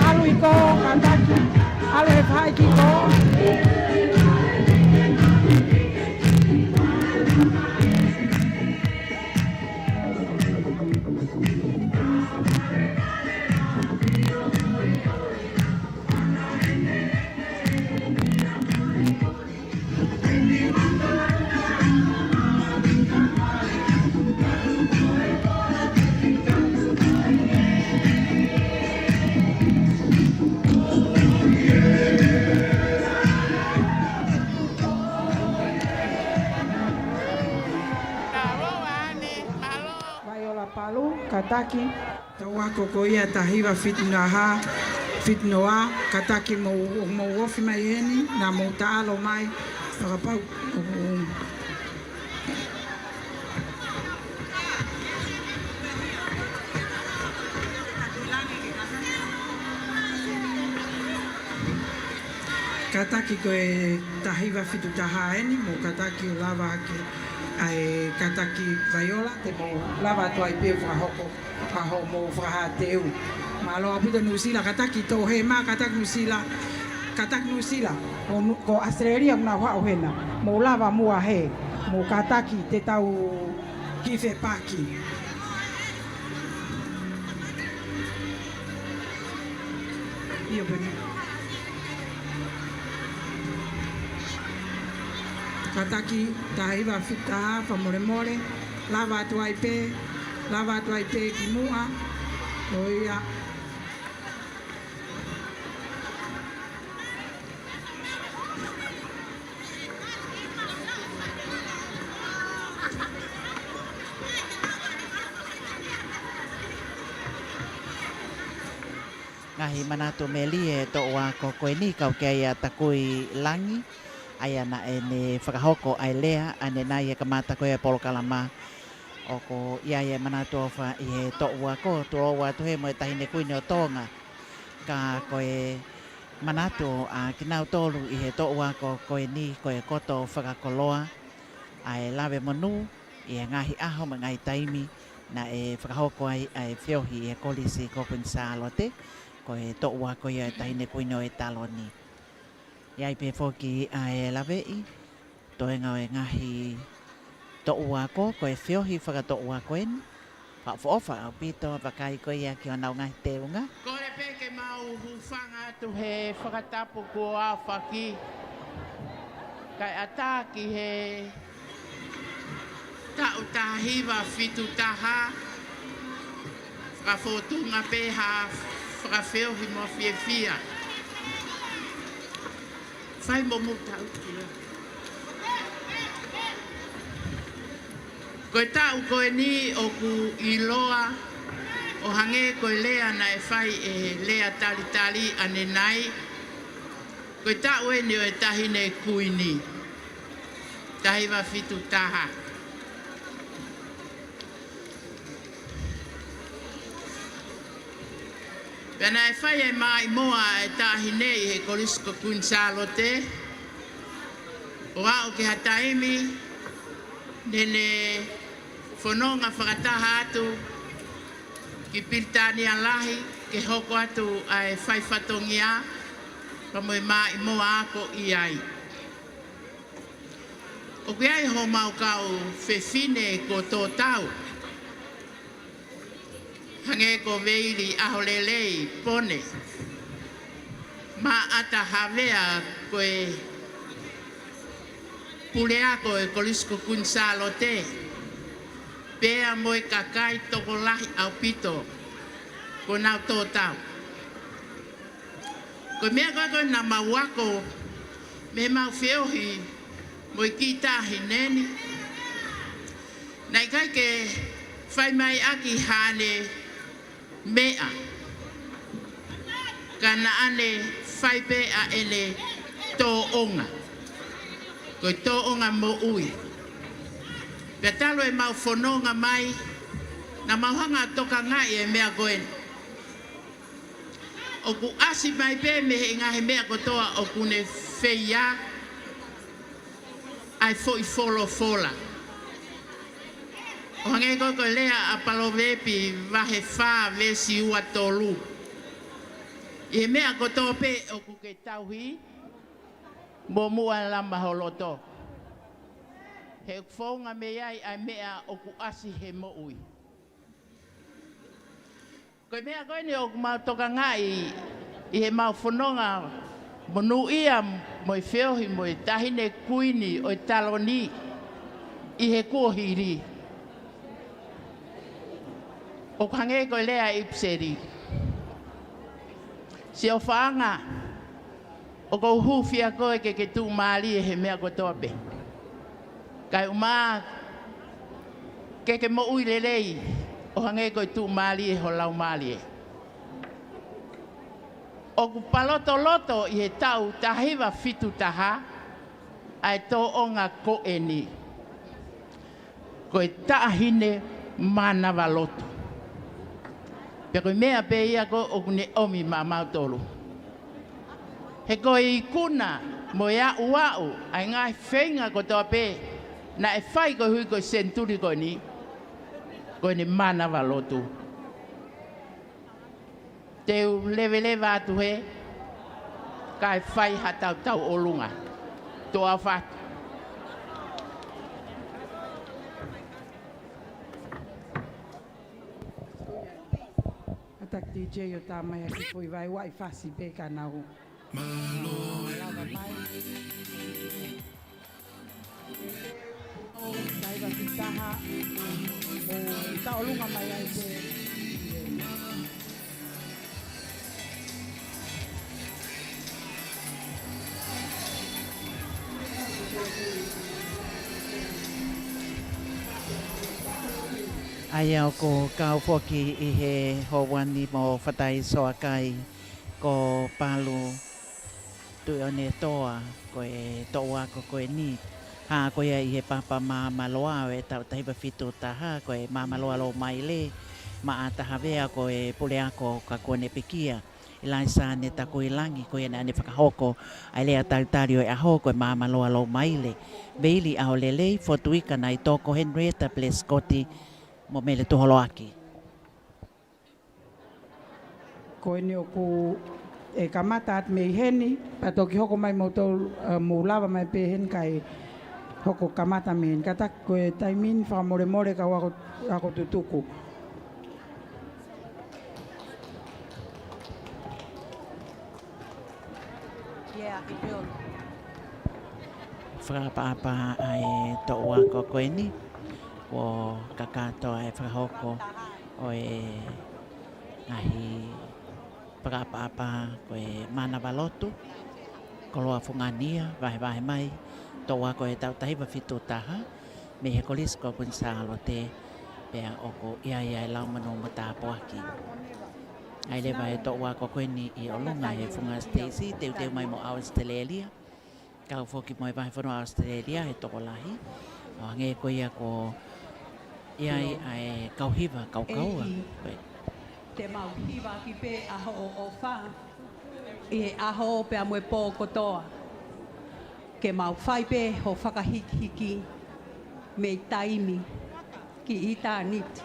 ʻAlu iko, kātaki, ʻalu e faikiko. Vaiola Palu, kātaki. Toʻu ako ko ia taha hiva fitu taha, fitu noa, kātaki mou, mou ofi mai heni, naʻa mou taʻalo mai, fakapau. Kātaki ko e taha hiva fitu taha eni, mou kātaki ʻo lava ake, ʻa e kātaki Vaiola, te mou lava atu ai pē ʻo fakahoko ʻa hoʻomou fakahā teu. Mālō ʻaupito Nuʻusila, kātaki Toʻohema, kātaki Nuʻusila, kātaki Nuʻusila, ko Nu-, ko ʻAositelēlia ʻoku nau haʻu hena, mou lava muʻa hē, mou kātaki te tau kiʻi fepaki. ʻIo pē. Kātaki taha hiva fitu taha, fakamolemole. Lava atu ai pē, lava atu ai pē ki muʻa. ʻO ia. Ngaahi manatu melie e toʻu ako ko eni, kau ki ai ʻa Takui Langi, ʻa ia naʻa ne fakahoko ʻa e lea ʻanenai he kamata ko ia e polokalama. ʻOku ʻi ai e manatu ʻofa ʻi he toʻu ako, tulou atu hē mo e Taʻahine Kuini ʻo Tonga. Ka ko e manatu ʻa kinautolu ʻi he toʻu ako ko eni ko e koto fakakoloa ʻa e lave monū ʻi he ngaahi ʻaho mo e ngaahi taimi naʻe fakahoko ai ʻa e feohi ʻi he Kolisi ko Kuini Sālote, ko e toʻu ako ia e Taʻahine Kuini ʻo e Taloni. ʻI ai pē foki ʻa e laveʻi, toenga ʻo e ngaahi toʻu ako, ko e feohi fakatoʻu ako eni, fakaʻofoʻofa ʻaupito, vakai ko ia ki honau ngaahi teunga. Kole pē ke mau hūfanga atu he fakatapu kuo aofaki. Kae ʻatā ki he taʻu taha hiva fitu taha, fakafōtunga pē ha fakafeohi mo fiefia. Fai mo mou taʻutia. Ko e taʻu ko eni ʻoku ʻiloa ʻo hangē ko e lea naʻe fai ʻe he lea talitali ʻanenai. Ko e taʻu eni ʻo e Taʻahine Kuini. Taha hiva fitu taha. Pea naʻe fai e maʻimoa ʻa e taʻahine ʻi he Kolisi ko Kuini Sālote, ʻo aʻu ki ha taimi naʻa ne fononga fakataha atu ki Pilitānia Lahi ke hoko atu ʻa e fai fatongia pea mo e maʻimoa ako ʻi ai. ʻOku ʻi ai homau kau fefine kuo tō tau, hangē ko Veili ʻAholelei Pone, Maʻata Havea ko e puleako e Kolisi ko Kuini Sālote, pea mo e kakai tokolahi ʻaupito kuo nau tō tau. Ko e meʻa ko ē ko ē naʻa mau ako mei heʻemau feohi mo e kiʻi taʻahine ni, naʻe ʻikai ke fai mai ʻaki haʻane meʻa, ka naʻa ne fai pē ʻa ʻene tōʻonga. Ko e tōʻonga moʻui. Pea talu ʻemau fononga mai, Naʻa mau hanga ʻo tokangaʻi e meʻa ko ē. ʻOku ʻasi mai pē mei he ngaahi meʻa kotoa ʻoku ne feia ʻa e foʻi folofola. ʻO hangē ko e, ko e lea ʻa Palovepi vahe fā veesi ua tolu. ʻI he meʻa kotoa pē ʻoku ke tauhi, mo muʻa lama ho loto. He ʻoku founga mei ai ʻa e meʻa ʻoku ʻasi he moʻui. Ko e meʻa ko eni ʻoku mau tokangaʻi ʻi heʻemau fononga monūʻia mo e feohi mo e Taʻahine Kuini ʻo e Taloni ʻi he kuohili. ʻOku hangē ko e lea ʻa e ʻipiseli. Siʻofoʻanga, ʻoku ou hūfia koe ke ke tuʻumālie he meʻa kotoa pē. Kae ʻumaʻā ke ke moʻui lelei, ʻo hangē ko e tuʻumālie ho laumālie. ʻOku palotoloto ʻi he taʻu taha hiva fitu taha ʻa e tōʻonga ko eni. Ko e Taʻahine Mānava Lotu. Pea ko e meʻa pē ia ko ē ʻoku ne ʻomi maʻamautolu. He ko e ikuna mo e aʻuaʻu ʻa e ngaahi feinga kotoa pē naʻe fai koeʻuhi ko e senituli ko eni, ko ʻene mānava lotu. Te u leveleva atu hē, kae fai haʻatau tauʻolunga. Toʻa fatu. Ata ki DJ ʻo tā mai ha kiʻi foʻi vaeuaʻi fasi pē ka nau lava mai. Taha hiva fitu taha, ʻo tauʻolunga mai ai pē. ʻA ia ʻoku kau foki ʻi he hovani mo Fatai Soakai ko Palu Tuʻiʻonetoa, ko e toʻu ako ko eni. Hā ko ia ʻi he papa Māmaloa ʻo e taʻu taha hiva fitu taha, ko e Māmaloa Loumaile, maʻa Tahavea ko e puleako ka kuo ne pekia. ʻIlaisa Ne Takuilangi, ko ia naʻa ne fakahoko ʻa e lea talitali ʻo e ʻaho, ko e Māmaloa Loumaile. Veili ʻAholelei, Fotu Ika Naitoko, Henrietta Pleskoti, mo Mele Tuholoaki. Ko eni ʻoku kamata atu mei heni, pea toki hoko mai moutolu, ē, mou lava mai pē heni kae hoko kamata mei heni. Kātaki ko e taimi ni fakamolemole kau ako, ako tutuku. Yeah, it will. Fakaʻapaʻapa ʻa e toʻu ako ko eni, kuo kakato ʻa e fakahoko ʻo e ngaahi fakaʻapaʻapa ko e mānava lotu, koloa fungani ia, vahevahe mai, toʻu ako ʻo e taʻu taha hiva fitu taha, mei he Kolisi ko Kuini Sālote, pea ʻoku ʻi ai ʻa e lau monū mo tāpuaki. ʻA ia leva e toʻu ako ko eni ʻi ʻolunga he funga Stacy, teuteu mai mo ʻAositelēlia. Kau foki mo e vahefonua ʻAositelēlia he tokolahi. ʻO hangē ko ia ko ia ʻi ai ʻa e kau hiva kaukaua. ʻEiki, te mau hivaʻaki pē ʻa hoʻo ʻofa ʻi he ʻaho pea mo e pō kotoa. Ke mau fai pē ho fakahikihiki mei taimi ki ʻitāniti.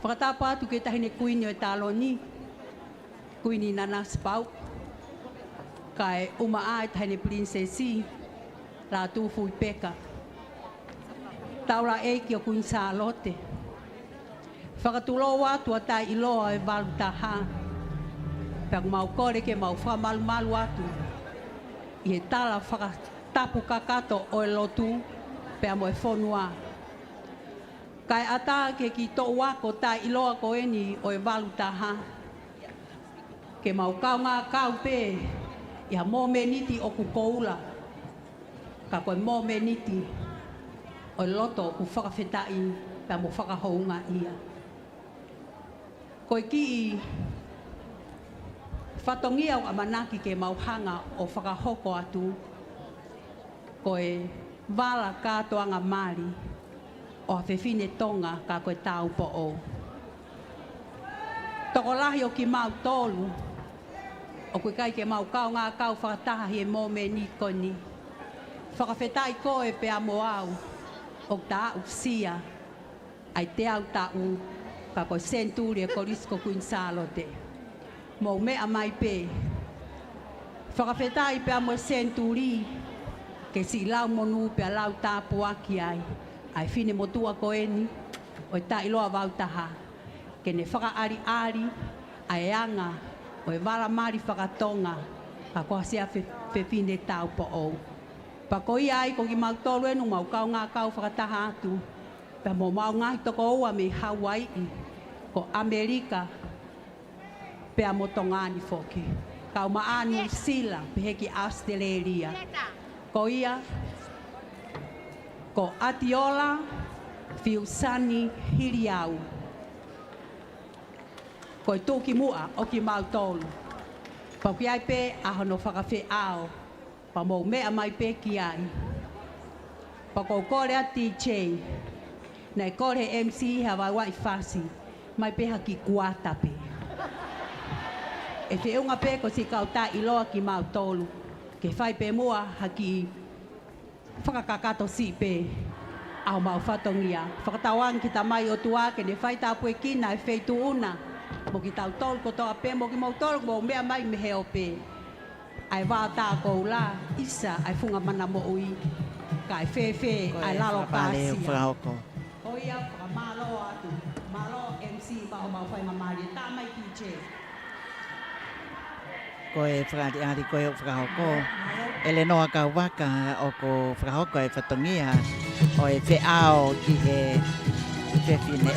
Fakatapu atu ki he Taʻahine Kuini ʻo e Taloni, Kuini Nanasipauʻu, kae ʻumaʻā e Taʻahine Pilinisesi Lātūfuipeka, Taulaʻeiki ʻo Kuini Sālote. Fakatulou atu ʻa Taʻiloa ʻo e valu taha, pea ʻoku mau kole ke mau fakamalumalu atu ʻi he tala fakatapu kakato ʻo e lotu pea mo e fonua. Kae ʻatā ki he kiʻi toʻu ako Taʻiloa ko eni ʻo e valu taha, ke mau kaungā kau pē ʻi ha momeniti ʻoku koula, ka ko e momeniti ʻo e loto ʻoku fakafetaʻi pea mo fakahoungaʻia. Ko e kiʻi fatongia ʻoku ʻamanaki ke mau hanga ʻo fakahoko atu, ko e vala kātoanga mali. ʻo ha fefine Tonga ka ko e taupoʻou. Tokolahi ʻo kimautolu ʻoku ʻikai ke mau kaungā kau fakataha ʻi he mōmeni ko eni. Fakafetaʻi koe pea mo au ʻoku ta aʻusia ʻa e teau taʻu ka ko e senituli ʻo e Kolisi ko Kuini Sālote. Mou meʻa mai pē. Fakafetaʻi pea mo e senituli ke siʻi lau monū pea lau tāpuaki ai ʻa e finemotuʻa ko eni ʻo e Taʻiloa Vautaha, ke ne fakaʻaliʻali ʻa e anga ʻo e vala mali faka-Tonga ka ko ha sea fe-, fefine taupoʻou. Pea ko ia ai ko kimautolu eni ʻoku mau kaungā kau fakataha atu pea mo homau ngaahi tokoua mei Hauaiʻi, ko ʻAmelika, pea mo Tonga ni foki. Kau maʻa Nuʻusila, pehē ki ʻAositelēlia. Ko ia, ko ʻAtiola Fiusani Hiliau. Ko e tuʻukimuʻa ʻo kimautolu. Pea ʻoku ʻi ai pē ʻa hono fakafeʻao. Pea mou meʻa mai pē ki ai. Pea ʻoku ou kole atu DJ, naʻe kole he M C ha vaivai fasi, mai pē ha kiʻi kuata pē. ʻE feʻunga pē ko siʻi kau taʻiloa kimautolu, ke fai pē muʻa ha kiʻi fakakakato siʻi pē ʻa homau fatongia. Fakatauange ki he Tamai ʻOtua ke ne fai tāpuekina e feituʻu na mo kitautolu kotoa pē, mo kimoutolu mou meʻa mai mei he ope. ʻA e vā tā koula, ʻisa ʻa e funga mana moʻui, kae fēfē ʻa e lalo kāsia. Ko ia, fakamālō atu. Mālō M C, maʻu homau faingamālie. Tā mai DJ. Ko e fakaʻaliʻali ko ē ʻoku fakahoko. Mālō. ʻElenoa Kauvaka ʻoku fakahoko e fatongia ʻo e feʻao ki he fefine.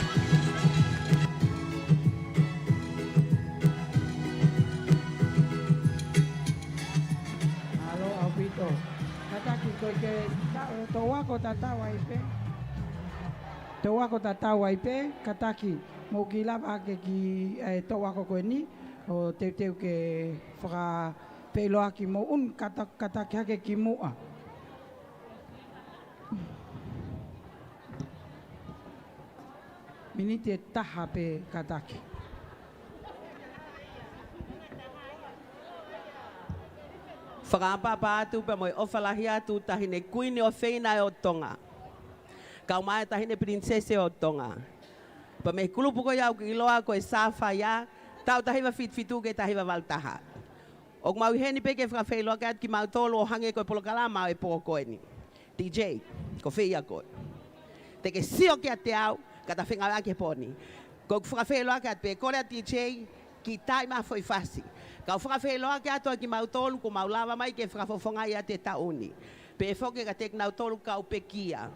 Mālō ʻaupito. Kātaki ko e ke ta-, toʻu ako tatau ai pē. Toʻu ako tatau ai pē, kātaki. Mou kiʻi lava hake ki, ē, toʻu ako ko eni, ʻo teuteu ke fakafeʻiloaki moʻoni kāta-, kātaki hake ki muʻa. Miniti ʻe taha pē kātaki. Fakaʻapaʻapa atu pea mo e ʻofa lahi atu Taʻahine Kuini ʻofeina ʻo Tonga. Kau mai Taʻahine Pilinisesi ʻo Tonga. Pea mei he kulupu ko ia ʻoku ʻiloa ko e Sāfaia, taʻu taha hiva fitu fitu ki he taha hiva valu taha. ʻOku mau ʻi heni pē ke fakafeʻiloaki atu kimautolu ʻo hangē ko e polokalama ʻo e pō ko eni. DJ, ko fē ia koe? Te ke sio kiate au, ka ta fengāueʻaki he pō ni. Ko ʻeku fakafeʻiloaki atu pē, kole atu DJ, kiʻi taimi ʻa e foʻi fasi. Kau fakafeʻiloaki atu ʻa kimautolu, kuo mau lava mai ke fakafofongaʻi atu e taʻu ni. Pehē foki kiate kinautolu kau pekia.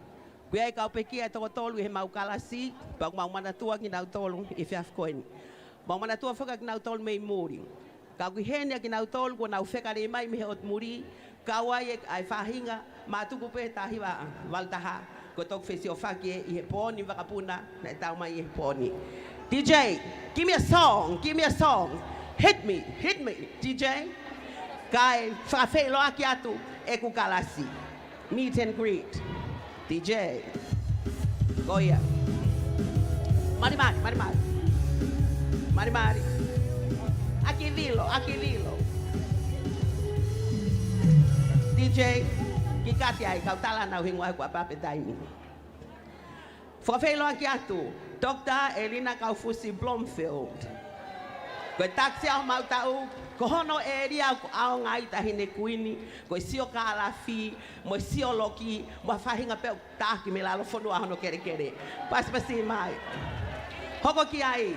ʻOku ʻi ai e kau pekia ʻe toko tolu ʻi heʻemau kalasi, pea ʻoku mau manatua kinautolu ʻi he efiafi ko eni. Mau manatua foki ʻa kinautolu mei muli. Ka ʻoku ʻi heni ʻa kinautolu kuo nau fekale mai mei he ʻotu muli, kau ai e, ʻa e faʻahinga, mātuku pē taha hiva valu taha, ko e toki fesiofaki ē ʻi he pō ni, vakapuna naʻe tau mai ʻi he pō ni. DJ, give me a song, give me a song. Hit me, hit me, DJ. Kae fakafeʻiloaki atu ʻeku kalasi. Meet and greet. DJ. Ko ia. Malimali, malimali. Malimali. ʻAki vilo, ʻaki vilo. DJ, kiʻi kati ai, kau tala ʻa e hingoa he kuo ʻapē pē taimi. Fakafeʻiloaki atu, Doctor Elina Kaufusi Blomfield. Ko e takisi ʻa homau taʻu, ko hono ʻēlia ʻoku ʻaonga ai Taʻahine Kuini, ko e siokālafi, mo e sioloki, mo ha faʻahinga pē ʻoku taki mei lalo fonua hono kelekele. Pasipasi mai. Hoko ki ai,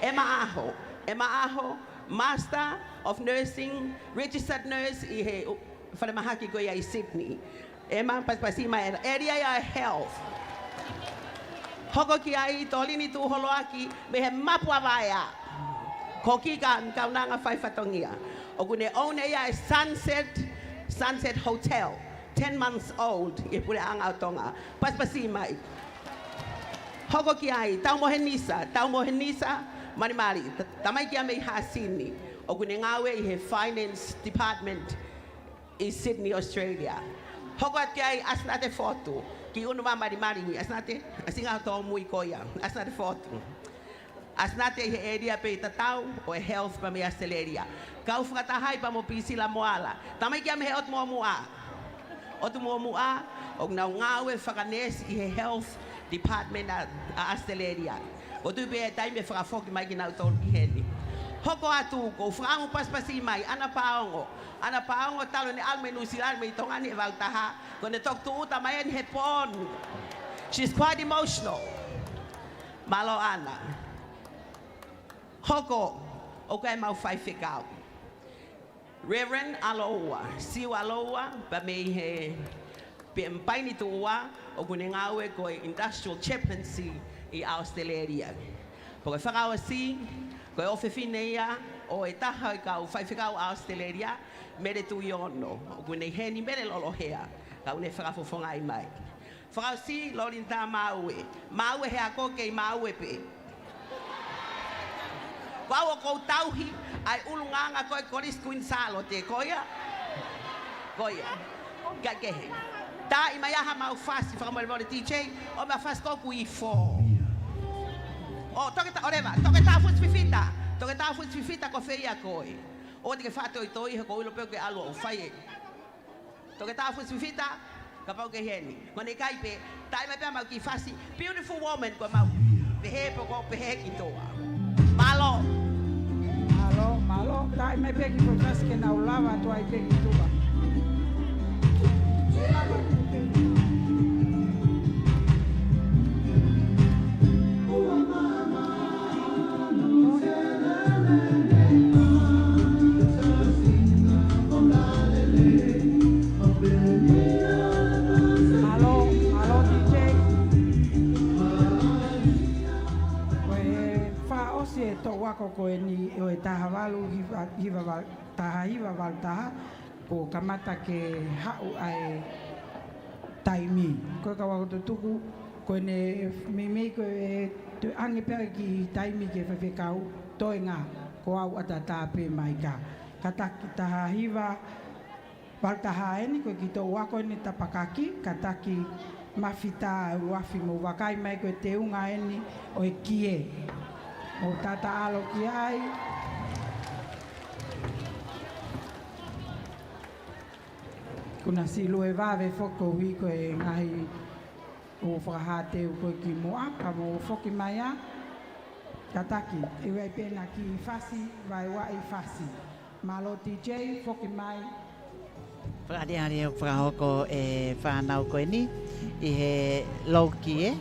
ʻEma ʻAho. ʻEma ʻAho, Master of Nursing, Registered Nurse ʻi he u-, falemahaki ko ia ʻi Sydney. ʻEma, pasipasi mai, ʻēlia ia ʻo e health. Hoko ki ai Tolini Tuʻuholoaki mei he Mapu ʻa Vaea. Ko e kiʻi ka-, kaunanga fai fatongia. ʻOku ne own ʻe ia e Sunset, Sunset Hotel, ten months old, ʻi he puleʻanga ʻo Tonga. Pasipasi mai. Hoko ki ai, Taumohenisa, Taumohenisa, malimali, t-, tamaiki ia mei Hāsini. ʻOku ne ngāue ʻi he Finance Department ʻi Sydney, Australia. Hoko atu ki ai ʻAsinate Fotu, ki ʻUnumalimali, ʻAsinate, ʻAsinga Tōmui ko ia, ʻAsinate Fotu. ʻAsinate ʻi he ʻēlia pē ʻi tatau ʻo e health pea mei ʻAositelēlia. Kau fakataha ai pea mo Pisila Moala. Tamaiki ia mei he ʻOtu Muʻomuʻa. ʻOtu Muʻomuʻa, ʻoku nau ngāue fakaneesi ʻi he health department ʻa, ʻa ʻAositelēlia. ʻOku ou tui pē ʻe taimi ʻe fakafoki mai kinautolu ki heni. Hoko atu, ʻoku ou fakaʻamu pasipasi mai, ʻAna Paongo. ʻAna Paongo talu ʻene ʻalu mei Nuʻusila mei Tonga ni ʻi he valu taha. Ko ʻene toki tūʻuta mai eni he pō ni. She's quite emotional. Mālō ʻAna. Hoko, ʻoku ʻi ai ʻemau faifekau. Reverend ʻAloua, Siu ʻAloua, pea mei he Paini Tuʻua, ʻoku ne ngāue ko e Industrial Chaplaincy ʻi ʻAositelēlia. Pea ko e fakaʻosi, ko e ʻofefine ia ʻo e taha ʻo e kau faifekau ʻAositelēlia, Mele Tuiono, ʻoku ne ʻi heni, Mele Lolohea, ka ʻoku ne fakafofongaʻi mai. Fakaʻosi, Lolinita Maue. Maue he ako kei Maue pē. Ko au ʻoku ou tauhi ʻa e ʻulungaanga ko ē Kolisi Kuini Sālote, ko ia? Ko ia. Ka kehe. Taaʻi mai ā haʻamau fasi, fakamolemole T J, ʻomai e fasi ko ē ʻoku ʻi fō. ʻO, Toketā, ʻoleva, Toketā Fusi Fifita. Toketā Fusi Fifita, ko fē ia koe? ʻOua te ke faʻa toitoi he ʻoku ou ʻilo pē ʻoku ke ʻalu ʻo fai e Toketā Fusi Fifita, kapau ʻoku ke ʻi heni. Ko ʻene ʻikai pē, taaʻi mai pē haʻamau kiʻi fasi. Beautiful woman, ko ʻemau pehē pē, ko e pehē ki tuʻa. Mālō. Mālō, mālō. Taaʻi mai pē kiʻi foʻi fasi ke nau lava atu ai pē ki tuʻa. Mālō, mālō, T J. Ko e fakaʻosi e toʻu ako ko eni ʻo e taha valu hiva, hiva valu, taha hiva valu taha, kuo kamata ke haʻu ʻa e taimi. Ko e kau ako tutuku, ko ʻene meimei ko e toe ʻange pē ʻa e kiʻi taimi ki he faifekau, toenga, ko au ʻatā pē mai ka. Kātaki, taha hiva valu taha eni, ko e kiʻi toʻu ako eni Tapakaki, kātaki Mafita ʻUluafi, mou vakai mai ko e teunga eni ʻo e kie. Mou tata ʻalu ki ai. Kuo na siʻi lue vave foki koeʻuhi ko e ngaahi ʻū fakahā teu ko ē kimuʻa, ka mou foki mai ā. Kātaki, ʻi ai pē ʻena kiʻi fasi, vaeua e fasi. Mālō T J, foki mai. Fakaʻaliʻali ʻoku fakahoko e fānau ko eni ʻi he loukie.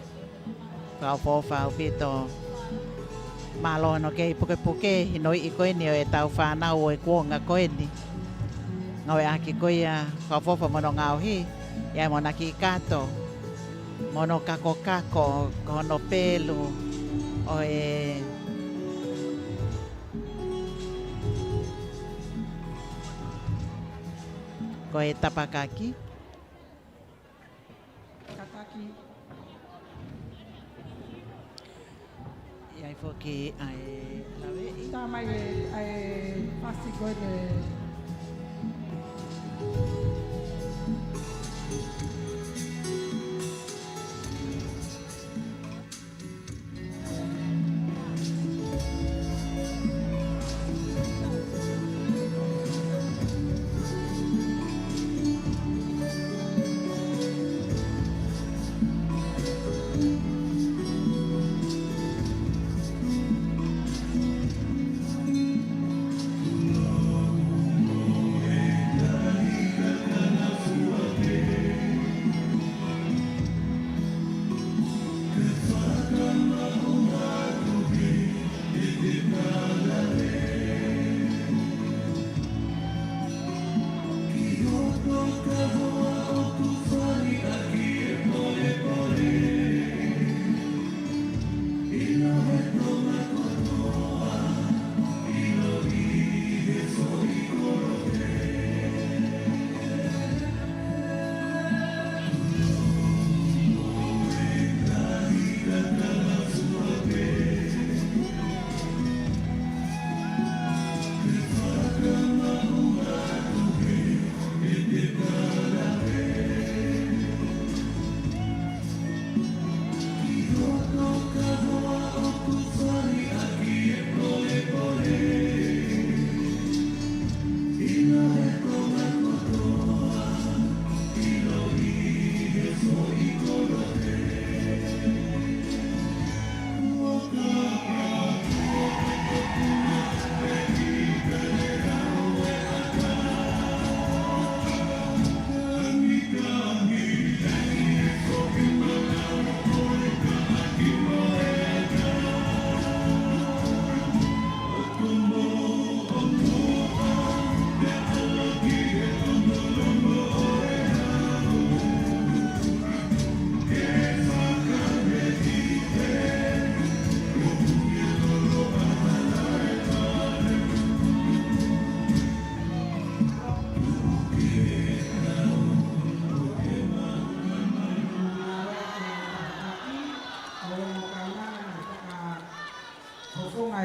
Fakaʻofoʻofa ʻaupito. Mālō hono kei pukepuke hinoiʻi ko eni ʻo ʻetau fānau ʻo e kuonga ko eni. Ngāueʻaki ko ia, fakaʻofoʻofa mo hono ngaohi, ʻi ai mo ʻena kiʻi kato, mo hono kakokako, ko hono pelu ʻo e, ko e tapakaki. Kātaki. ʻI ai foki ʻa e laveʻi. Tā mai e, ʻa e fasi ko ē.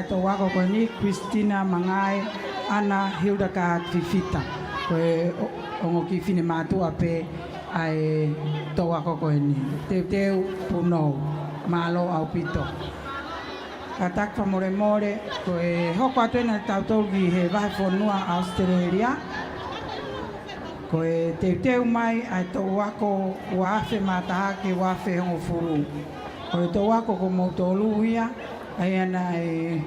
Toʻu ako ko eni, Christina Mangae, Ana Hildegard Fifita. Ko e o-, ongo kiʻi finemātuʻa pē ʻa e toʻu ako ko eni. Teuteu Punou, mālō ʻaupito. Kātaki fakamolemole, ko e hoko atu ena ʻa tautolu ki he vahefonua ʻAositelēlia. Ko e teuteu mai ʻa e toʻu ako ua afe mā taha ki he ua afe hongofulu. Ko e toʻu ako ko moutolu ia, ʻa ia naʻe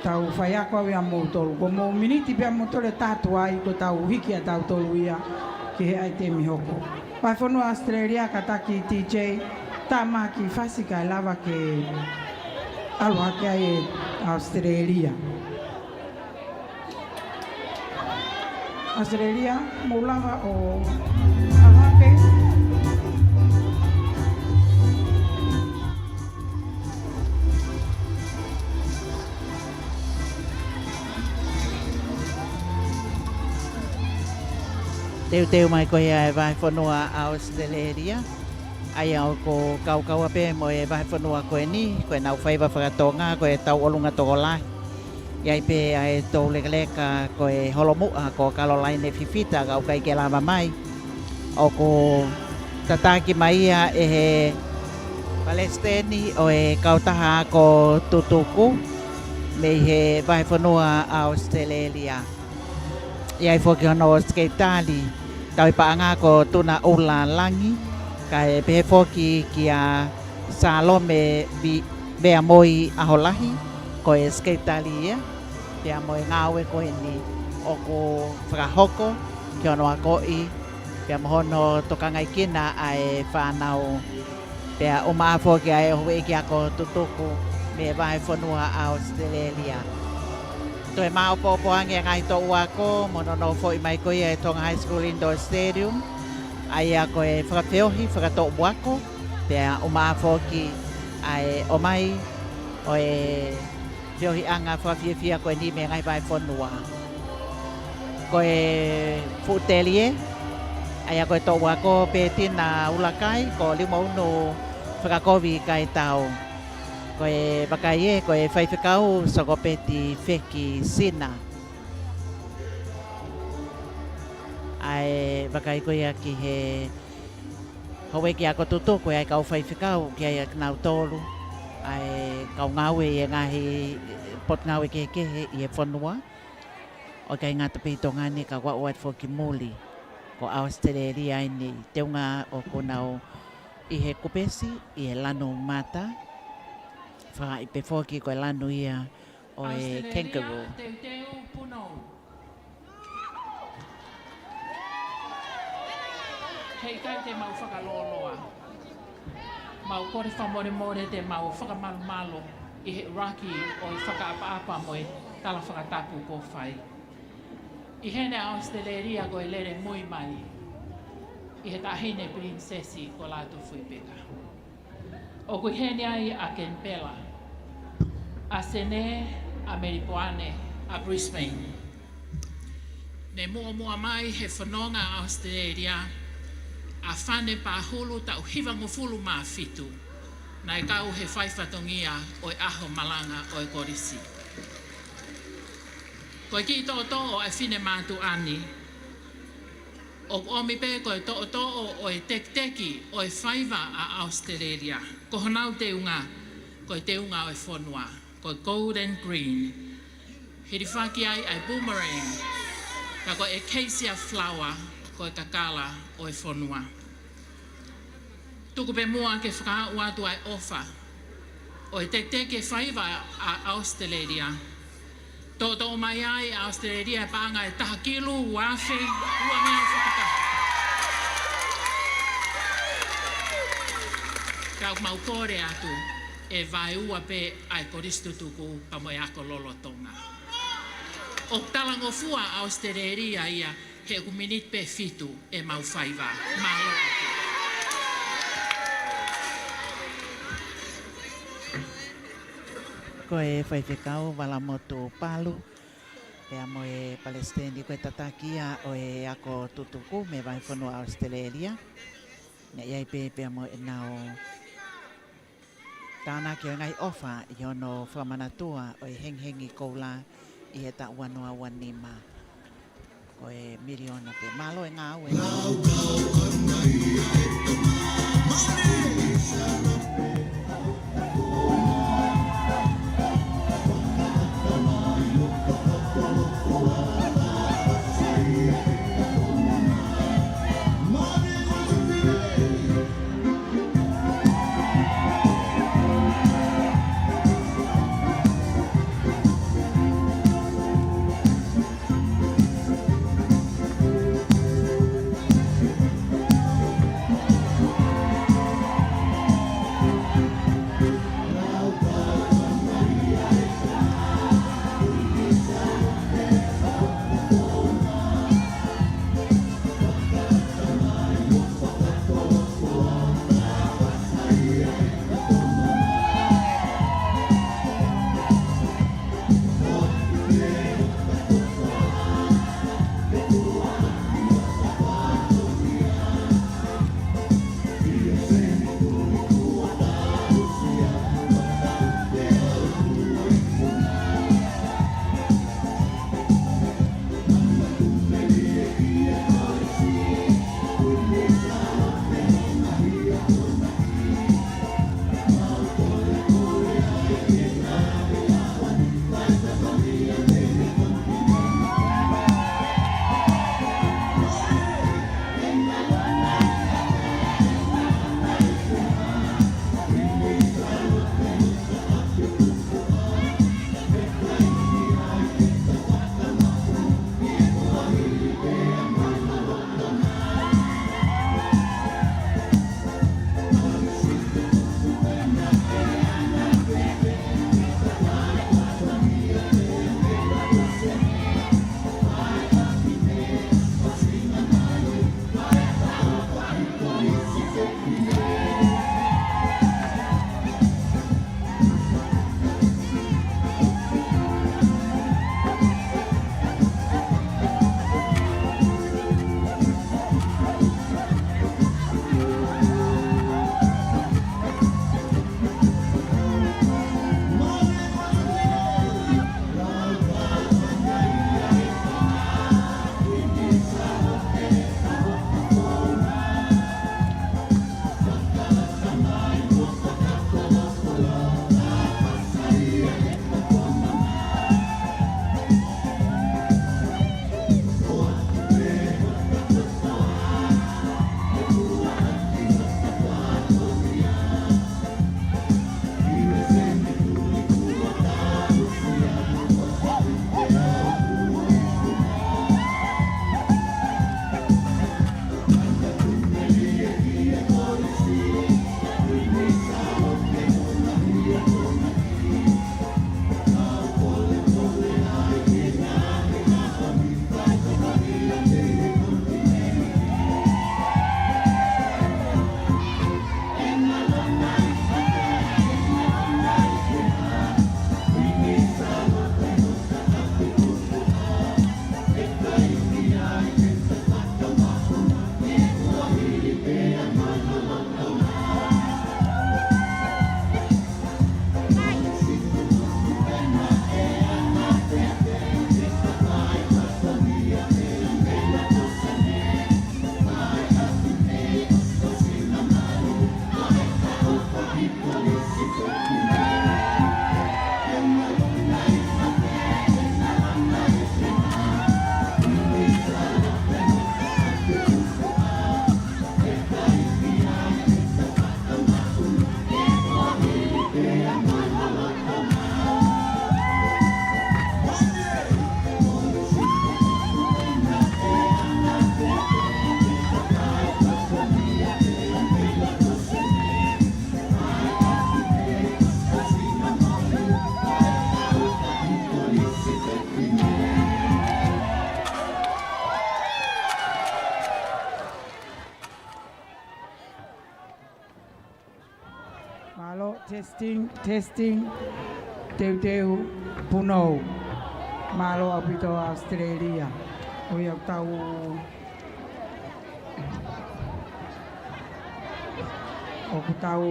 tau faiako au ia moutolu. Ko mou miniti pea moutolu ʻe taha tuai ko ʻetau hiki ʻa tautolu ia ki he ʻaitemi hoko. Vahefonua ʻAositelēlia, kātaki D J, tā mai ha kiʻi fasi kae lava ke ʻalu hake ai ʻa ʻAositelēlia. ʻAositelēlia, mou lava ʻo ʻalu hake. Teuteu mai ko ia ʻa e vahefonua ʻAositelēlia. ʻA ia ʻoku kau kaua pē mo e vahefonua ko eni, ko ʻenau faiva fakatonga, ko e tauʻolunga tokolahi. ʻI ai pē ʻa e toulekeleka ko e holomuʻa ko Kalolaine Fifita, ka ʻoku ʻikai ke lava mai. ʻOku tataki mai ia ʻe he palesiteni ʻo e kautaha ako tutuku mei he vahefonua ʻAositelēlia. ʻI ai foki hono sekelitali tauʻi paʻanga ko Tuna ʻUla Langi, kae pehē foki kia Salome Vi-, Veamoi ʻAholahi, ko e sekelitali ia, pea mo e ngāue ko eni ʻoku fakahoko ki hono akoʻi, pea mo hono tokangaekina ʻa e fānau. Pea ʻumaʻā foki ʻa e houʻeiki ako tutuku mei he vahefonua ʻAositelēlia. Toe maopoopo ange ʻa e ngaahi toʻu ako mo hono nofoʻi mai ko ia ʻe Tonga High School Indoor Stadium, ʻa ia ko e fakafeohi fakatoʻu ako, pea ʻumaʻā foki ʻa e ʻomai ʻo e feohiʻanga fakafiefia ko eni mei he ngaahi vahefonua. Ko e fuʻu telie, ʻa ia ko e toʻu ako Petina ʻUlakai, ko Liumaunu Fakakovi Kaitau. Ko e vakai ē, ko e faifekau Sokopeti Feki Sina. ʻA e vakai ko ia ki he houʻeiki ako tutuku, ʻa e kau faifekau, ki ai ʻa kinautolu ʻa e kau ngāue ʻi he ngaahi potungāue kehekehe ʻi he fonua. ʻO ʻikai ngata pē ʻi Tonga ni ka ʻoku aʻu atu foki ki muli, ko ʻAositelēlia eni, teunga ʻoku nau ʻi he kupesi, ʻi he lanu mata, fakaʻi pē foki ko e lanu ia ʻo e ʻAositelēlia, kangaroo. Teuteu Punou. He ʻikai te mau fakalōloa. Mau kole fakamolemole te mau fakamalumalu ʻi he ʻuluaki ʻo e fakaʻapaʻapa mo e tala fakatapu kuo fai. ʻI heni ʻa ʻAositelēlia ko e lele mui mai ʻi he Taʻahine Pilinisesi ko Lātūfuipeka. ʻOku ʻi heni ai ʻa Kenipela, ʻa Senē, ʻa Melipoane, ʻa Brisbane. Ne muʻomuʻa mai he fononga ʻa ʻAositelēlia ʻa Fane Pahulu, taʻu hivangofulu mā fitu, naʻe kau he fai fatongia ʻo e ʻaho malanga ʻo e kolisi. Ko e kiʻi toʻotoʻo ʻa e finemātuʻa ni, ʻoku ʻomi pē ko e toʻotoʻo ʻo e tekiteki ʻo e faiva ʻa ʻAositelēlia. Ko honau teunga, ko e teunga ʻo e fonua, ko e golden green. Hilifaki ai ʻa e boomerang, ka ko e acacia flower, ko e kakala ʻo e fonua. Tuku pē muʻa ke fakaaʻu atu ʻa e ʻofa ʻo e tekiteki e faiva ʻa ʻAositelēlia. Toʻotoʻo mai ai ʻa ʻAositelēlia e paʻanga ʻe taha kilu ua afe ua meʻa fakataha. Ka ʻoku mau kole atu ʻe vaeua pē ʻa e kolisi tutuku pea mo e ako lolotonga. ʻOku talangofua ʻa ʻAositelēlia ia he ʻoku miniti pē fitu ʻemau faiva. Mālō. Ko e faifekau Valamotu Palu, pea mo e palesiteni, ko e tataki ia ʻo e ako tutuku mei he vahefonua ʻAositelēlia. Naʻe ʻi ai pē pea mo ʻenau tānaki ʻo e ngaahi ʻofa ʻi hono fakamanatua ʻo e hengihengi koula ʻi he taʻu ua noa ua nima. Ko e miliona pē. Mālō e ngāue. Mālō, testing, testing. Teuteu, punou. Mālō ʻaupito ʻAositelēlia. ʻOi, ʻoku tau ʻOku tau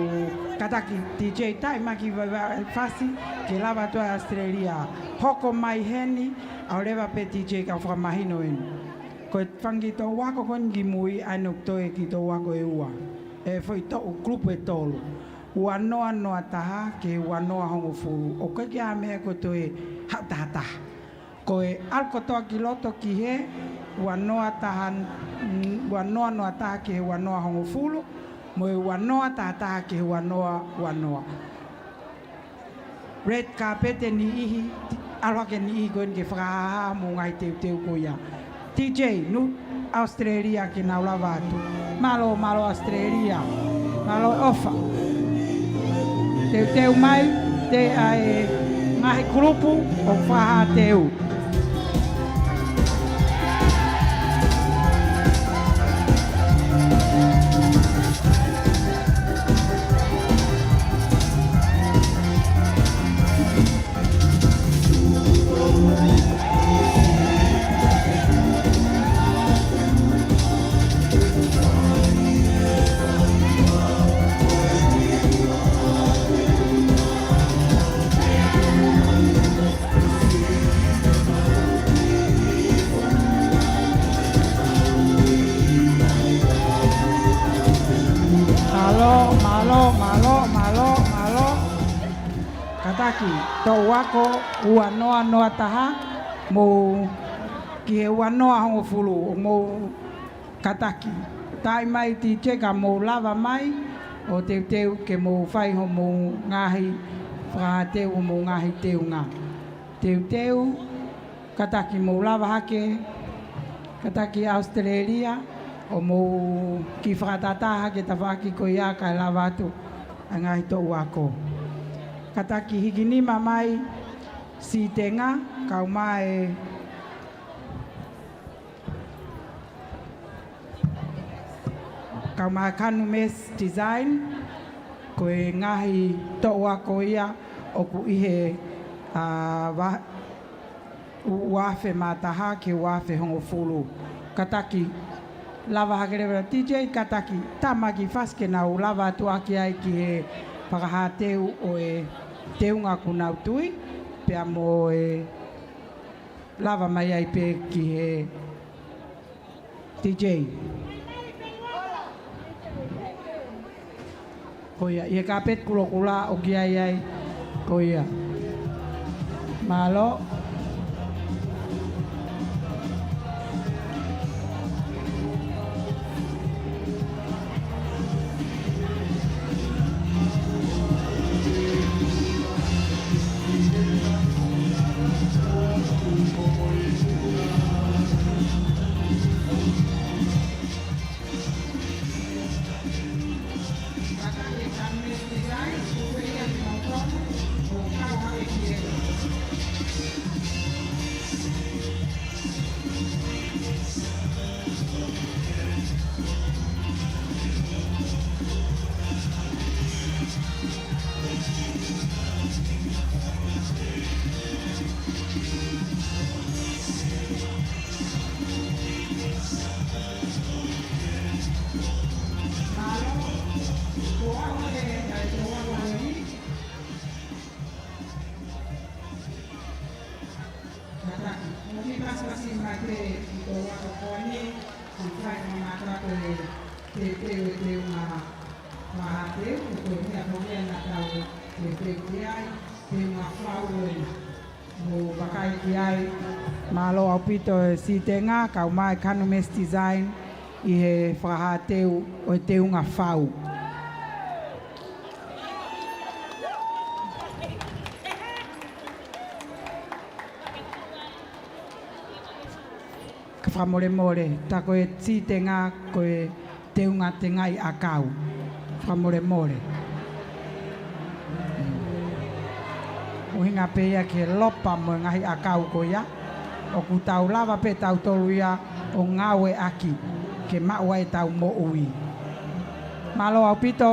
kātaki, T J, taʻimaki vaivai fasi ke lava atu ʻa ʻAositelēlia. Hoko mai heni, ʻalu leva pē T J ka u fakamahino eni. Ko e fanga kiʻi toʻu ako ko eni ki mui, ʻa eni ʻoku toe kiʻi toʻu ako ʻe ua. ʻE foʻi toʻu kulupu ʻe tolu. Ua noa noa taha ki he ua noa hongofulu. ʻOku ʻikai ke ʻi ai ha meʻa ko e toe haʻu tahataha. Ko e ʻalu kotoa ki loto ki he ua noa taha, mm, ua noa noa taha ki he ua noa hongofulu, mo e ua noa taha taha ki he ua noa ua noa. Red carpet ʻe niʻihi, ʻalu hake niʻihi ko eni ke fakahāhā mo e ngaahi teuteu ko ia. T J, nau ʻAositelēlia ke nau lava atu. Mālō, mālō ʻAositelēlia. Mālō ʻofa. Teuteu mai, te ʻai ngaahi kulupu ʻo fakahā teu. Mālō, mālō, mālō, mālō, mālō. Kātaki, toʻu ako ua noa noa taha, mou ki he ua noa hongofulu, mou kātaki. Taʻimai T J ka mou lava mai, ʻo teuteu ke mou fai homou ngaahi fakahāteu, homou ngaahi teunga. Teuteu, kātaki mou lava hake, kātaki ʻAositelēlia, ʻo mou kiʻi fakatātā hake tafaʻaki ko ia kae lava atu ʻa e ngaahi toʻu ako. Kātaki hiki nima mai, Sitenga, kau mai, kau mai Kanu Mess Design, ko e ngaahi toʻu ako ia ʻoku ʻi he, ʻa, va-, ua afe mā taha ki he ua afe hongofulu. Kātaki, lava hake leva T J, kātaki, taʻimaki fasi ke nau lava atu ʻaki ai ki he fakahāteu ʻo e teunga kuo nau tui, pea mo e lava mai ai pē ki he T J. Ko ia, ʻi he kāpeti kulokula ʻoku ʻi ai ai. Ko ia. Mālō. Kātaki, mou kiʻi pasipasi mai pē ki he toʻu ako ko eni, ʻoku fai mo mātuʻa ko e teuteu ʻo e teunga fakahāteu, ko e meʻa ko ia naʻa tau teuteu ki ai, teunga fau eni. Mou vakai ki ai, mālō ʻaupito e Sitenga, kau mai Kanu Mess Design, ʻi he fakahāteu ʻo e teunga fau. Ka fakamolemole, tā ko e Sitenga ko e teunga tengaʻi ʻakau. Fakamolemole. ʻUhinga pē ia ki he lopa mo e ngaahi ʻakau ko ia. ʻOku tau lava pē tautolu ia ʻo ngāueʻaki ke maʻu ai ʻetau moʻui. Mālō ʻaupito.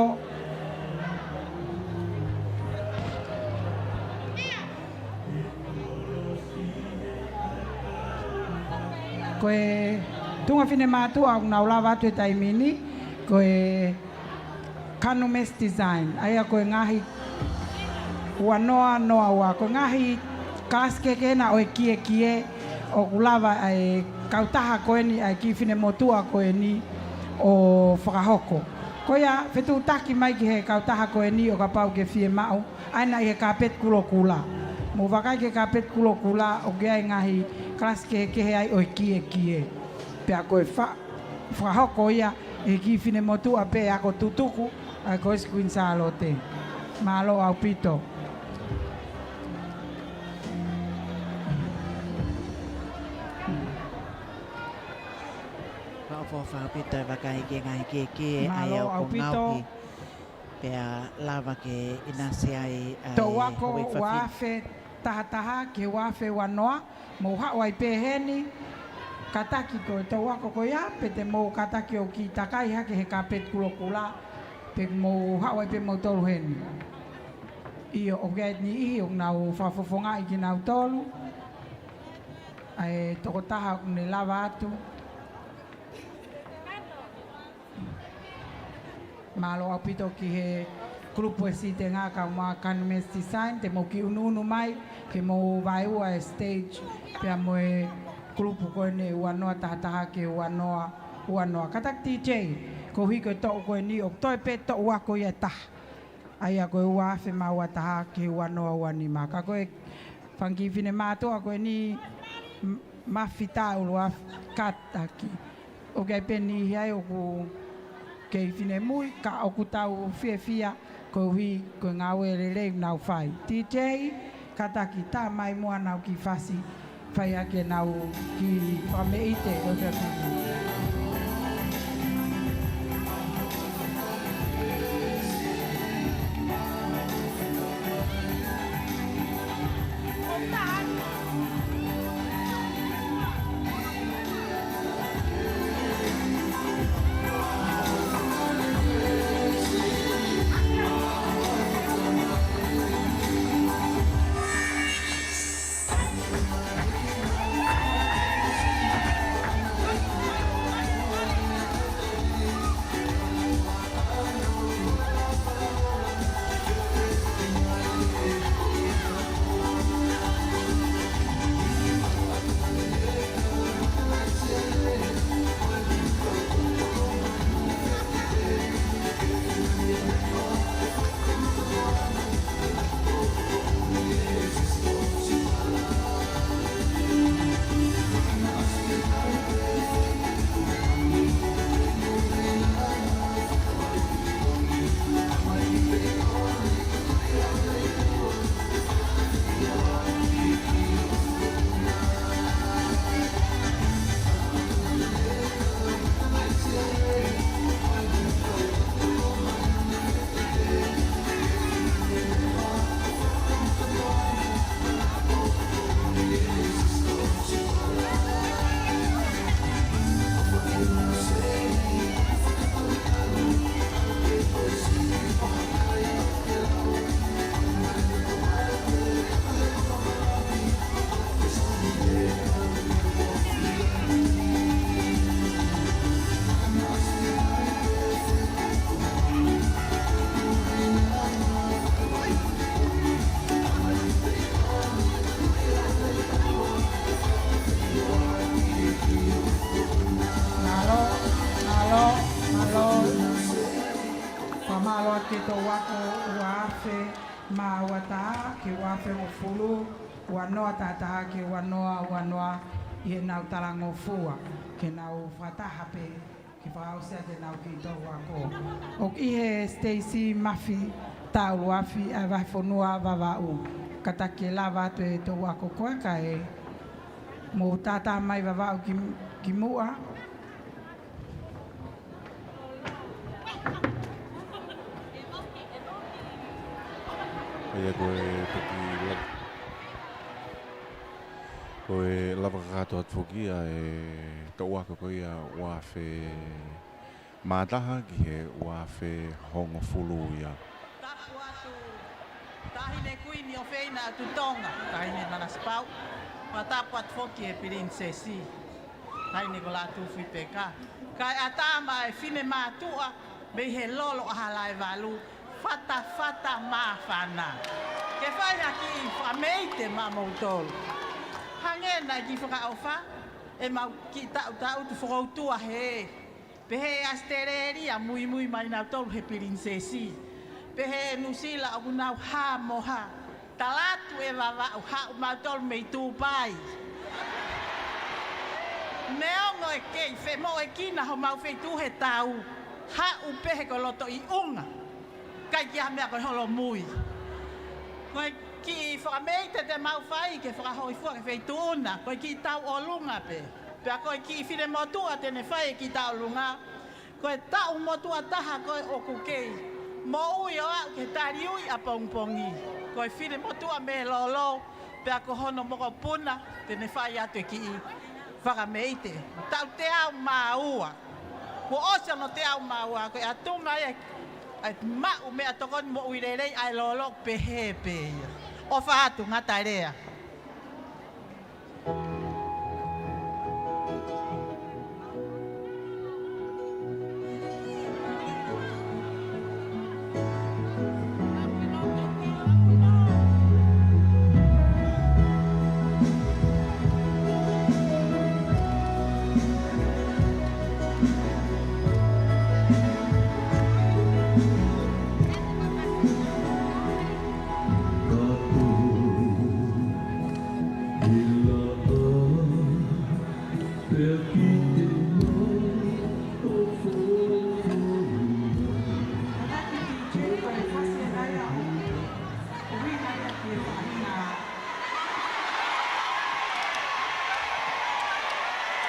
Ko e tuʻunga finemātuʻa ʻoku nau lava atu he taimi ni, ko e Canumest Design, ʻa ia ko e ngaahi ua noa noa ua, ko e ngaahi kalasi kehekehe ʻo e kiekie ʻoku lava ʻa e kautaha ko eni, ʻa e kiʻi finemotuʻa ko eni ʻo fakahoko. Ko ia, fetuʻutaki mai ki he kautaha ko eni ʻo kapau ʻoku ke fiemaʻu, ʻa ia naʻe ʻi he kāpeti kulokula. Mou vakai ki he kāpeti kulokula, ʻoku ʻi ai e ngaahi kalasi kehekehe ai ʻo e kiekie. Pea ko e fa-, fakahoko ia ʻe he kiʻi finemotuʻa pē ako tutuku, ʻa ia ko His Kuini Sālote. Mālō ʻaupito. Fakaʻofoʻofa ʻaupito e vakai ki he ngaahi kiekie ʻa ia ʻoku ngāueʻaki. Pea lava ke ʻinasi ai ʻa e Toʻu ako ua afe taha taha ki he ua afe ua noa, mou haʻu ai pē heni, kātaki ko e toʻu ako ko ia, pe te mou kātaki ʻo kiʻi takai hake he kāpeti kulokula, pe mou haʻu ai pē moutolu heni. ʻIo, ʻoku ʻi ai e niʻihi ʻoku nau fakafofongaʻi kinautolu, ʻa e tokotaha ʻoku ne lava atu. Mālō ʻaupito ki he kulupu ʻo e sitenga kae ʻumaʻā Canumest Design, te mou kiʻi unuunu mai, ke mou vaeua e stage, pea mo e kulupu ko eni ua noa taha taha ki he ua noa ua noa. Kātaki DJ, koeʻuhi ko e toʻu ko eni ʻoku toe pē toʻu ako ia ʻe taha. ʻA ia ko e ua afe mā ua taha ki he ua noa ua nima. Ka ko e fanga kiʻi finemātuʻa ko eni m-, Mafi Taʻuluafi kātaki. ʻOku ʻi ai pē niʻihi ai ʻoku kei finemui, ka ʻoku tau fiefia koeʻuhi ko e ngāue lelei ʻoku nau fai. DJ, kātaki tā mai muʻa ʻenau kiʻi fasi, fai ʻaki ʻenau kiʻi fakameʻite ʻo e pēpē. Mālō, mālō, mālō. Fakamālō atu ki he toʻu ako ua afe mā ua taha ki he ua afe hongofulu, ua noa taha taha ki he ua noa ua noa ʻi heʻenau talangofua, ke nau fakataha pē ke fakaʻosi ʻaki ʻenau kiʻi toʻu ako. ʻOku ʻi he siteisi Mafi Taʻuluafi ʻa e Vahefonua Vavaʻu, kātaki ke lava atu e toʻu ako ko ē kae mou tātā mai Vavaʻu ki, ki muʻa. ʻA ia ko e toki la-, ko e lava kakato atu foki ʻa e toʻu ako ko ia ua afe mā taha ki he ua afe hongofulu ia. Tapu atu, Taʻahine Kuini ʻofeina atu Tonga, Taʻahine Nanasipauʻu. Fakatapu atu foki ki he Pilinisesi, Taʻahine Kolātūfuipeka. Kae ʻatā mai e finemātuʻa, mei he lolo ʻa Halaevalu, fatafata māfana. Ke fai ha kiʻi fakameite maʻamoutolu. Hangē naʻe kiʻi fakaʻofa ʻemau kiʻi taʻutaʻutu fokoutua hē. Pehē ʻAositelēlia muimui mai nautolu he pilinisesi. Pehē Nuʻusila ʻoku nau hā mo hā. Tala atu ʻe Vavaʻu, haʻu mautolu mei Tūpai. Neongo ʻe kei femoʻuekina homau feituʻu he tau, haʻu pē he ko e loto ʻi ʻunga. ʻIkai ke ʻi ai ha meʻa ko e holomui. Ko e kiʻi fakameite te mau fai ke fakahōifua ki he feituʻu na, ko e kiʻi tauʻolunga pē. Pea ko e kiʻi finemotuʻa te ne fai e kiʻi tauʻolunga. Ko e taʻu motuʻa taha ko ē ʻoku kei moʻui ʻo aʻu ki he taliui ʻapongipongi. Ko e finemotuʻa mei lolo, pea ko hono mokopuna te ne fai atu e kiʻi fakameite. Taʻu teau mā ua. Kuo ʻosi hono teau mā ua, ko e ʻatunga ia ʻa e maʻu meʻatokoni moʻui lelei ʻa e lolo, pehē pē ia. ʻOfa atu, ngata lea.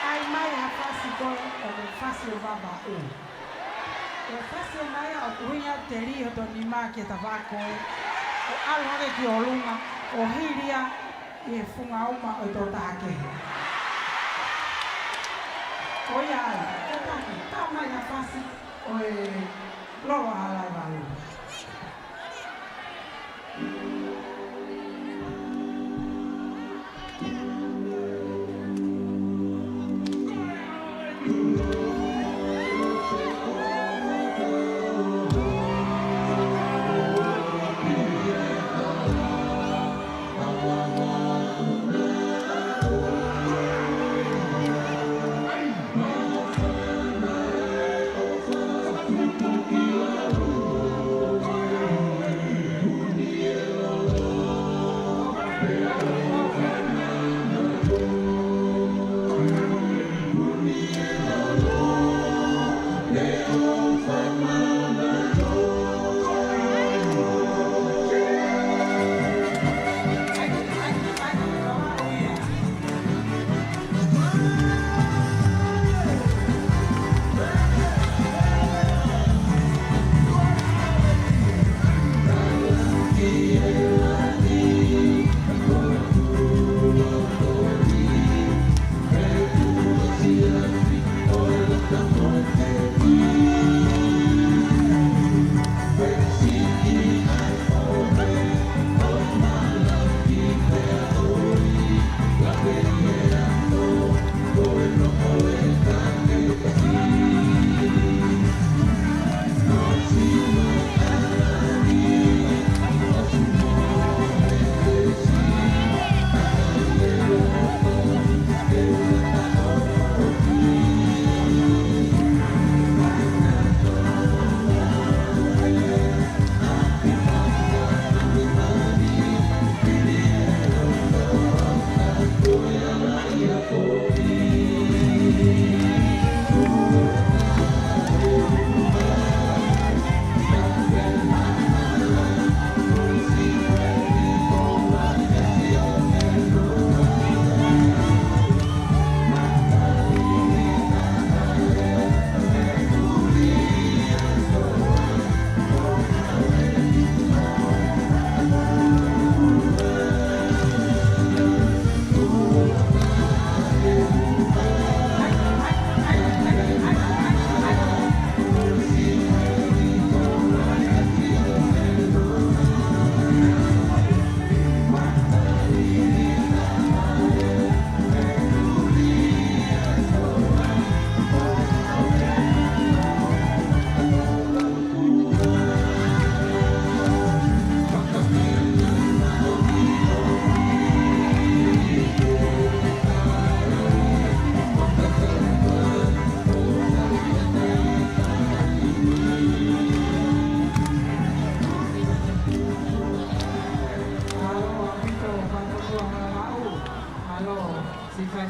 ʻAi mai ha fasi ko ē, ʻo e fasi ʻo Vavaʻu. Ko e fasi ʻena ia ʻoku ʻuhinga ʻo teli hoto nima ki he tavako ē, ʻo ʻalu hake ki ʻolunga, ʻo hili ia ʻi he funga uma ʻo e tokotaha kehe. Ko ia ai, ʻe taki, tā mai ha fasi ʻo e lolo ʻa Halaevalu.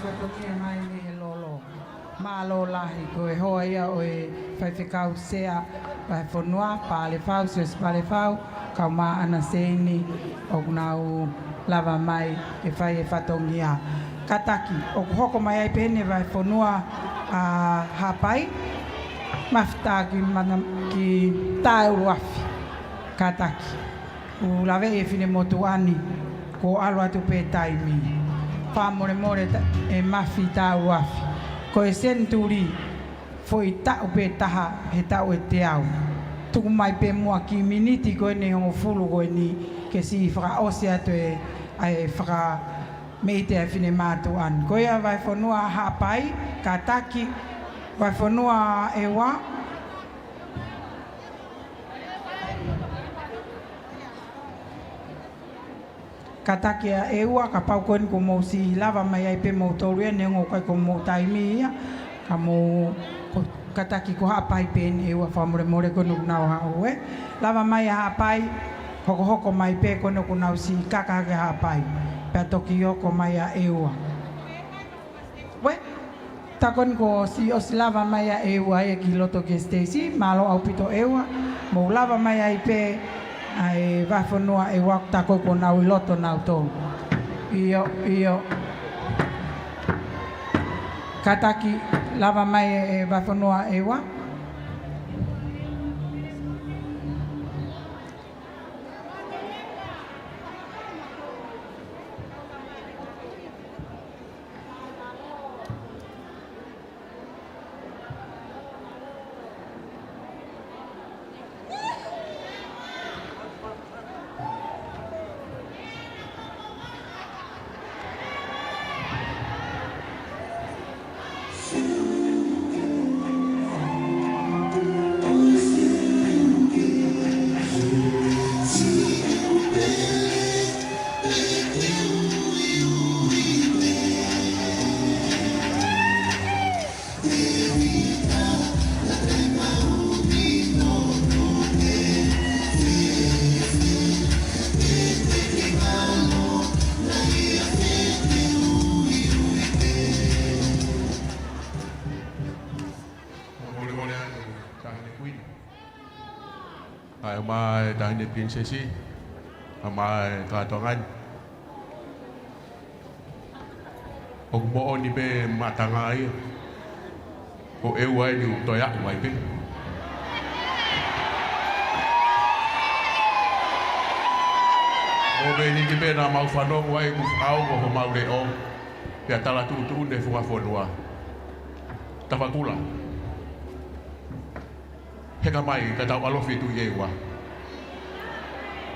Fatongia mai mei he lolo. Mālō lahi, ko e hoa ia ʻo e faifekau sea Vahefonua, Palefau, Siosi Palefau, kae ʻumaʻā ʻAna Seini, ʻoku nau lava mai ʻo fai e fatongia. Kātaki, ʻoku hoko mai ai pē ʻeni e Vahefonua ʻa Haʻapai, mafi tā ki mana-, ki tā e ʻuluafi. Kātaki. ʻOku laveʻi e finemotuʻa ni, kuo ʻalu atu pē taimi. Fakamolemole ta-, e mafi tā ʻuluafi. Ko e senituli, foʻi taʻu pē taha he taʻu ʻe teau. Tuku mai pē muʻa kiʻi miniti ko eni ʻe hongofulu ko eni ke siʻi fakaʻosi atu e, ʻa e fakameʻite ʻa e finemotuʻa ni. Ko ia Vahefonua Haʻapai, kātaki, Vahefonua ʻEua. Kātaki ʻa ʻEua, kapau ko eni kuo mou siʻi lava mai ai pē moutolu ia, neongo ʻoku ʻikai ko homou taimi ia, ka mou ko-, kātaki ko Haʻapai pē ʻeni ʻEua, fakamolemole ko eni ʻoku nau haʻu ē. Lava mai ʻa Haʻapai, hokohoko mai pē ko eni ʻoku nau siʻi kaka hake ʻa Haʻapai. Pea toki hoko mai ʻa ʻEua. Uē, tā ko eni kuo siʻi ʻosi lava mai ʻa ʻEua ia ki loto ki he siteisi, mālō ʻaupito ʻEua, mou lava mai ai pē ʻa e Vahefonua ʻEua, tā ko ē kuo nau ʻi loto nautolu. ʻIo, ʻio. Kātaki lava mai e Vahefonua ʻEua. Fakamolemole atu, Taʻahine Kuini. Kae ʻumaʻā e Taʻahine Pilinisesi, kae ʻumaʻā e kātoanga ni. ʻOku moʻoni pē matanga ia. Ko ʻEua ʻeni ʻoku toe aʻu ai pē. ʻO pē ʻeni ki pē naʻa mau fanongo ai ʻoku fakaongo homau leʻo. Pea tala tuʻutuʻuni e funga fonua. Tafakula. Heka mai ka tau ʻalofi atu ʻi ʻEua.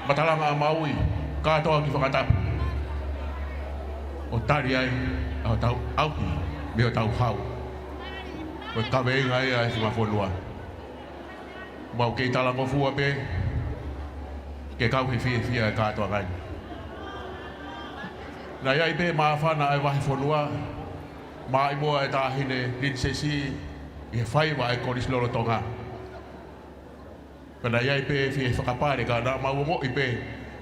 Matalanga ʻa Maui, kātoa ki fakatapu. ʻO tali ai ʻa hotau ʻauhi mei hotau hau. Ko e kaveinga ia e funga fonua. Mau kei talangofua pē ke kau he fiefia e kātoanga ni. Naʻe ʻi ai pē māfana ʻa e Vahefonua, maʻimoa e Taʻahine Pilinisesi ʻi he faiva e Kolisi Lolotonga. Ka naʻe ʻi ai pē fie fakapale ka naʻa mau ongoʻi pē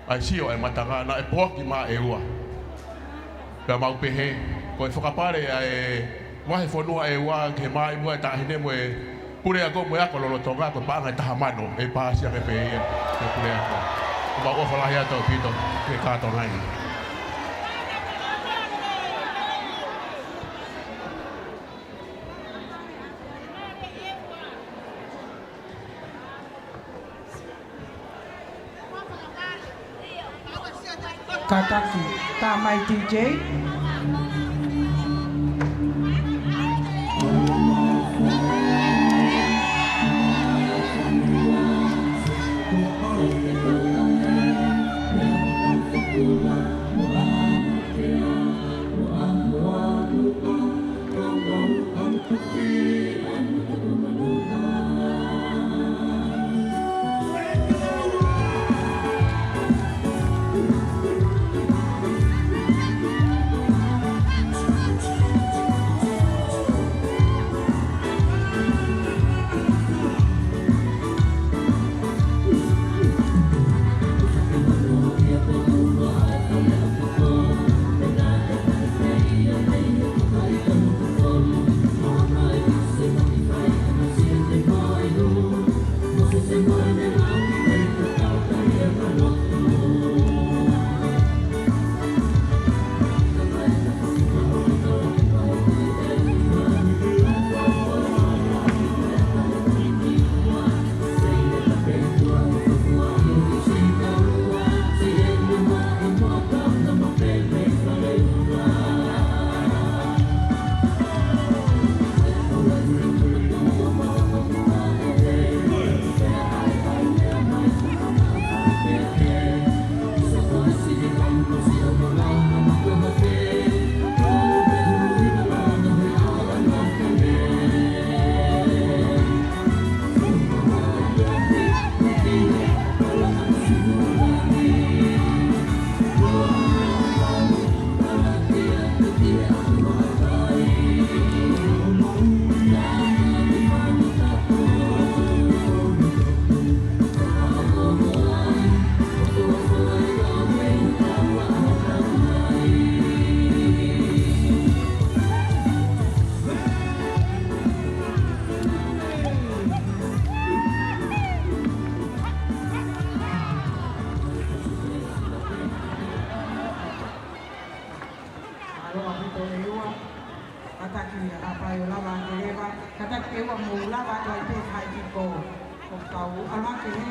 ʻa e sio ʻa e matanga naʻe poaki mai ʻEua. Pea mau pehē, ko e fakapale ʻa e Vahefonua ʻEua ki he maʻimoa e Taʻahine mo e Puleako mo e Ako Lolotonga ko e paʻanga ʻe taha mano ʻe pāsi ange pē ia ki he Puleako. Ko mau ʻofa lahi atu ʻaupito ki he kātoanga ni. Kātaki, tā mai T J. ʻE ua, kātaki Haʻapai ʻo lava ʻo leva, kātaki ʻe ua mou lava atu ai pē fai ki ko. Ko kau, ʻalu hake he,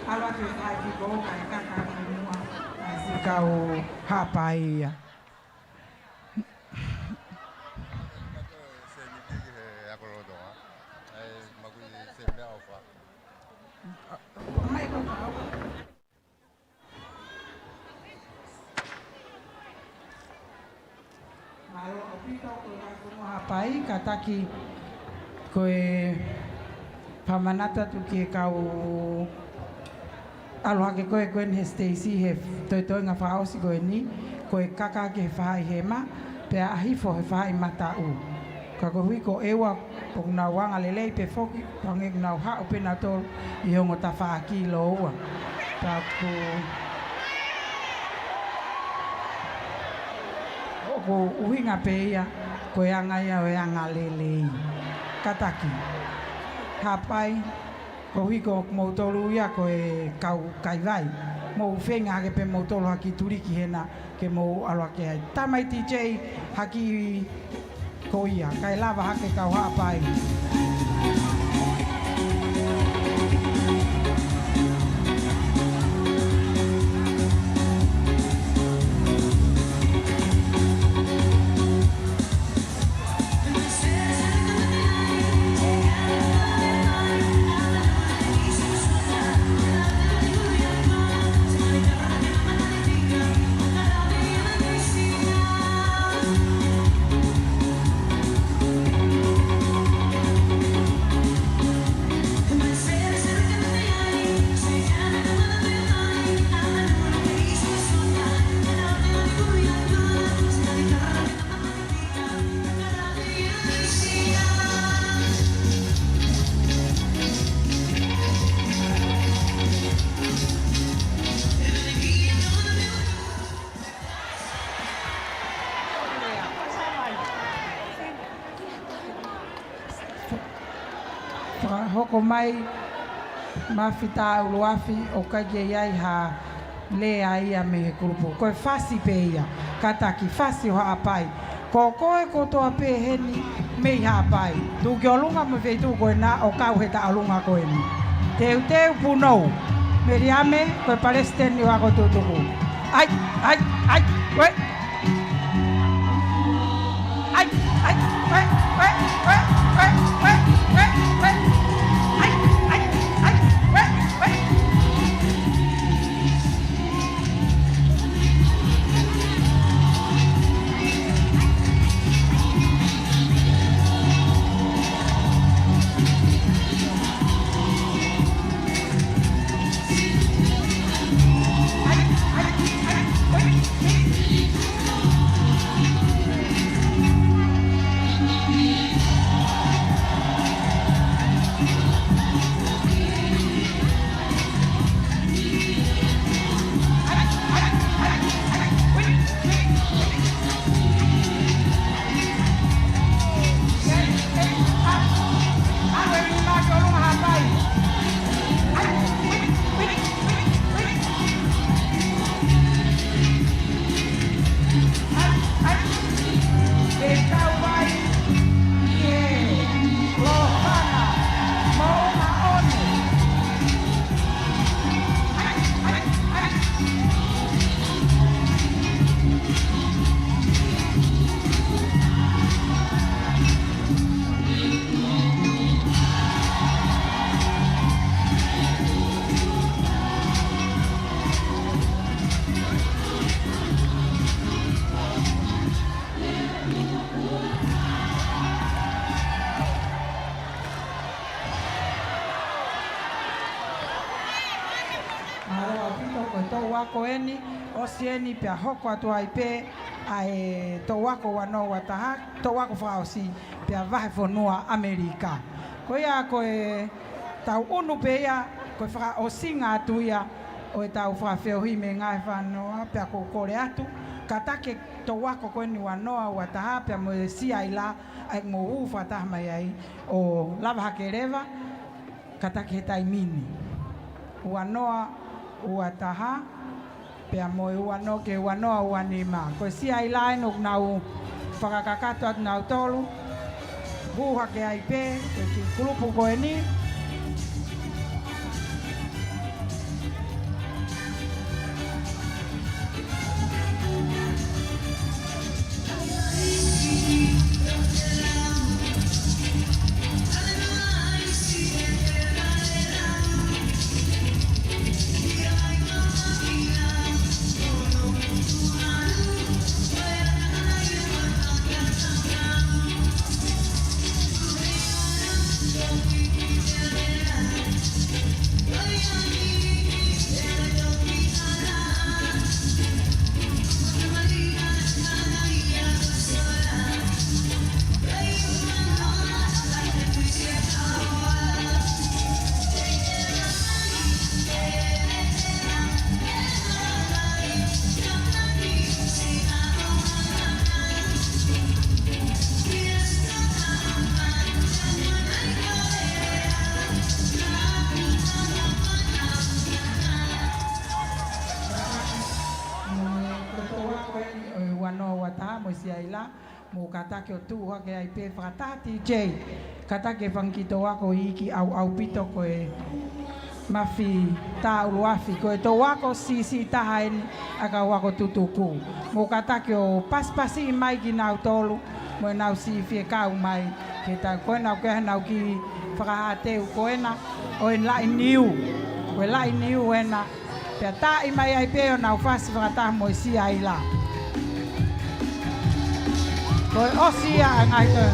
ʻalu hake fai ki ko, kae kākā ki muʻa, ʻa e siʻi kau Haʻapai ia. Mālō ʻaupito, ko e vahefonua Haʻapai, kātaki ko e fakamanatu atu ki he kau ʻalu hake ko ē ko eni he siteisi he toetoenga fakaʻosi ko eni, ko e kaka ki he faʻahi hema, pea ʻa hifo he faʻahi mataʻu. Ka koeʻuhi ko ʻEua ʻoku nau anga lelei pē foki, pea ʻoku nau haʻu pē nautolu ʻi he ongo tafaʻaki lōua. Pea ʻoku, ʻoku ʻuhinga pē ia, ko e anga ia ʻo e anga lelei. Kātaki. Haʻapai, koeʻuhi ko moutolu ia ko e kau kaivai. Mou feinga hake pē moutolu ha kiʻi tuliki hena ke mou ʻalu hake ai. Tamai T J, ha kiʻi ko ia, kae lava hake kau Haʻapai. Fakahoko mai, Mafi Taʻuluafi, ʻoku ʻikai ke ʻi ai ha lea ia mei he kulupu. Ko e fasi pē ia, kātaki, fasi ʻo Haʻapai. Ko koe kotoa pē heni mei Haʻapai. Tuʻu ki ʻolunga mo e feituʻu ko ena ʻo kau he taʻolunga ko eni. Teuteu punou. Meliame, ko e palesiteni ʻo ako tutuku. ʻAi, ʻai, ʻai, ue. ʻAi, ʻai, ue, ue. ʻAi, ʻai, ʻai, ue, ue. Mālō ʻaupito, ko e toʻu ako eni, ʻosi eni pea hoko atu ai pē ʻa e toʻu ako ua noa ua taha, toʻu ako fakaʻosi, pea vahefonua ʻAmelika. Ko ia ko e tau ʻunu pē ia, ko e fakaʻosinga atu ia ʻo e tau fakafeohi mei he ngaahi fānau, pea ʻoku ou kole atu, kātaki e toʻu ako ko eni ua noa ua taha, pea mo e Siaila, ʻa ia ʻoku mou hū fakataha mai ai, ʻo lava hake leva, kātaki he taimi ni. Ua noa ua taha, pea mo e ua noa ki he ua noa ua nima. Ko e Siaila eni ʻoku nau Fakakakato atu nautolu, hū hake ai pē, ko e kiʻi kulupu ko eni. Ko e tō ako eni ʻo e ua noa ua taha mo e Siaila, mou kātaki ʻo tuʻu hake ai pē fakataha D J. Kātaki e fanga kiʻi tō ako iiki ʻauʻaupito ko e Mafi Taʻuluafi. Ko e tō ako siʻisiʻi taha eni ʻa e kau ako tutuku. Mou kātaki ʻo pasipasi mai kinautolu, mo ʻenau siʻi fie kau mai. Ke ta ko ena ʻoku ʻi ai ʻenau kiʻi fakahā teu ko ena ʻo e laʻi niu. Ko e laʻi niu ena. Pea taaʻi mai ai pē ʻo nau fasi fakataha mo e Siaila. Ko e ʻosi ia ʻa e ngaahi tō.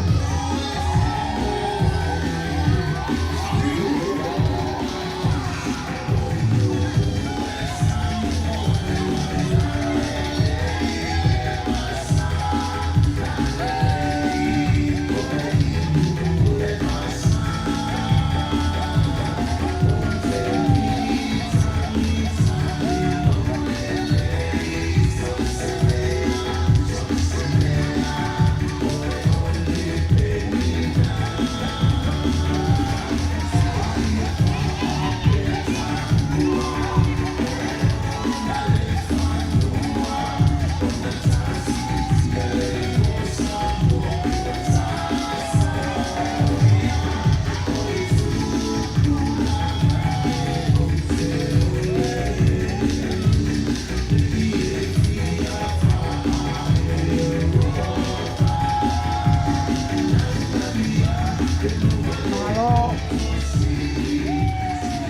Mālō.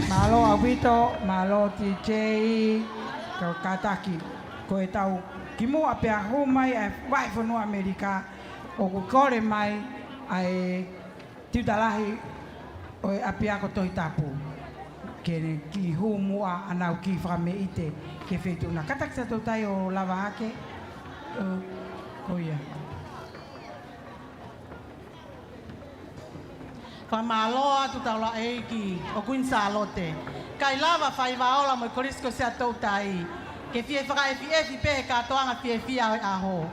Mālō ʻaupito, mālō D J, kau kātaki. Ko e tau kimuʻa pea hū mai ʻa e vahefonua ʻAmelika, ʻoku kole mai ʻa e tiuta lahi ʻo e ʻapiako Tohi Tapu ke ne kiʻi hū muʻa ʻa ʻenau kiʻi fakameʻite ki he feituʻu na. Kātaki Siaʻatoutai ʻo lava hake. ʻO, ko ia. Fakamālō atu taulaʻeiki ʻo Kuini Sālote. ʻIkai lava faiva ola mo e Kolisi ko Siaʻatoutai ke fie fakaʻefiʻefi pē he kātoanga fiefia ʻo e ʻaho.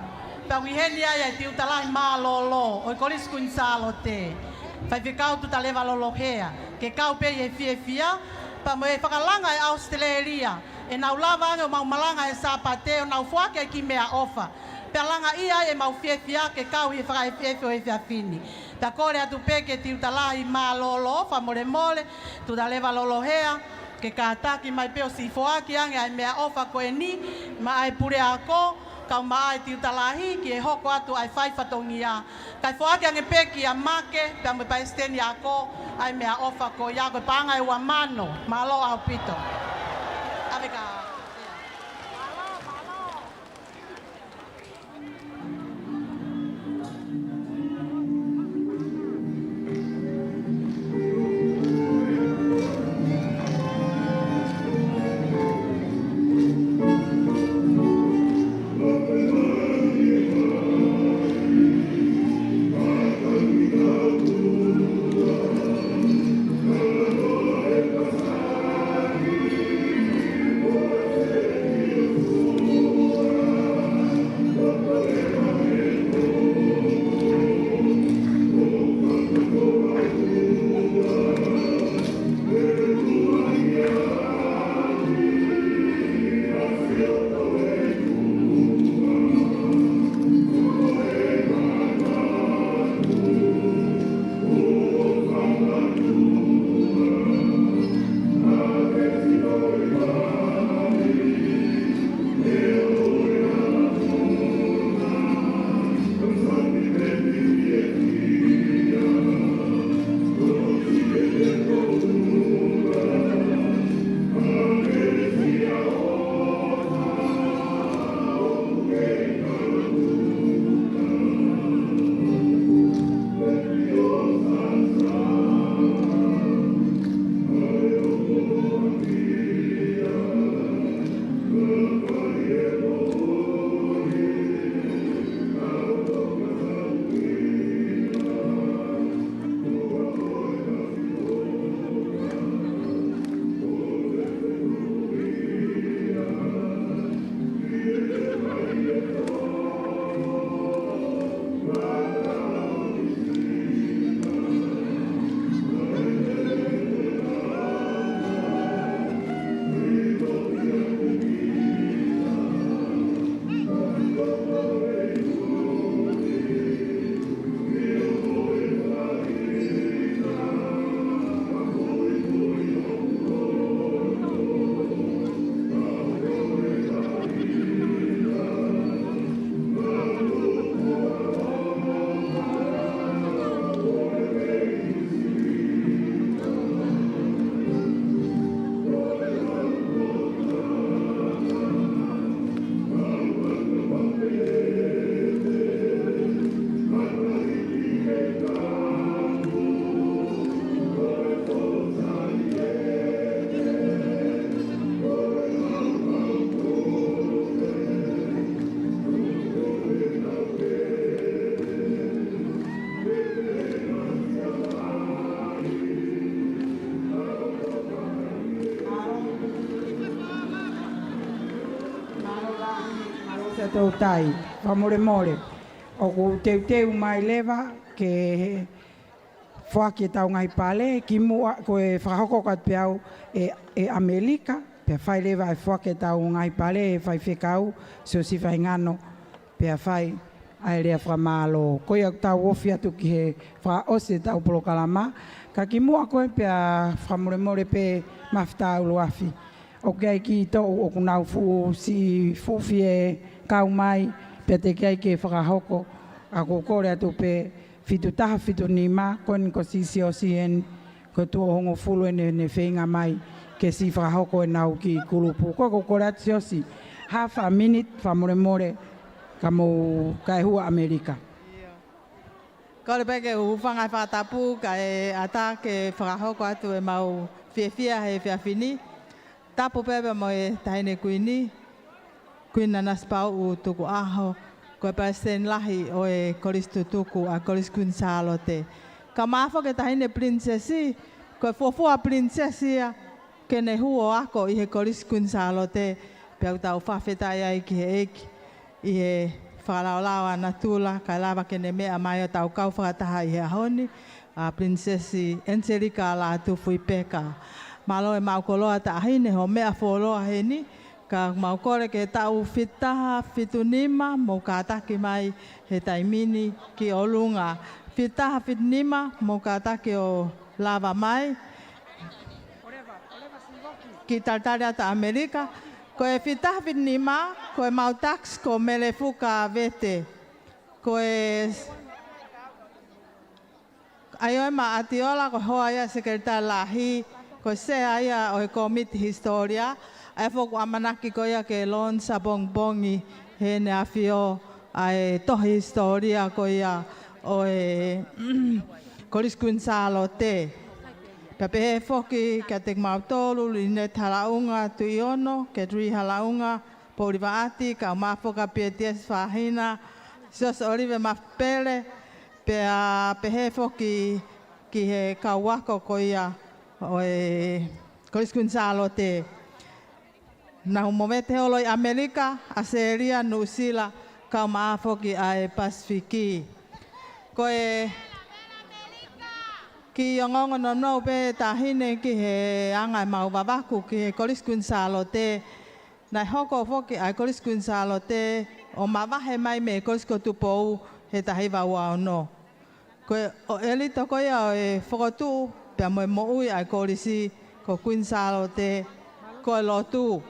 Pea ʻoku ʻi heni ai ʻa e tiuta lahi mālōlō ʻo e Kolisi Kuini Sālote, Faifekau Tutaleva Lolohea, ke kau pē ʻi he fiefia, pea mo e fakalanga ʻe ʻAositelēlia, ʻenau lava ange ʻo mau malanga he Sāpate ʻo nau foaki ʻa e kiʻi meʻaʻofa. Pea langaʻi ai ʻemau fiefia ke kau ʻi he fakaʻefiʻefi ʻo e efiafi ni. Pea kole atu pē ki he tiuta lahi mālōlō, fakamolemole, Tutaleva Lolohea, ke kātaki mai pē ʻo siʻi foaki ange ʻa e meʻaʻofa ko eni, maʻa e puleako, kae ʻumaʻā e tiuta lahi, ki he hoko atu ʻa e fai fatongia. Kae foaki ange pē kia Make, pea mo e palesiteni ako, ʻa e meʻaʻofa ko ia ko e paʻanga ʻe ua mano, mālō ʻaupito. ʻAve ka. Tatou tai, fakamolemole. ʻOku teuteu mai leva ke foaki ʻetau ngaahi pale, kimuʻa ko e fakahoko atu pē ʻe au ʻe, ʻe ʻAmelika, pea fai leva e foaki ʻetau ngaahi pale ʻe he faifekau, Siosifa Hingano, pea fai ʻa e lea fakamālō. Ko ia ʻoku tau ofi atu ki he fakaʻosi ʻetau polokalama, ka kimuʻa ko ē pea fakamolemole pē Mafutaʻulu Afi. ʻOku ʻi ai e kiʻi toʻu ʻoku nau fuʻu siʻi fuʻu fie kau mai, pea teʻeki ai ke fakahoko, ʻa ʻoku kole atu pē fitu taha fitu nima, ko eni ko Siʻi Siosi eni, ko e tuʻo hongofulu eni ʻene feinga mai, ke siʻi fakahoko ʻenau kiʻi kulupu. Ko ʻeku kole atu Siosi, half a minute, fakamolemole, ka mou kae hua ʻAmelika. Kole pē ke u hūfanga he fakatapu kae ʻatā ke fakahoko atu ʻemau fiefia he efiafi ni. Tapu pē pea mo e Taʻahine Kuini, Kuini Nanasipauʻu Tukuʻaho, ko e Palesiteni Lahi ʻo e Kolisi Tutuku ʻa e Kolisi Kuini Sālote. Kae ʻumaʻā foki e Taʻahine Pilinisesi, ko e fuofua pilinisesi ia ke ne hū ʻo ako ʻi he Kolisi Kuini Sālote, pea ʻoku tau fakafetaʻi ai ki he ʻEiki ʻi he fakalaolao ʻa natula, kae lava ke ne meʻa mai ʻo tau kau fakataha ʻi he ʻaho ni, ʻa Pilinisesi ʻEniselika Lātūfuipeka. Mālō e maʻu koloa Taʻahine hoʻo meʻa fuoloa heni, ka mau kole ki he taʻu fitu taha fitu nima, mou kātaki mai he taimi ni ki ʻolunga. Fitu taha fitu nima, mou kātaki ʻo lava mai. Kiʻi talitali atu ʻAmelika, ko e fitu taha fitu nima, ko ʻemau takisi ko Melefuka Vete. Ko e ʻAioema ʻAtiola, ko e hoa ia Sekelitali Lahi, ko e sea ia ʻo e Kōmiti Hisitōlia, ʻa ia foki ʻoku ʻamanaki ko ia ke launch ʻapongipongi heʻene ʻafio ʻa e tohi hisitōlia ko ia ʻo e Kolisi Kuini Sālote. Pea pehē foki kiate kimautolu, Linete Halaʻunga Tuʻiono, Ketri Halaʻunga Poulivaʻati, kae ʻumaʻā foki ʻa Pietiesi Fahina, Siosi ʻOlive Mafupele, pea pehē foki ki he kau ako ko ia ʻo e Kolisi Kuini Sālote. Naʻa ku movete holo ʻi ʻAmelika, ʻAositelēlia, Nuʻusila, kae ʻumaʻā foki ʻa e Pasifiki. Ko e kiʻi ongoongo nounou pē Taʻahine ki he anga ʻemau vavaku ki he Kolisi Kuini Sālote. Naʻe hoko foki ʻa e Kolisi Kuini Sālote ʻo mavahe mai mei he Kolisi ko Tupou he taha hiva ua ono. Ko e ʻo e lito ko ia ʻo e fokotuʻu pea mo e moʻui ʻa e kolisi ko Kuini Sālote, ko e lotu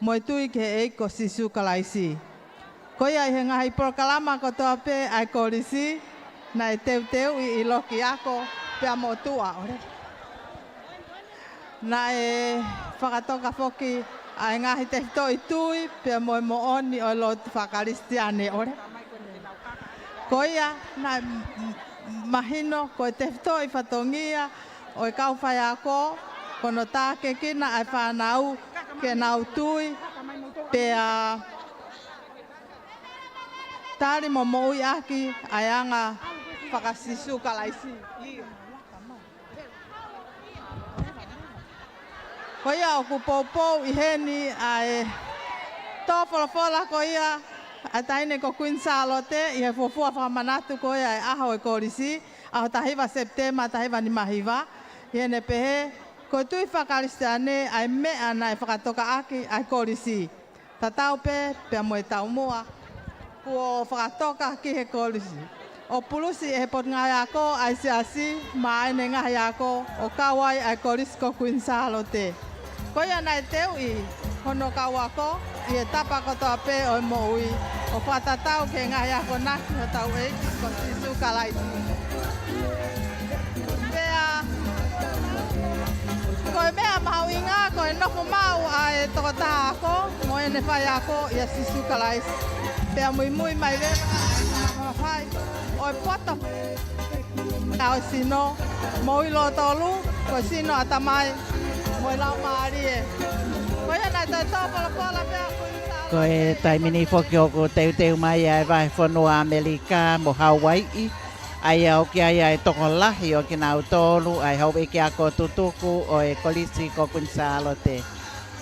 mo e tui ki he ʻEiki ko Sīsū Kalaisi. Ko ia ʻi he ngaahi polokalama kotoa pē ʻa e kolisi, naʻe teuteuʻi ʻi loki ako pea mo tuʻa, ʻoku leva. Naʻe fakatoka foki ʻa e ngaahi tefitoʻi tui pea mo e moʻoni ʻo e lotu fakakalisitiane, ʻoku leva. Ko ia naʻe m-, m-, mahino ko e tefitoʻi fatongia ʻo e kau faiako, ko hono tākiekina ʻa e fānau ke nau tui, pea tali mo moʻui ʻaki ʻa e anga faka-Sīsū Kalaisi. Ko ia ʻoku poupou ʻi heni ʻa e tō folofola ko ia ʻa e Taʻahine ko Kuini Sālote ʻi he fuofua fakamanatu ko ia ʻa e ʻaho ʻo e kolisi, ʻaho taha hiva Sepitema, taha hiva nima hiva, ʻi heʻene pehē, ko e tui fakakalisitiane ʻa e meʻa naʻe fakatoka ʻaki ʻa e kolisi. Tatau pē pea mo e taumuʻa kuo fakatoka ki he kolisi, ʻo pulusi ʻe he Potungāue Ako ʻa e Siasi maʻa ʻene ngaahi ako, ʻo kau ai ʻa e Kolisi ko Kuini Sālote. Ko ia naʻe teuʻi hono kau ako ʻi he tapa kotoa pē ʻo e moʻui, ʻo fakatatau ki he ngaahi akonaki ʻa hotau ʻEiki ko Sīsū Kalaisi. Pea ko e meʻa mahuʻinga ko e nofo maʻu ʻa e tokotaha ako mo ʻene faiako ʻia Sīsū Kalaisi. Pea muimui mai leva ʻa e mafai ʻo e poto ʻa e sino, moʻui lōtolu, ko e sino, ʻatamai mo e laumālie. Ko ia naʻe toe tō folofola pea Kuini Sālote. Ko e taimi ni foki ʻoku teuteu mai ʻa e vahefonua ʻAmelika mo Hauaiʻi, ʻa ia ʻoku ʻi ai ʻa e tokolahi ʻo kinautolu ʻa e houʻeiki ako tutuku ʻo e Kolisi ko Kuini Sālote.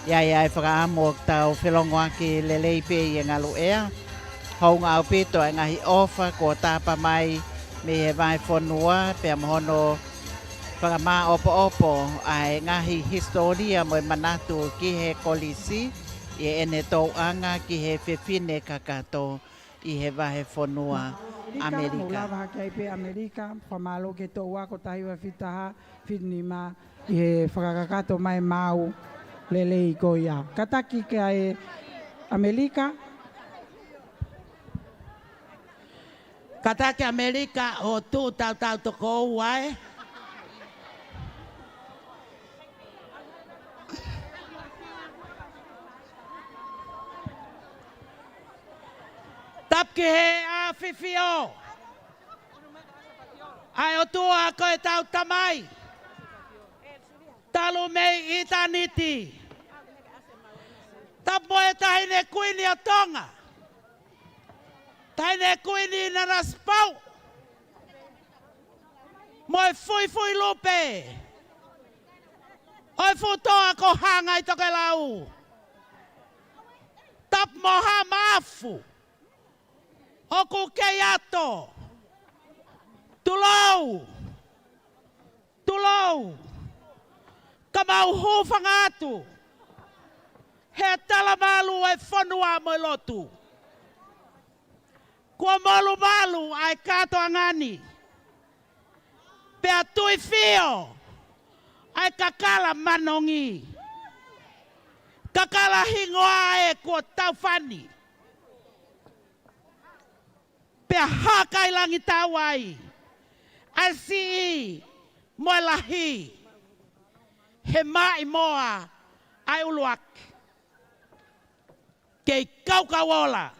ʻI ai ʻa e fakaʻamu ʻoku tau felongoaki lelei pē ʻi he ngaluʻea. Hounga ʻaupito ʻa e ngaahi ʻofa kuo tapa mai mei he vahefonua pea mo hono fakamāʻopoʻopo ʻa e ngaahi hisitōlia mo e manatu ki he kolisi ʻi heʻene touʻanga ki he fefine kakato ʻi he vahefonua ʻAmelika. Mou lava hake ai pē ʻAmelika, fakamālō ki he toʻu ako taha hiva fitu taha fitu nima ʻi he fakakakato mai maʻu lelei ko ia. Kātaki kia ʻAmelika. Kātaki ʻAmelika ʻo tuʻu tautau toko ua ē. Tapu ki he ʻAfifio ʻa e ʻOtua ko ʻetau Tamai, talu mei ʻitāniti. Tapu mo e Taʻahine Kuini ʻo Tonga, Taʻahine Kuini Nanasipauʻu, mo e fuifui lupe ʻo e fuʻu toʻa ko Hāngai Tokelau. Tapu mo Haʻa Maʻafu ʻoku kei ʻato. Tulou, tulou, ka mau hūfanga atu he talamalu ʻo e fonua mo e lotu. Kuo molumalu ʻa e kātoanga ni, pea tuifio ʻa e kakala manongi, kakala hingoa ē kuo taufani, pea hākailangitau ai ʻa e siʻi mo e lahi, he maʻimoa ʻa e ʻuluaki. Kei kaukau ola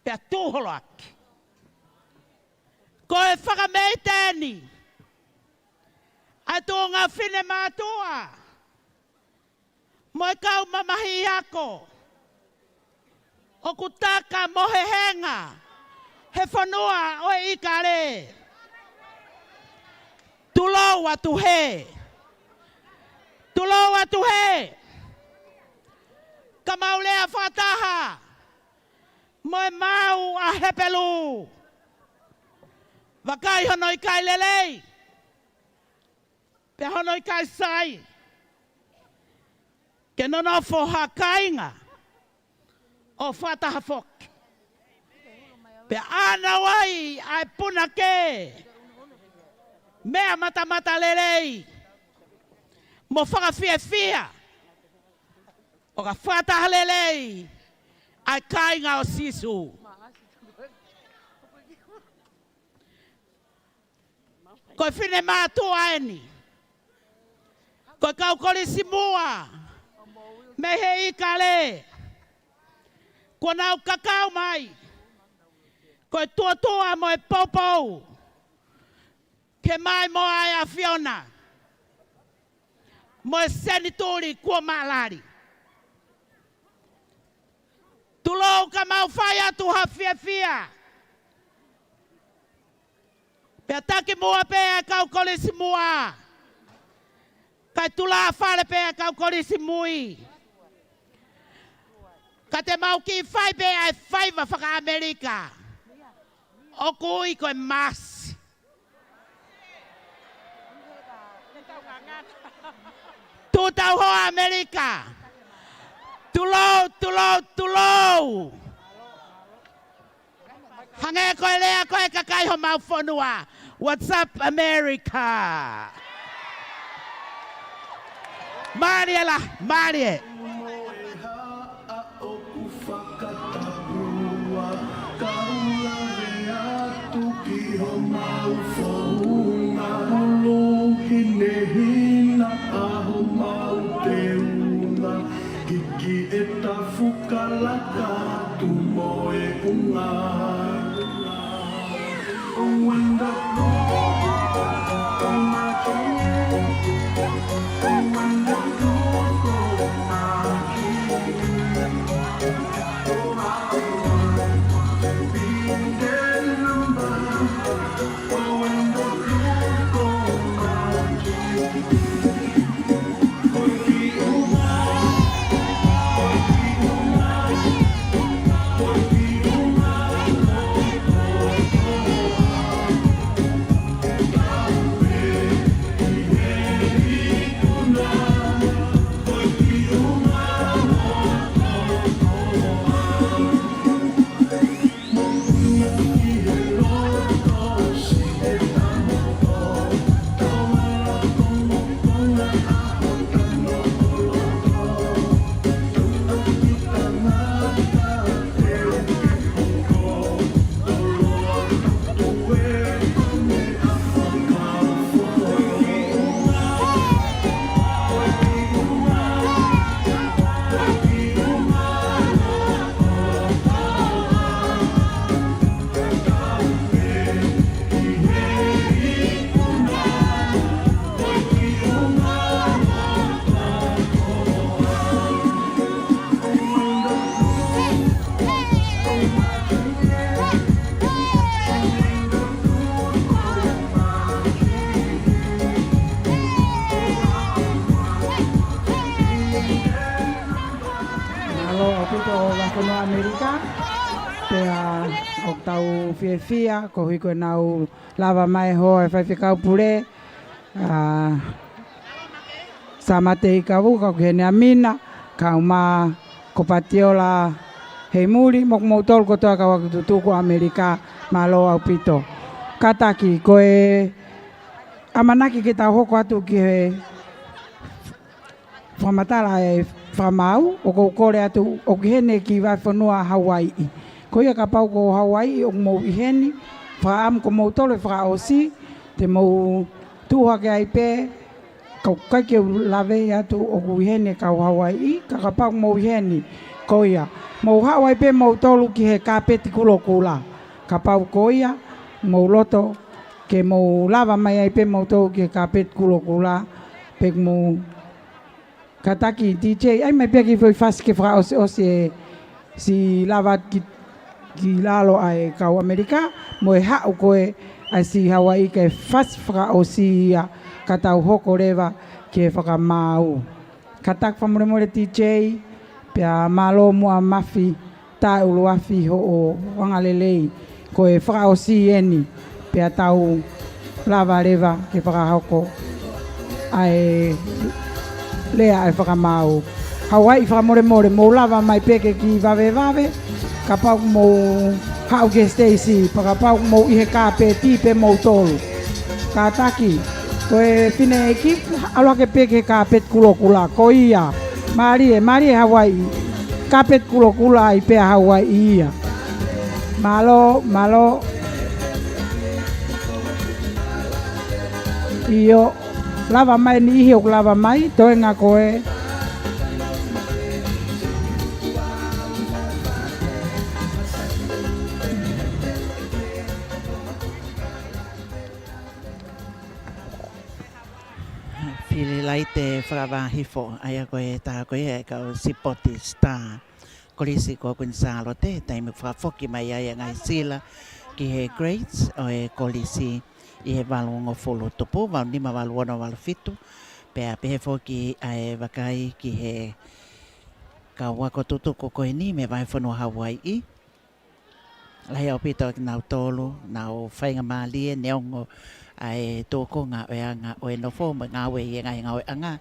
pea tuʻu holoaki. Ko e fakameiteni ʻa e tuʻunga finemātuʻa mo e kau mamahi ako ʻoku taka mo hehenga he fonua ʻo e ʻIkale. Tulou atu hē. Tulou atu hē. Ka mau lea fakataha mo e maau ʻa Hepelū. Vakai hono ʻikai lelei pea hono ʻikai sai ke nonofo ha kāinga ʻo fakataha foki, pea ʻānaua ai ʻa e punake meʻa matamatalelei mo fakafiefia ʻo ka fakataha lelei ʻa e kāinga ʻo Sīsū. Ko e finemātuʻa eni. Ko e kau kolisi muʻa mei he ʻIkale kuo nau kakau mai, ko e tuʻotuʻa mo e poupou ke maʻimoa ʻa e ʻAfiona mo e senituli kuo maʻalali. Tulou ka mau fai atu ha fiefia. Pea taki muʻa pē ʻa e kau kolisi muʻa, kae tulāfale pē ʻa e kau kolisi mui. Ka te mau kiʻi fai pē ʻa e faiva faka-ʻAmelika ʻoku ui ko e maasi. Tuʻu tau hoa ʻAmelika. Tulou, tulou, tulou. Hangē ko e lea ko ē ʻa e kakai homau fonua. What's up, America? Mālie lahi, mālie. ʻOku fakatapua, kau lave atu ki homau founga. Ulu hinehina ʻa homau teunga. Kiki e tafu kalaka atu mo e unga. ʻAmelika, pea ʻoku tau fiefia, koeʻuhi ko ʻenau lava mai hoa e faifekau pule, ʻa Samate Ikavu, kau Kihene Amina, kau ma ko Patiola Heimuli, mo kimoutolu kotoa kau ako tutuku ʻAmelika, mālō ʻaupito. Kātaki, ko e ʻamanaki ke tau hoko atu ki he fakamatala e fakamaau, ʻoku ou kole atu ʻoku ʻi heni ki vahefonua Hauaiʻi. Ko ia kapau ko Hauaiʻi ʻoku mou ʻi heni, fakaʻamu ko moutolu e fakaʻosi, te mou tuʻu hake ai pē, ka ʻoku ʻikai ke u lave atu ʻoku ʻi heni e kau Hauaiʻi, ka kapau mou ʻi heni, ko ia, mou haʻu ai pē moutolu ki he kāpeti kulokula. Kapau ko ia, mou loto, ke mou lava mai ai pē moutolu ki he kāpeti kulokula, pea mou Kātaki, D J, ʻai mai pē ha kiʻi foʻi fasi ke fakaʻosiʻosi e siʻi lava ki, ki lalo ʻa e kau ʻAmelika, mo e haʻu ko ē ʻa e siʻi Hauaiʻi ke fasi fakaʻosi ia ka tau hoko leva ki he fakamaau. Kātaki fakamolemole D J, pea mālō muʻa Mafi. Taʻeʻuluafi hoʻo angalelei, ko e fakaʻosi eni, pea tau lava leva ke fakahoko ʻa e lea ʻa e fakamaau. Hauaiʻi fakamolemole, mou lava mai pē ke kiʻi vavevave, kapau mou haʻu ki he siteisi, pea kapau mou ʻi he kāpeti pē moutolu. Kātaki, ko e fineʻeiki, ʻalu hake pē ki he kāpeti kulokula, ko ia, mālie, mālie Hauaiʻi. Kāpeti kulokula ai pē ʻa Hauaiʻi ia. Mālō, mālō. ʻIo, lava mai niʻihi ʻoku lava mai, toenga ko ē. Fili laite fakavahifo, ʻa ia ko e tā ko ia e kau sipoti Star. Kolisi ko Kuini Sālote, taimi fakafoki mai ai ʻa e ngaahi sila ki he grades ʻo e kolisi ʻi he valungofulu tupu, valu nima, valu ono, valu fitu. Pea pehē foki ʻa e vakai ki he kau ako tutuku ko eni mei vahefonua Hauaiʻi. Lahi ʻaupito kinautolu, nau faingamālie neongo ʻa e tōkonga ʻo e anga ʻo e nofo mo e ngāue ʻi he ngaahi ngāueʻanga.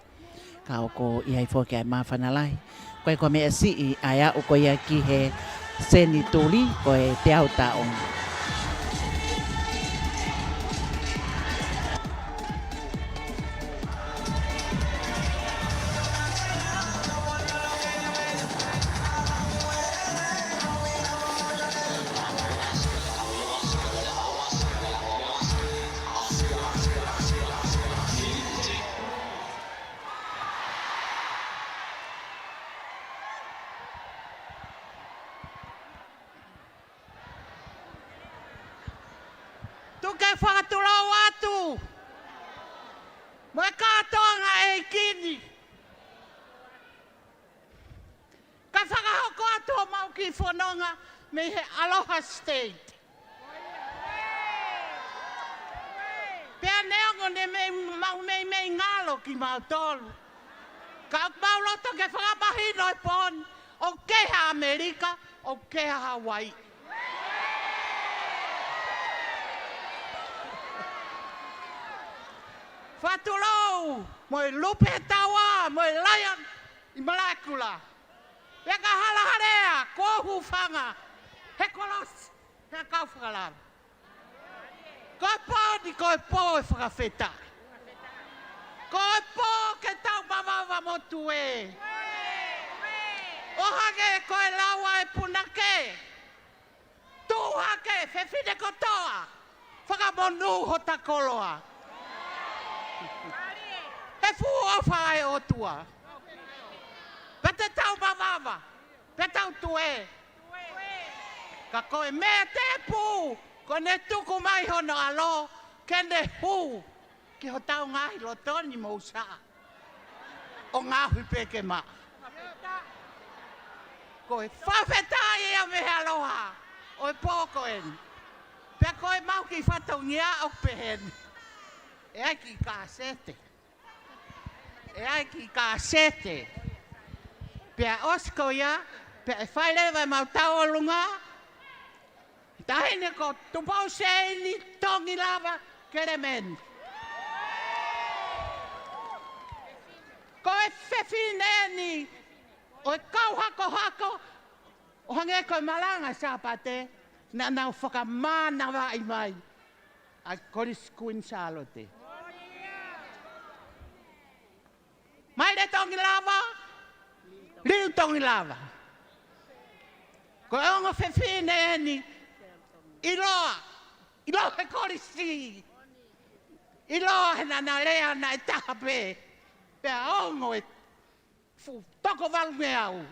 Ka ʻoku ʻi ai foki ʻa e māfana lahi. Ko e ko e meʻa siʻi ʻa e aʻu ko ia ki he senituli, ko e teau taʻu. Tuku ke fakatulou atu mo e kātoanga ʻeiki ni. Ka fakahoko atu homau kiʻi fononga mei he Aloha State. Pea neongo ne mei mau meimei ngalo kimautolu, ka ʻoku mau loto ke fakamahino e pō ni, ʻoku kehe ʻa ʻAmelika, ʻoku kehe ʻa Hauaiʻi. Fakatulou mo e Lupe Taua mo e Lion ʻi Malaʻekula. Pea ka halahalea, ko e hūfanga he kolosi, he kau fakalava. Ko e pō ni, ko e pō e fakafetaʻi. Ko e pō ke tau mavava mo tuē. ʻO hangē ko e lau ʻa e punake, tuʻu hake fefine kotoa, fakamonū hota koloa. He fuʻu ʻofa ʻa e ʻOtua. Pea te tau mavava, pea tau tuē. Ka ko e meʻa tēpū, ko ʻene tuku mai hono ʻAlo ke ne hū ki hotau ngaahi loto ni mo usa ʻo ngaohi pē ke maʻa. Ko e fakafetaʻi ia mei he aloha ʻo e pō ko eni. Pea ko ʻemau kiʻi fatongia ʻoku pehē ni. ʻE ʻai kiʻi kāsete. ʻE ʻai kiʻi kāsete. Pea ʻosi ko ia, Pea ʻe fai leva ʻemau tauʻolunga, taʻahine ko Tupou Seini Tongilava Kelemeni. Ko e fefine eni ʻo e kau hakohako, ʻo hangē ko e malanga Sāpate, naʻa nau fakamānavaʻi mai ʻa e Kolisi Kuini Sālote. Maile Tongilava, Liu Tongilava. Ko e ongo fefine eni, ʻiloa, ʻiloa he kolisi. ʻIloa he naʻa na lea naʻe taha pē. Pea ongo e fuʻu toko valungeau.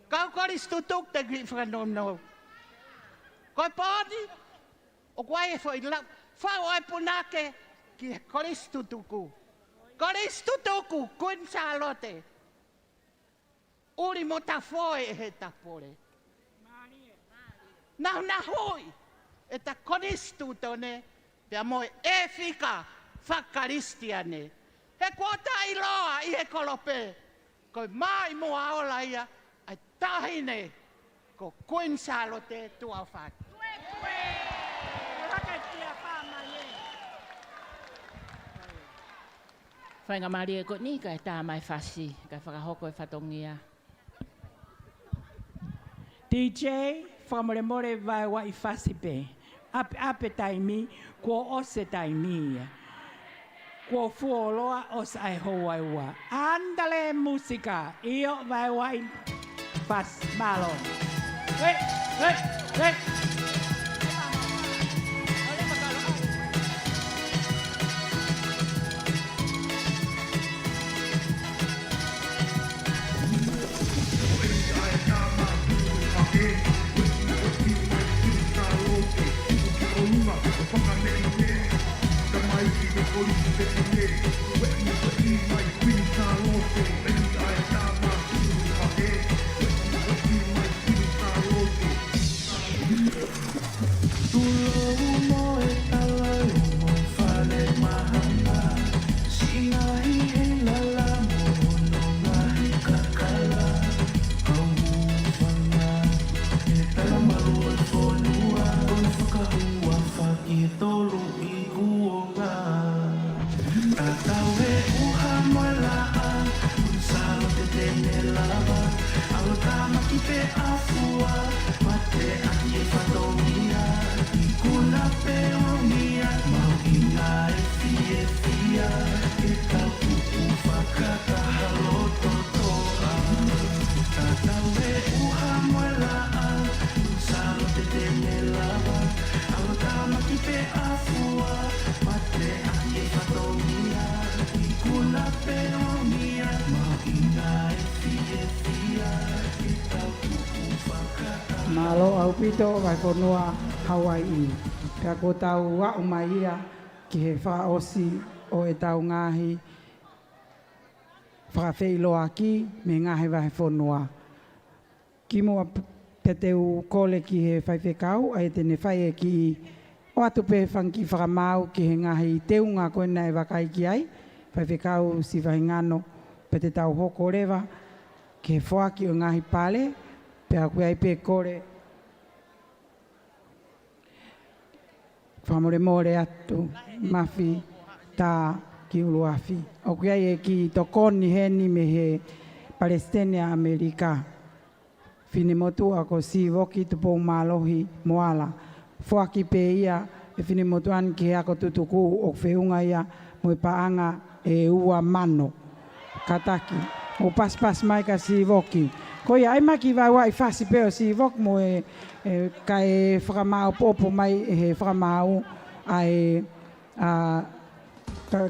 Kau Kolisi Tutuku, te u kiʻi fakanounou. Ko e pō ni, ʻoku ʻi ai e foʻi lau, fau ʻa e punake ki he Kolisi Tutuku. Kolisi Tutuku, Kuini Sālote. ʻUli mo tafoe ʻe he tapole. Nahunahuʻi ʻeta konisitūtone pea mo e ʻēfika fakakalisitiane. He kuo taʻiloa ʻi he kolope, ko e maʻimoa ola ia ʻa e taʻahine ko Kuini Sālote Tuʻaofaki. Faingamālie ko eni kae tā mai e fasi, kae fakahoko e fatongia. D J, fakamolemole vaeua ʻi fasi pē. ʻApe, ʻape taimi, kuo ʻosi e taimi ia. Kuo fuoloa ʻosi ʻa e houa ʻe ua. Andale musika, ʻio vaeua ʻi fasi, mālō. Hei, hei, hei. Tulou mo e talai mo fale mahanga, siʻi ngaahi heilala mo hono ngaahi kakala, kau hūfanga, e talamalu ʻo e fonua, ko e fakahuafa ki he tolu ikuonga. Tatau e ʻuha mo e laʻa, Kuini Sālote te ne lava, ʻalotāmaki pē ʻa fua, mateaki e fatongia, ikuna pē ʻo e meʻa, mahuʻinga e fiefia, ke tau tuku fakataha loto toʻa. Tatau e ʻuha mo e laʻa, Kuini Sālote te ne lava, ʻalotāmaki pē ʻa fua, mateaki e fatongia, ikuna pē ʻo e meʻa, mahuʻinga e fiefia, ke tau tuku fakataha. Mālō ʻaupito, vahefonua Hauaiʻi. Pea kuo tau aʻu mai ia ki he fakaʻosi ʻo ʻetau ngaahi fakafeʻiloaki mei he ngaahi vahefonua. Kimuʻa pea te u kole ki he faifekau, ʻa ia te ne fai e kiʻi ʻoatu pē fanga kiʻi fakamaau ki he ngaahi teunga ko ena ʻe vakai ki ai, Faifekau Siva Hingano, pea te tau hoko leva ki he foaki ʻo e ngaahi pale, pea ʻoku ʻi ai pē kole. Fakamolemole atu, Mafi tā ki ʻUluafi. ʻOku ʻi ai e kiʻi tokoni heni mei he Palesiteni ʻa ʻAmelika. Finemotuʻa ko Sīvoki Tupou Mālohi Moala. Foaki pē ia ʻe Finemotuʻa ni ki he ako tutuku ʻoku feʻunga ia mo e paʻanga ʻe ua mano. Kātaki. ʻO pasipasi mai kia Sīvoki. Ko ia, ʻai mai kiʻi vaeua ʻi fasi pē ʻo Sīvoki mo e, e, kae fakamāʻopoʻopo mai ʻe he fakamaau ʻa e, ʻa, ka,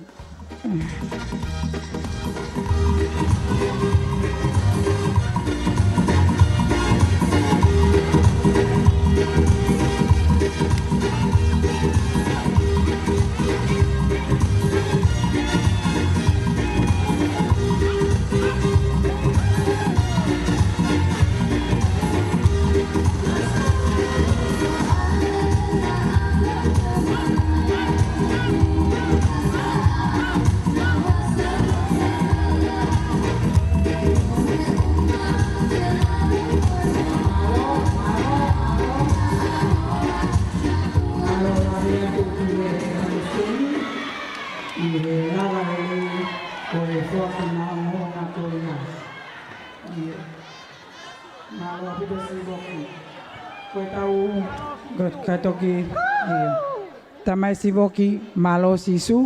Mālō ʻaupito Sivoki. Ko e tau, ko e ka toki, ʻio. Tamai Sivoki, mālō Sīsū,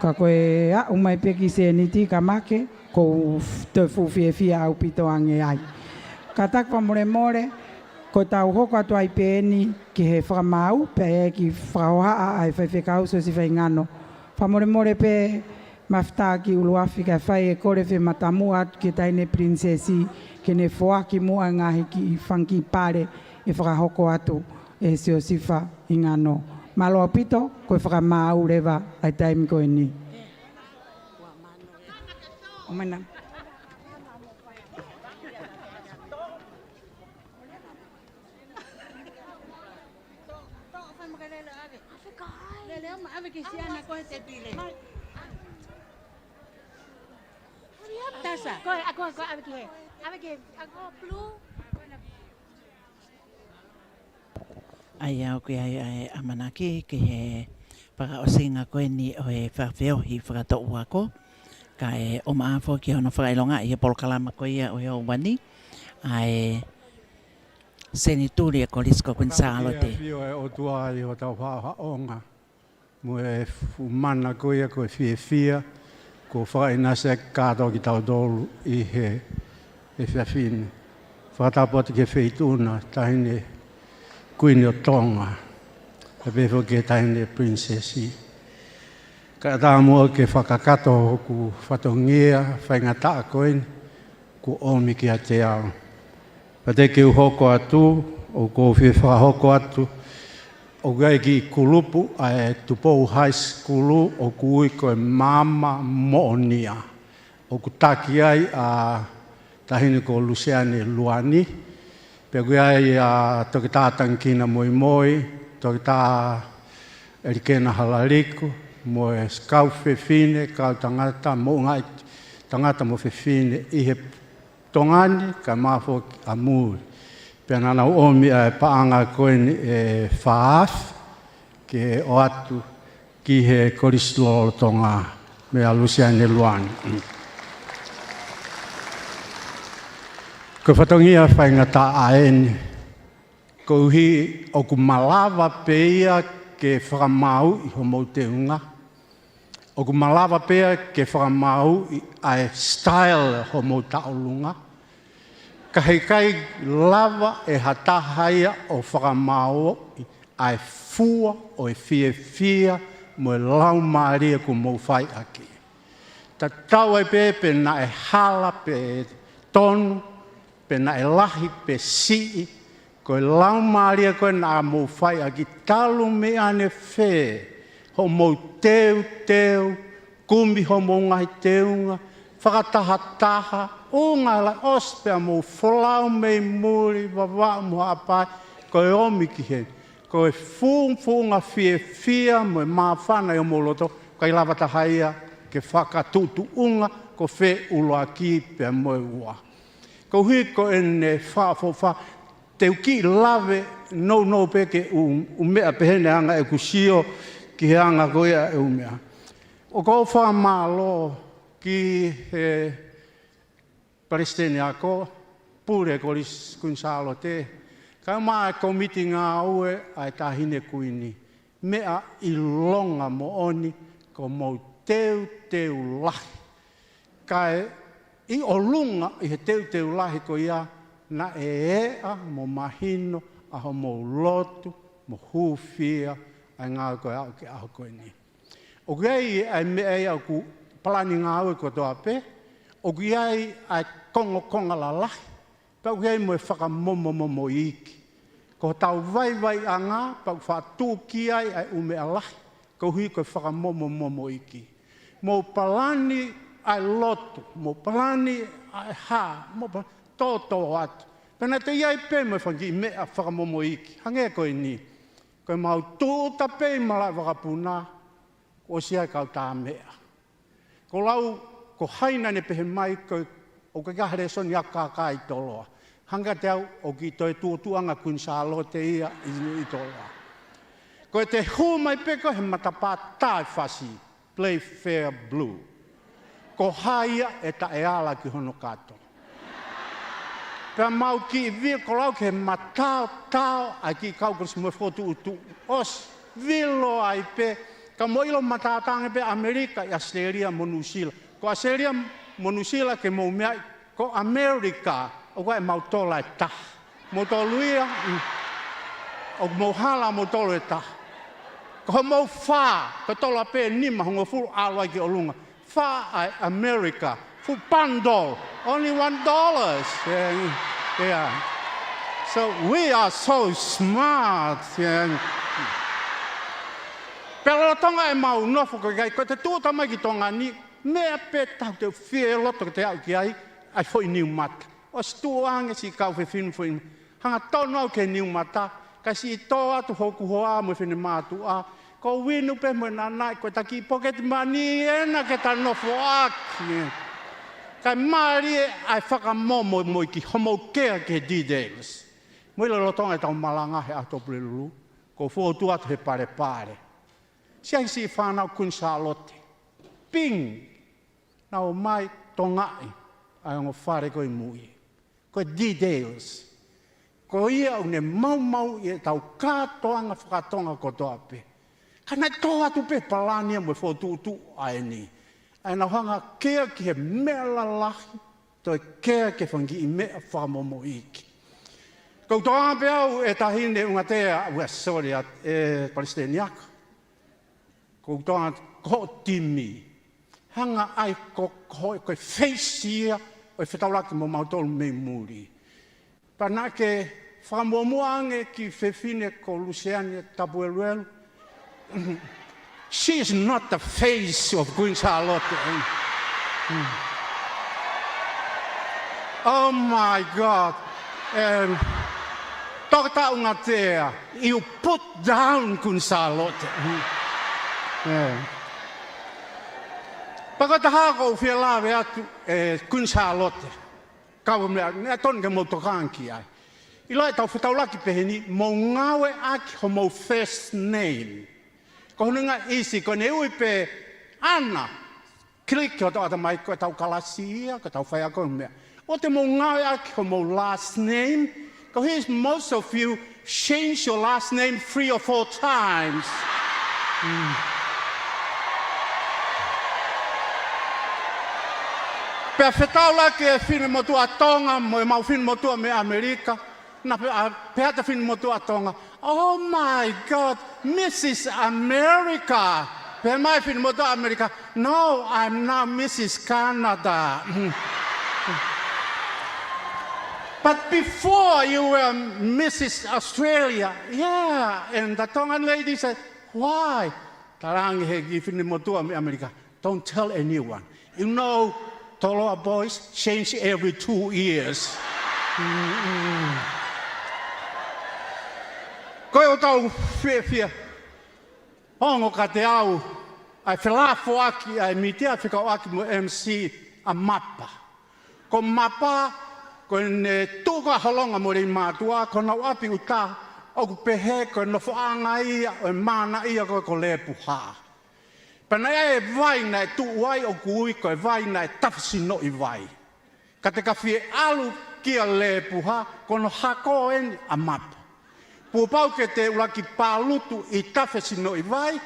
ka ko e aʻu mai pē ki he sēniti ka make, ʻoku ou f-, toe fuʻu fiefia ʻaupito ange ai. Kātaki fakamolemole, ko e tau hoko atu ai pē eni ki he fakamaau, pea ʻe kiʻi fakahohaʻa ʻa e faifekau Siosifa Hingano. Fakamolemole pē, Mafitaki ʻUluafi, kae fai e kole fie matamuʻa atu ki he taʻahine pilinisesi, ke ne foaki muʻa e ngaahi kiʻi fanga kiʻi pale ʻe fakahoko atu ʻe Siosifa Hingano. Mālō ʻaupito, ko e fakamaau leva ʻa e taimi ko eni. ʻOmai na. Toʻo, toʻo, fai makalele, ʻave. ʻAve kai. Lele, ʻoma, ʻave ki siana ko e te pile. Hurry up, Tasa. Ko e, a, ko e, ko e, ʻave ki he. ʻAve ki he. A, ko e blue. ʻA ia ʻoku ʻi ai ʻa e ʻamanaki ki he fakaʻosinga ko eni ʻo e fakafeohi fakatoʻu ako. Kae ʻumaʻā foki hono fakaʻilongaʻi ʻi he polokalama ko ia ʻo e ʻaho ni, ʻa e senituli ʻa e Kolisi ko Kuini Sālote. Fakafeohi ʻa e ʻOtua ʻi hotau faʻofaʻonga mo e fuʻu mana ko ia ko e fiefia, kuo fakaʻinasi ʻaki kātoa kitautolu ʻi he efiafi ni. Fakatapu atu ki he Feituʻuna, Taʻahine Kuini ʻo Tonga, kae pehē foki ki he Taʻahine Pilinisesi. Kae ʻatā muʻa ke fakakakato hoku fatongia faingataʻa ko eni kuo ʻomi kiate au. Pea te u hoko atu, ʻoku ou fie fakahoko atu, ʻoku ʻi ai e kiʻi kulupu ʻa e Tupou High School ʻoku ui ko e Maama Moʻonia. ʻOku taki ai ʻa Taʻahine ko Luseane Luani, pea ʻoku ʻi ai ʻa Toketā Tangikina Moimoi, Toketā ʻElikena Halaliku, mo e kau fefine, kau tangata, mo e ngaahi tangata mo fefine ʻi he Tonga ni, kae ʻumaʻā foki ʻa muli. Pea naʻa nau ʻomi ʻa e paʻanga ko eni ʻe fā afe ke ʻoatu ki he Kolisi Lolotonga meia Luseane Luani. Ko e fatongia faingataʻa eni, koeʻuhi ʻoku malava pē ia ke fakamāuʻi homou teunga. ʻOku malava pē ia ke fakamāuʻi ʻa e style homou tauʻolunga. Ka heʻikai lava ʻe ha taha ia ʻo fakamāuʻi ʻa e fua ʻo e fiefia mo e laumālie kuo mou fai ʻaki. Tatau ai pē pe naʻe hala pe tonu, pe naʻe lahi pe siʻi, ko e laumālie ko ē naʻa mou fai ʻaki talu mei ʻanefē, hoʻomou teuteu, kumi homou ngaahi teunga, fakatahataha, ʻuhinga la ʻosi pea mou folau mei muli, Vavaʻu mo Haʻapai, ko e ʻomi ki heni. Ko e fuʻu, fuʻunga fiefia mo e māfana ʻi homou loto, ʻikai lava taha ia ke fakatuʻutuʻunga ko fē ʻuluaki pea mo e ua. Koeʻuhi ko ʻene fakaʻofoʻofa, te u kiʻi lave nounou pē ki he ʻū, ʻū meʻa pehē ni ʻa e anga ʻeku sio ki he anga ko ia ʻa e ʻū meʻa. ʻOku ou fakamālō ki he Palesiteni Ako, Pule Kolisi Kuini Sālote, kae ʻumaʻā e kōmiti ngāue ʻa e Taʻahine Kuini, meʻa ʻilonga moʻoni ko hoʻomou teuteu lahi. Kae ʻi ʻolunga ʻi he teuteu lahi ko ia, naʻe eʻa mo mahino ʻa hoʻomou lotu mo hūfia ʻa e ngāue ko ē ʻo aʻu ki he ʻaho ko eni. ʻOku ʻi ai ʻa e meʻa ia ʻoku palani ngāue kotoa pē, ʻoku ʻi ai ʻa e kongokonga lalahi, pea ʻoku ʻi ai mo e fakamomomomo iiki. Ko hotau vaivaiʻanga, pea ʻoku faʻa tuki ai ʻa e ʻū meʻa lahi, koeʻuhi ko e fakamomomomo iiki. Mou palani ʻa e lotu, mou palani ʻa e hā, mou palani tōtō atu. Pea naʻa toe ʻi ai pē mo e fanga kiʻi meʻa fakamomo iiki, hangē ko eni. Ko ʻemau tūʻuta pē ʻi malaʻe vakapuna, kuo ʻosi ʻa e kau tāmeʻa. Ko e lau, ko hai naʻa ne pehē mai ko e, ʻoku ʻikai ha lēsoni ako kākā ʻi Toloa. Hangē kiate au, ʻoku ʻikai toe tuʻotuʻanga Kuini Sālote ia ʻi, ʻi Toloa. Ko ʻete hū mai pē ko ē he matapā tā e fasi, Playfair Blue. Ko hai ia ʻe taʻeala ki hono kato. Ka mau kiʻi vilo, ko lau ke mataotao ʻa e kiʻi kau Kolisi mo e fokotuʻutuʻu. ʻOsi vilo ai pē, ka mou ʻilo mataotao ange pē ʻAmelika ʻi ʻAositelēlia mo Nuʻusila. Ko ʻAositelēlia mo Nuʻusila ke mou meaʻi, ko ʻAmelika, ʻoku ʻi ai ʻemau tola ʻe taha. Moutolu ia, mm, ʻoku mou hala moutolu ʻe taha. Ko homou fā, ko e tola pē nima hongofulu ʻalu ai ki ʻolunga. Fā ʻa ʻAmelika, full bundle, only one dollars. Yeah, yeah. So we are so smart. Yeah. Pea lolotonga ʻemau nofo ko ē, ko ʻete tuʻuta mai ki Tonga ni, meʻa pē taha te u fie loto ke te aʻu ki ai, ʻa e foʻi niumata. ʻOsi tuʻu ange siʻi kau fefine foʻi, hangatonu au ki he niumata, kae siʻi tō atu hoku hoa mo e finemātuʻa, ko u inu pē mo e nanaʻi, ko ʻeta kiʻi poketi mani ena ke ta nofo ʻaki. Kae mālie ʻa e fakamomomoʻi ki homou kea ki he details. Mou ʻilo lolotonga ʻetau malanga he ʻaho Pulelulu, ko u fokotuʻu atu he palepale. Siʻi siʻi fānau Kuini Sālote. Ping! Nau ō mai, tokangaʻi ʻa e ongo fale ko ē ʻi mui. Ko e details. Ko ia ʻoku ne maumauʻi ʻetau kātoanga faka-Tonga kotoa pē. Ka naʻe tō atu pē palani ia mo e fokotuʻutuʻu ʻa eni. ʻA ʻenau hanga kea ki he meʻa lalahi, toe kea ki he fanga kiʻi meʻa fakamomoʻi iiki. Ko u tokanga pē au ʻe Taʻahine Ungatea, ua sole atu ʻe Palesiteni Ako. Ko u tokanga ko hoʻo timi. Hanga ai ko, ko, ko e feisi ia ʻo e fetaulaki mo mautolu mei muli. Pea naʻa ke fakamuʻomuʻa ange ki he fefine ko Luseane Tapueluelu. She is not the face of Queen Charlotte. Oh my God. And Toketā Ungatea, you put down Queen Charlotte. Yeah. Pea ko e taha ko u fie lave atu, ʻe Queen Charlotte. Kau meʻa, meʻa tonu ke mou tokanga ki ai. ʻIlo ʻetau fetaulaki pehē ni, mou ngāueʻaki homou first name. Ko hono ʻuhinga ʻe ʻi ai, ko ʻene ui pē Ana, click ki hoto ʻatamai, ko ʻetau kalasi ia, ko ʻetau faiako meʻa. ʻOua te mou ngāueʻaki homou last name. Ko e hā, most of you change your last name three or four times. Mm. Pea fetaulaki e finemotuʻa Tonga mo ʻemau finemotuʻa mei ʻAmelika. Naʻa pehē, a, pehē atu e finemotuʻa Tonga, "Oh my God, Missus America." Pehē mai e finemotuʻa ʻAmelika, "No, I'm now Missus Canada." "But before you were Missus Australia." "Yeah." And the Tongan lady said, "Why?" Talaange he kiʻi finemotuʻa mei ʻAmelika, "Don't tell anyone. You know, Toloa boys change every two years." Mm-mm. Ko e ʻoku tau fiefia. Ongo kiate au, ʻa e felafoaki ʻa e mītia fekauʻaki mo e M C ʻa Mapa. Ko Mapa, ko ʻene tuʻu ko ē ʻa Holonga mo Leimātuʻa, ko honau ʻapi ʻuta, ʻoku pehē ko e nofoʻanga ia ʻo e manaia ko ē ko Lepuha. Pea naʻe ʻi ai e vai naʻe tuʻu ai ʻoku ui ko e vai naʻe Tafesinoʻi Vai. Ka te ka fie ʻalu kia Lepuha, ko hono hako eni ʻa Mapa. Kuo pau ke te ʻuluaki pālutu ʻi Tafesinoʻi Vai,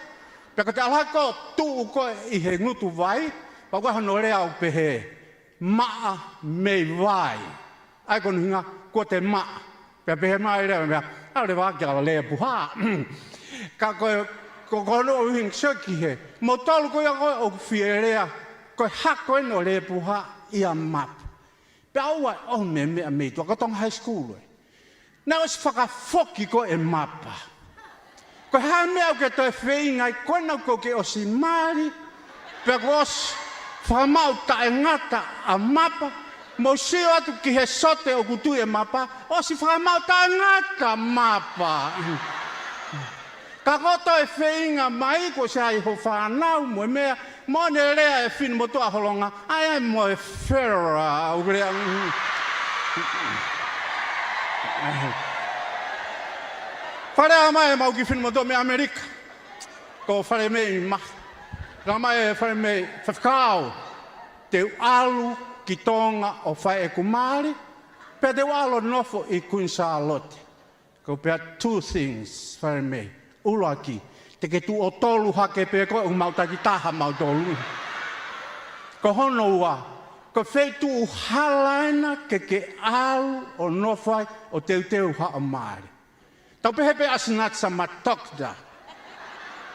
pea ko te ʻalu hake ʻo tuʻu ko ē ʻi he ngutu vai, pea ko hono lea ʻoku pehē, "Maʻa mei vai." ʻA ia ko hono ʻuhinga, kuo te maʻa. Pea pehē mai e lea, pea, ʻalu leva kia Lepuha. Ka ko e, ko, ko hono ʻuhinga, sio ki he, moutolu ko ia ko ē ʻoku fie lea, ko e hako eni ʻo Lepuha ʻia Mapa. Pea ʻoua ʻe ʻomi e meʻa mei tuʻa, ko Tonga High School ē. Naʻe ʻosi fakafoki ko ē ʻe Mapa. Ko e hā e meʻa ʻoku ke toe feinga ai, ko ena ʻoku ke ʻosi mali, pea kuo ʻosi fakamaʻu taʻengata ʻa Mapa, mou sio atu ki he sote ʻoku tui ʻe Mapa, ʻosi fakamaʻu taʻengata Mapa. Ka ko e toe feinga mai, kuo ʻosi ʻi ai ho fānau mo e meʻa, mo ʻene lea e finemotuʻa Holonga, ʻa ia mo e fera, ʻoku lea, mm. Fale mai ʻemau kiʻi finemotuʻa mei ʻAmelika. Ko Falemei ma. Fale mai e Falemei, faifekau. Te u ʻalu ki Tonga ʻo fai ʻeku mali. Pea te u ʻalu ʻo nofo ʻi Kuini Sālote. Ko e pehē two things, if I may. ʻUluaki, te ke tuʻu ʻo tolu hake pē koe ʻoku mau takitaha mautolu. Ko hono ua, ko e feituʻu hala ena ke ke ʻalu ʻo nofo ai ʻo teuteu haʻo mali. Tau pehē pē ʻa Sinati Samatokita.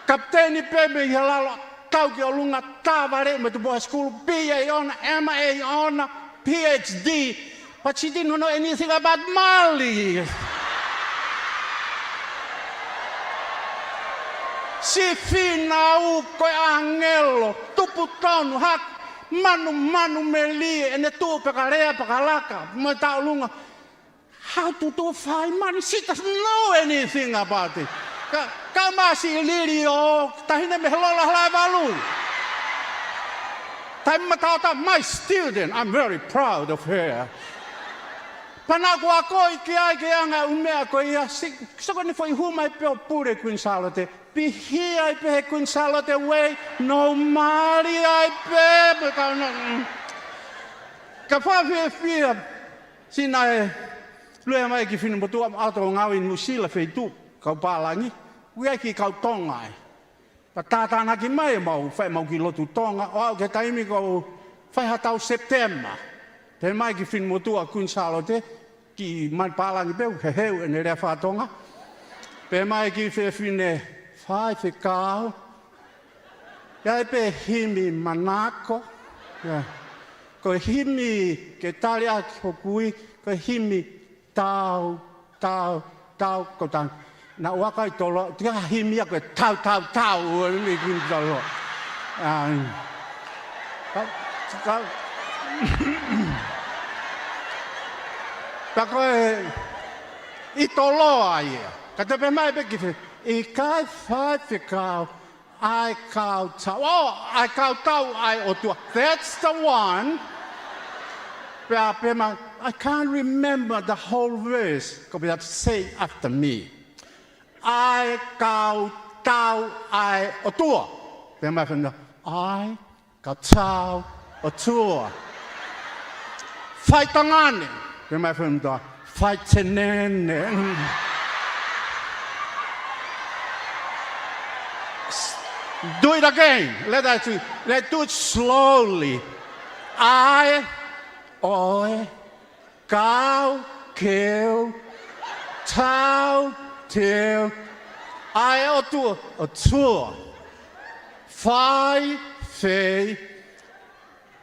Kapiteni pē mei he lalo, tau ki ʻolunga, tā vale mei tupu high school, B A ʻoʻona, M A ʻoʻona, P H D. But she didn't know anything about mali. Siʻi finau ko e ʻāngelo, tupu tonu, hake, manu, manu melie, ʻene tuʻu pē ka lea pē ka laka, mo e tauʻolunga. How to do find money? She doesn't know anything about it. Ka, ka masi lili ʻo taʻahine mei he lolo hala e valu. Taimi mataota, my student, I'm very proud of her. Pea naʻá ku akoʻi ki ai ke anga ʻū meʻa ko ia, si, so ko ʻene foʻi hū mai pē ʻo pule Kuini Sālote. Pihia ai pē he Kuini Sālote Way, no mali ai pē, mo e kau na, mm. Ka fakafiefia, siʻi naʻe lue mai ki Finemotuʻa mo ʻalu ʻo ngāue ʻi Nuʻusila feituʻu, kau pālangi, ui ai ki kau Tonga ai. Pea tātānaki mai ʻemau, fai ʻemau kiʻi lotu Tonga, ʻo aʻu ki he taimi ko ē fai ha tau Sepitema. Pehē mai ki Finemotuʻa Kuini Sālote, kiʻi mali pālangi pē, he heu ʻene lea faka-Tonga. Pehē mai kiʻi fefine, faifekau. ʻI ai pē himi manako. ʻIo. Ko e himi ke tali ʻaki hoku ui, ko e himi tau, tau, tau, ko tan. Naʻá ku ʻalu ʻo tolo, tika himi ia ko e tau, tau, tau, ʻo mi kin tolo. ʻAi. Tau, tau. Pea ko e, ʻi tolo ai ia. Ka te pehē mai pē kiʻi fefine, ʻikai faifekau, ʻai kau tau. Oh, ʻai kau tau, ʻai ʻOtua. That's the one. Pea pehē mai, I can't remember the whole verse. Ko pehē, say after me. ʻAi kau tau, ʻai ʻOtua. Pehē mai fefine, ʻai kau tau, ʻOtua. Fai tangane. Pehē mai fefine, fai tenene. Do it again. Let us do, let's do it slowly. ʻAi, ʻoe, kau, keu, tau, teu, ʻai ʻOtua, ʻOtua. Fai, fei,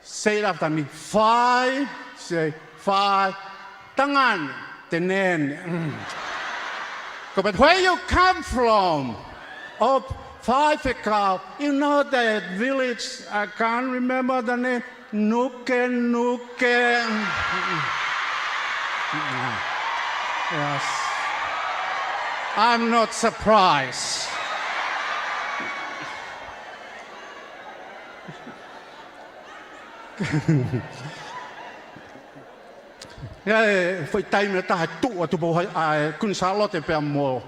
say it after me. Fai, say, fai, tangane, tenene. Mm. Ko, but where you come from? Oh, faifekau, you know that village, I can't remember the name. Nuke, nuke. Yes. I'm not surprised. ʻI ai e foʻi taimi ʻe taha tuʻu atu pē ʻa e Kuini Sālote pea mo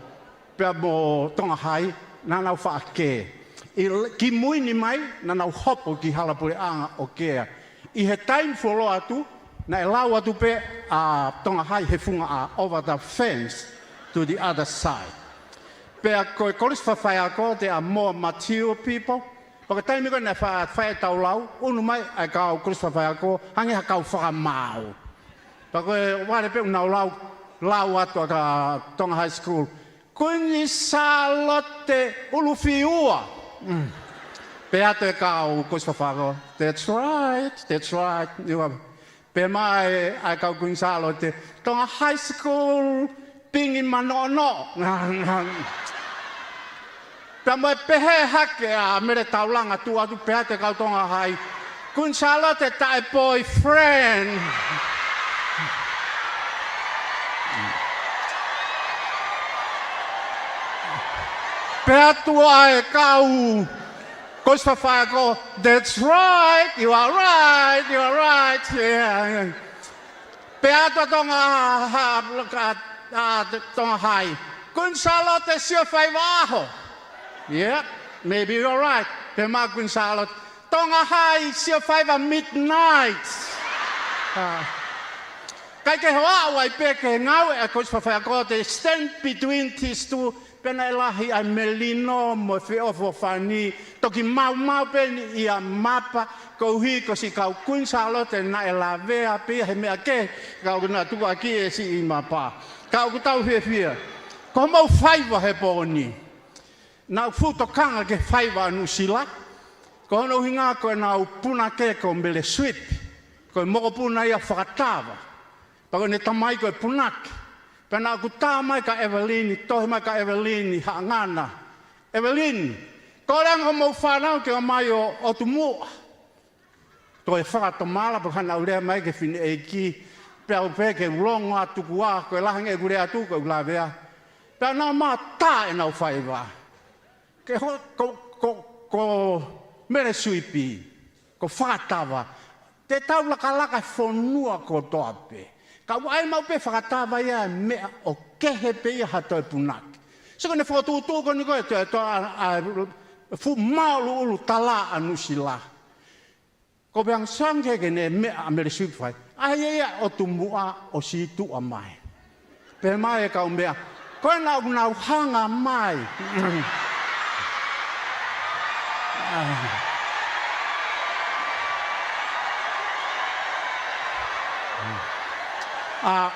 pea mo Tonga Hai, naʻa nau faʻa kē. ʻI l-, kimui ni mai, naʻa nau hopo ki hala puleʻanga ʻo kē. ʻI he taimi fuoloa atu, naʻe lau atu pē ʻa Tonga Hai he funga ʻā, over the fence to the other side. Pea ko e kolisi fakafaiako, they are more mature people. Pea ko e taimi ko ē naʻe fa-, fai e tau lau, unu mai ʻa e kau kolisi fakafaiako, hangē ha kau fakamaau. Pea ko e vale pē ʻoku nau lau, lau atu ʻa e Tonga High School. Kuini Sālote ʻUlufiua. Mm. Pehē atu e kau kolisi fakafaiako, that's right, that's right. Pehē mai ʻa e kau Kuini Sālote, Tonga High School, pingi manoʻonoʻo. Pea mo e pehē hake ʻa Mele Taulanga tuʻu atu, pehē atu e kau Tonga Hai, Kuini Sālote taʻe boyfriend. Pehē atu ʻa e kau kolisi fakafaiako, that's right, you are right, you are right, yeah. Pehē atu ʻa Tonga Ha-, ʻa, ʻa Tonga Hai, Kuini Sālote sio faiva ʻaho. Yeah, maybe you're right. Pehē mai Kuini Sālote, Tonga Hai sio faiva midnight. Ah. Kae kehe ʻo aʻu ai pē ki he ngāue ʻa e Kolisi Fafaiako, te stand between these two, pea naʻe lahi ai melino mo e feʻofoʻofani, toki maumau pē eni ia mapa, koeʻuhi ko siʻi kau Kuini Sālote naʻe lavea pē ia he meʻa kehe, ka ʻoku na tukuakiʻi e siʻi mapa. Ka ʻoku tau fiefia. Ko homou faiva he pō ni. Naʻa ku fuʻu tokanga ki he faiva ʻa Nuʻusila. Ko hono ʻuhinga ko ʻenau punake ko Mele Suipi. Ko e mokopuna ia fakatava. Pea ko ʻene tamai ko e punake. Pea naʻa ku tā mai kia Evelyn, tohi mai kia Evelyn Haʻangana. Evelyn, kole ange homou fānau ke ō mai ʻo, ʻo tumuʻa. Toe fakatomala, pea ka naʻa ku lea mai ki he fineʻeiki, pea u pehē ke u longo atu kuo, ko e lahi ange ʻeku lea atu, ko ʻeku lavea. Pea naʻa ma tā ʻenau faiva. Ke ho-, ko, ko, ko Mele Suipi, ko fakatava. Te tau lakalaka e fonua kotoa pē. Ka ʻoku ʻai maʻu pē fakatava ia e meʻa ʻoku kehe pē ia ha toe punake. So ko ʻene fokotuʻutuʻu ko eni ko e toe, toe ʻa, ʻa, fuʻu māʻuluʻulu tala ʻa Nuʻusila. Ko e pehē ange, sio ange ki he meʻa ʻa Mele Suipi fai. ʻAi ia ia ʻo tumuʻa ʻo sītuʻa mai. Pehē mai e kaumeʻa, ko ena ʻoku nau hanga mai. ʻA,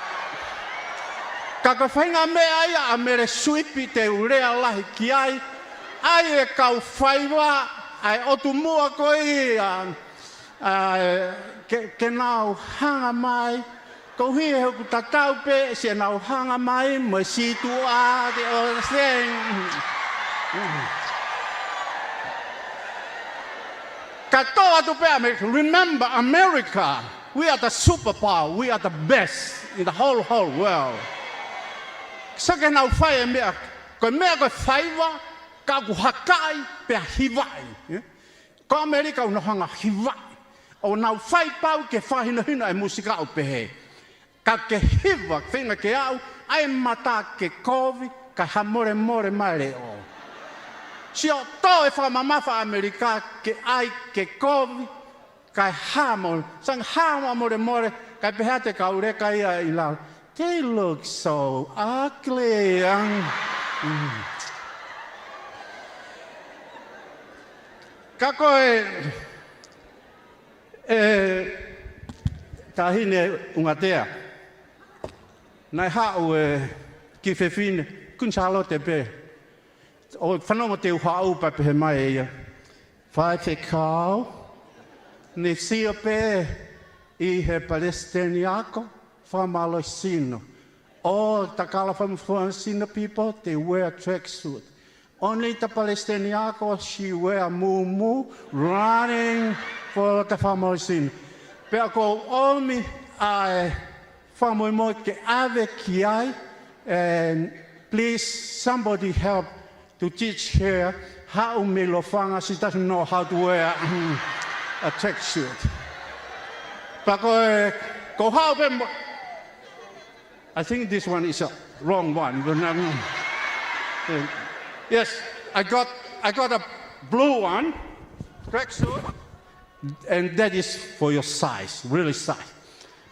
ka ko e faʻahinga meʻa ia ʻa Mele Suipi te u lea lahi ki ai, ʻai e kau faiva, ʻai ʻo tumuʻa ko ia, ʻa, ke, ke nau hanga mai, koeʻuhi he ʻoku tatau pē siʻenau hanga mai mo e sītuʻa, the other thing. Ka tō atu pē Amerika. Remember, America, we are the superpower, we are the best in the whole, whole world. So ke nau fai e meʻa, ko e meʻa ko e faiva, ka ʻoku hakaʻi pea hivaʻi. Eh? Ko ʻAmelika ʻoku nau hanga hivaʻi. ʻOku nau fai pau ke fakahinohino e musika ʻo pehē. Ka ke hiva, feinga ke aʻu, ʻai mata ke kovi, kae hamolemole mai leʻo. Sio, tō e fakamamafa ʻAmelika ke ʻai ke kovi, kae hamo, sang hamo molemole, kae pehē atu e kau leka ia ʻi lalo. They look so ugly, um, mm. Ka ko e, e, Taʻahine Ungatea. Naʻe haʻu e kiʻi fefine, Kuini Sālote pē. ʻO fanongo te u haʻu pea pehē mai ʻe ia. Faifekau, ne sio pē ʻi he Palesiteni Ako, fakamālohisino. All the Kalafa Fuansino people, they wear tracksuit. Only the Palesiteni Ako, she wear mumu, running for the fakamālohisino. Pea ʻoku ou ʻomi ʻa e fakamolemole ke ʻave ki ai, and please somebody help to teach her how me lo fanga, she doesn't know how to wear, mm, a tracksuit. Pea ko e, ko haʻu pē mo-, I think this one is a wrong one. But, um, yes, I got, I got a blue one, tracksuit, and that is for your size, really size.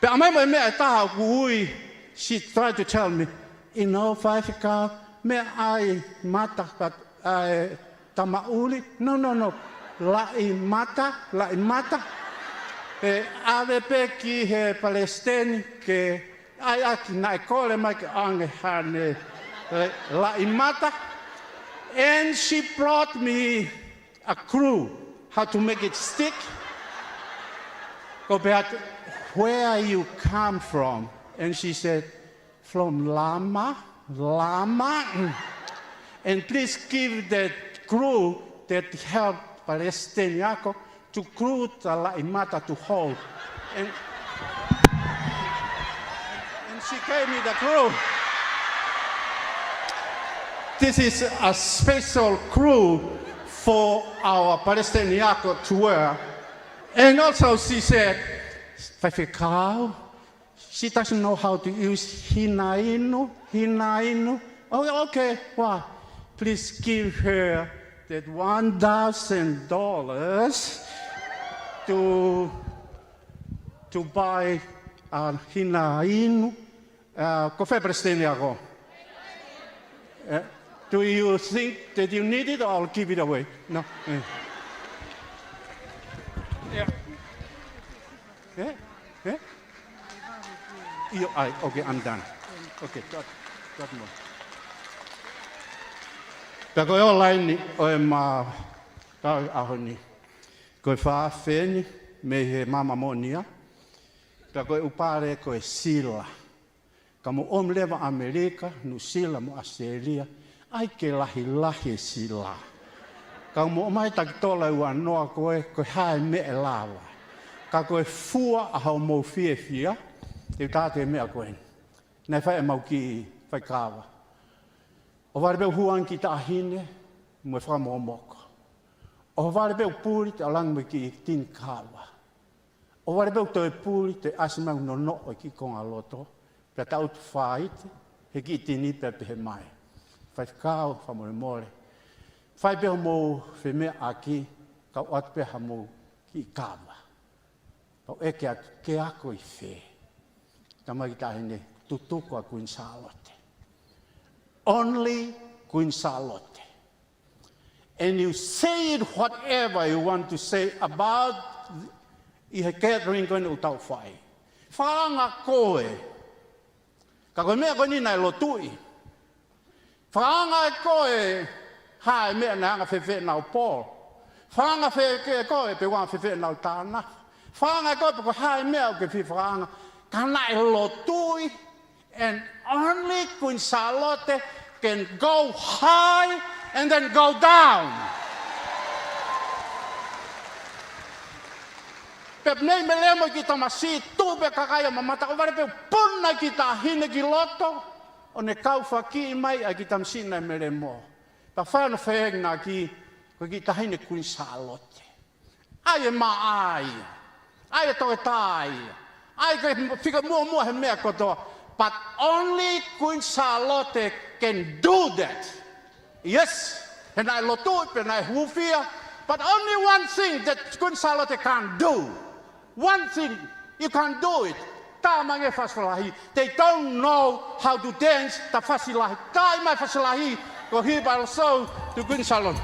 Pea ʻomai mo e meʻa ʻe taha ʻoku ui, she tried to tell me, you know, Faifekau, meʻa ʻai mata, but ʻai tamaʻuli. No, no, no. Laʻi mata, laʻi mata. Pea ʻave pē ki he Palesiteni ke ʻai ʻaki, naʻe kole mai ke ʻoange haʻane, eh, laʻi mata. And she brought me a clue how to make it stick. Ko u pehē atu, where you come from? And she said, from Lama, Lama. Mm. And please give that clue that help Palesiteni Ako to glue the laʻi mata to hold. And, and she gave me the clue. This is a special clue for our Palesiteni Ako to wear. And also she said, Faifekau, she doesn't know how to use hinainu, hinainu. Oh, okay, well, please give her that one thousand dollars to, to buy ʻa hina inu, ʻa, ko fē palesiteni ako? Eh, do you think that you need it or I'll give it away? No? Eh. Yeah. Eh? Eh? ʻIo, ʻai, okay, I'm done. Okay, got, got more. Pea ko e laine ʻo e ma-, ka ʻaho ni. Ko e fā feni, mei he Maama Moʻonia. Pea ko e ʻū pale ko e sila. Ka mou ʻomi leva ʻAmelika, Nuʻusila mo ʻAositelēlia, ʻai ke lahilahi e sila. Ka mou ʻomai takitola ua noa ko ē, ko e hā e meʻa ʻe lava. Ka ko e fua ʻa hoʻomou fiefia, te u tā atu e meʻa ko eni. Naʻe fai ʻemau kiʻi faikava. ʻOhovale pē ʻoku hū ange kiʻi taʻahine, mo e fakamomoko. ʻOhovale pē ʻoku puli, te u ʻalu ange mo e kiʻi tini kava. ʻOhovale pē ʻoku toe puli, te u ʻasi mai ʻo nonoʻo e kiʻi kongaloto, pea tangutu faite, he kiʻi tini pea pehē mai. Faifekau, fakamolemole. Fai pē hoʻomou femeʻaʻaki, kau ʻoatu pē haʻamou kiʻi kava. Pea u ʻeke atu, ke ako ʻi fē? Talamai kiʻi taʻahine, tutuku ʻa Kuini Sālote. Only Kuini Sālote. And you say it whatever you want to say about ʻi he gathering ko eni ʻoku tau fai. Fakaanga koe. Ka ko e meʻa ko eni naʻe lotuʻi. Fakaanga ʻe koe hā e meʻa naʻe anga fēfē ʻenau poll. Fakaanga fē ʻe koe pe ʻoku anga fēfē ʻenau tānaki. Fakaanga ʻe koe pe ko e hā e meʻa ʻoku ke fie fakaanga. Ka naʻe lotuʻi. And only Kuini Sālote can go high and then go down. Pea pehē mai e lea mo e kiʻi tamasiʻi, tuʻu pē kakai ʻo mamata, ʻohovale pē ʻoku puna e kiʻi taʻahine ki loto, ʻo ne kau fakiʻi mai ʻa e kiʻi tamasiʻi naʻe melemo. Pea fai hono feinga ki, ko e kiʻi taʻahine Kuini Sālote. ʻAi e maʻa ia. ʻAi e toketā ia. ʻAi ke fika muʻomuʻa he meʻa kotoa. But only Kuini Sālote can do that. Yes, he naʻe lotuʻi pea naʻe hūfia. But only one thing that Kuini Sālote can't do. One thing, you can't do it. Talamai ʻe he fasi lahi. They don't know how to dance the fasi lahi. Talamai fasi lahi, ko e hipa lo so, to Kuini Sālote.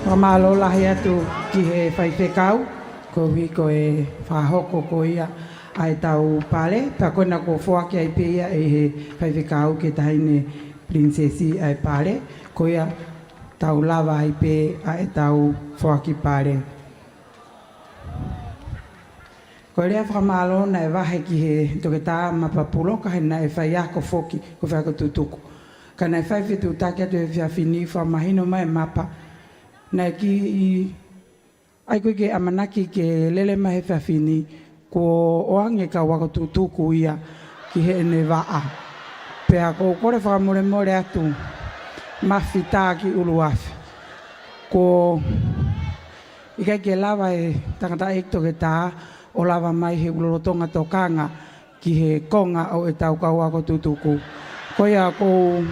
Fakamālō lahi atu ki he faifekau, koeʻuhi ko e fakahoko ko ia ʻa e tau pale, pea ko ena kuo foaki ai pē ia ʻe he faifekau ki he taʻahine pilinisesi ʻa e pale, ko ia tau lava ai pē ʻa e tau foaki pale. Ko e lea fakamālō naʻe vahe ki he toketā Mapa Puloka he naʻe faiako foki, ko e faiako tutuku. Ka naʻe fai fetuʻutaki atu he efiafi ni fakamahino mai Mapa. Naʻe kiʻi ʻai ko ē ke ʻamanaki ke lele mai he efiafi ni, kuo ʻoange kau ako tutuku ia ki heʻene vaʻa. Pea ʻoku ou kole fakamolemole atu, Mafita ki ʻUluafe. Kuo ʻikai ke lava e tangataʻeiki toketā ʻo lava mai he ʻū lolotonga tokanga ki he konga ʻo e tau kau ako tutuku. Ko ia ʻoku ou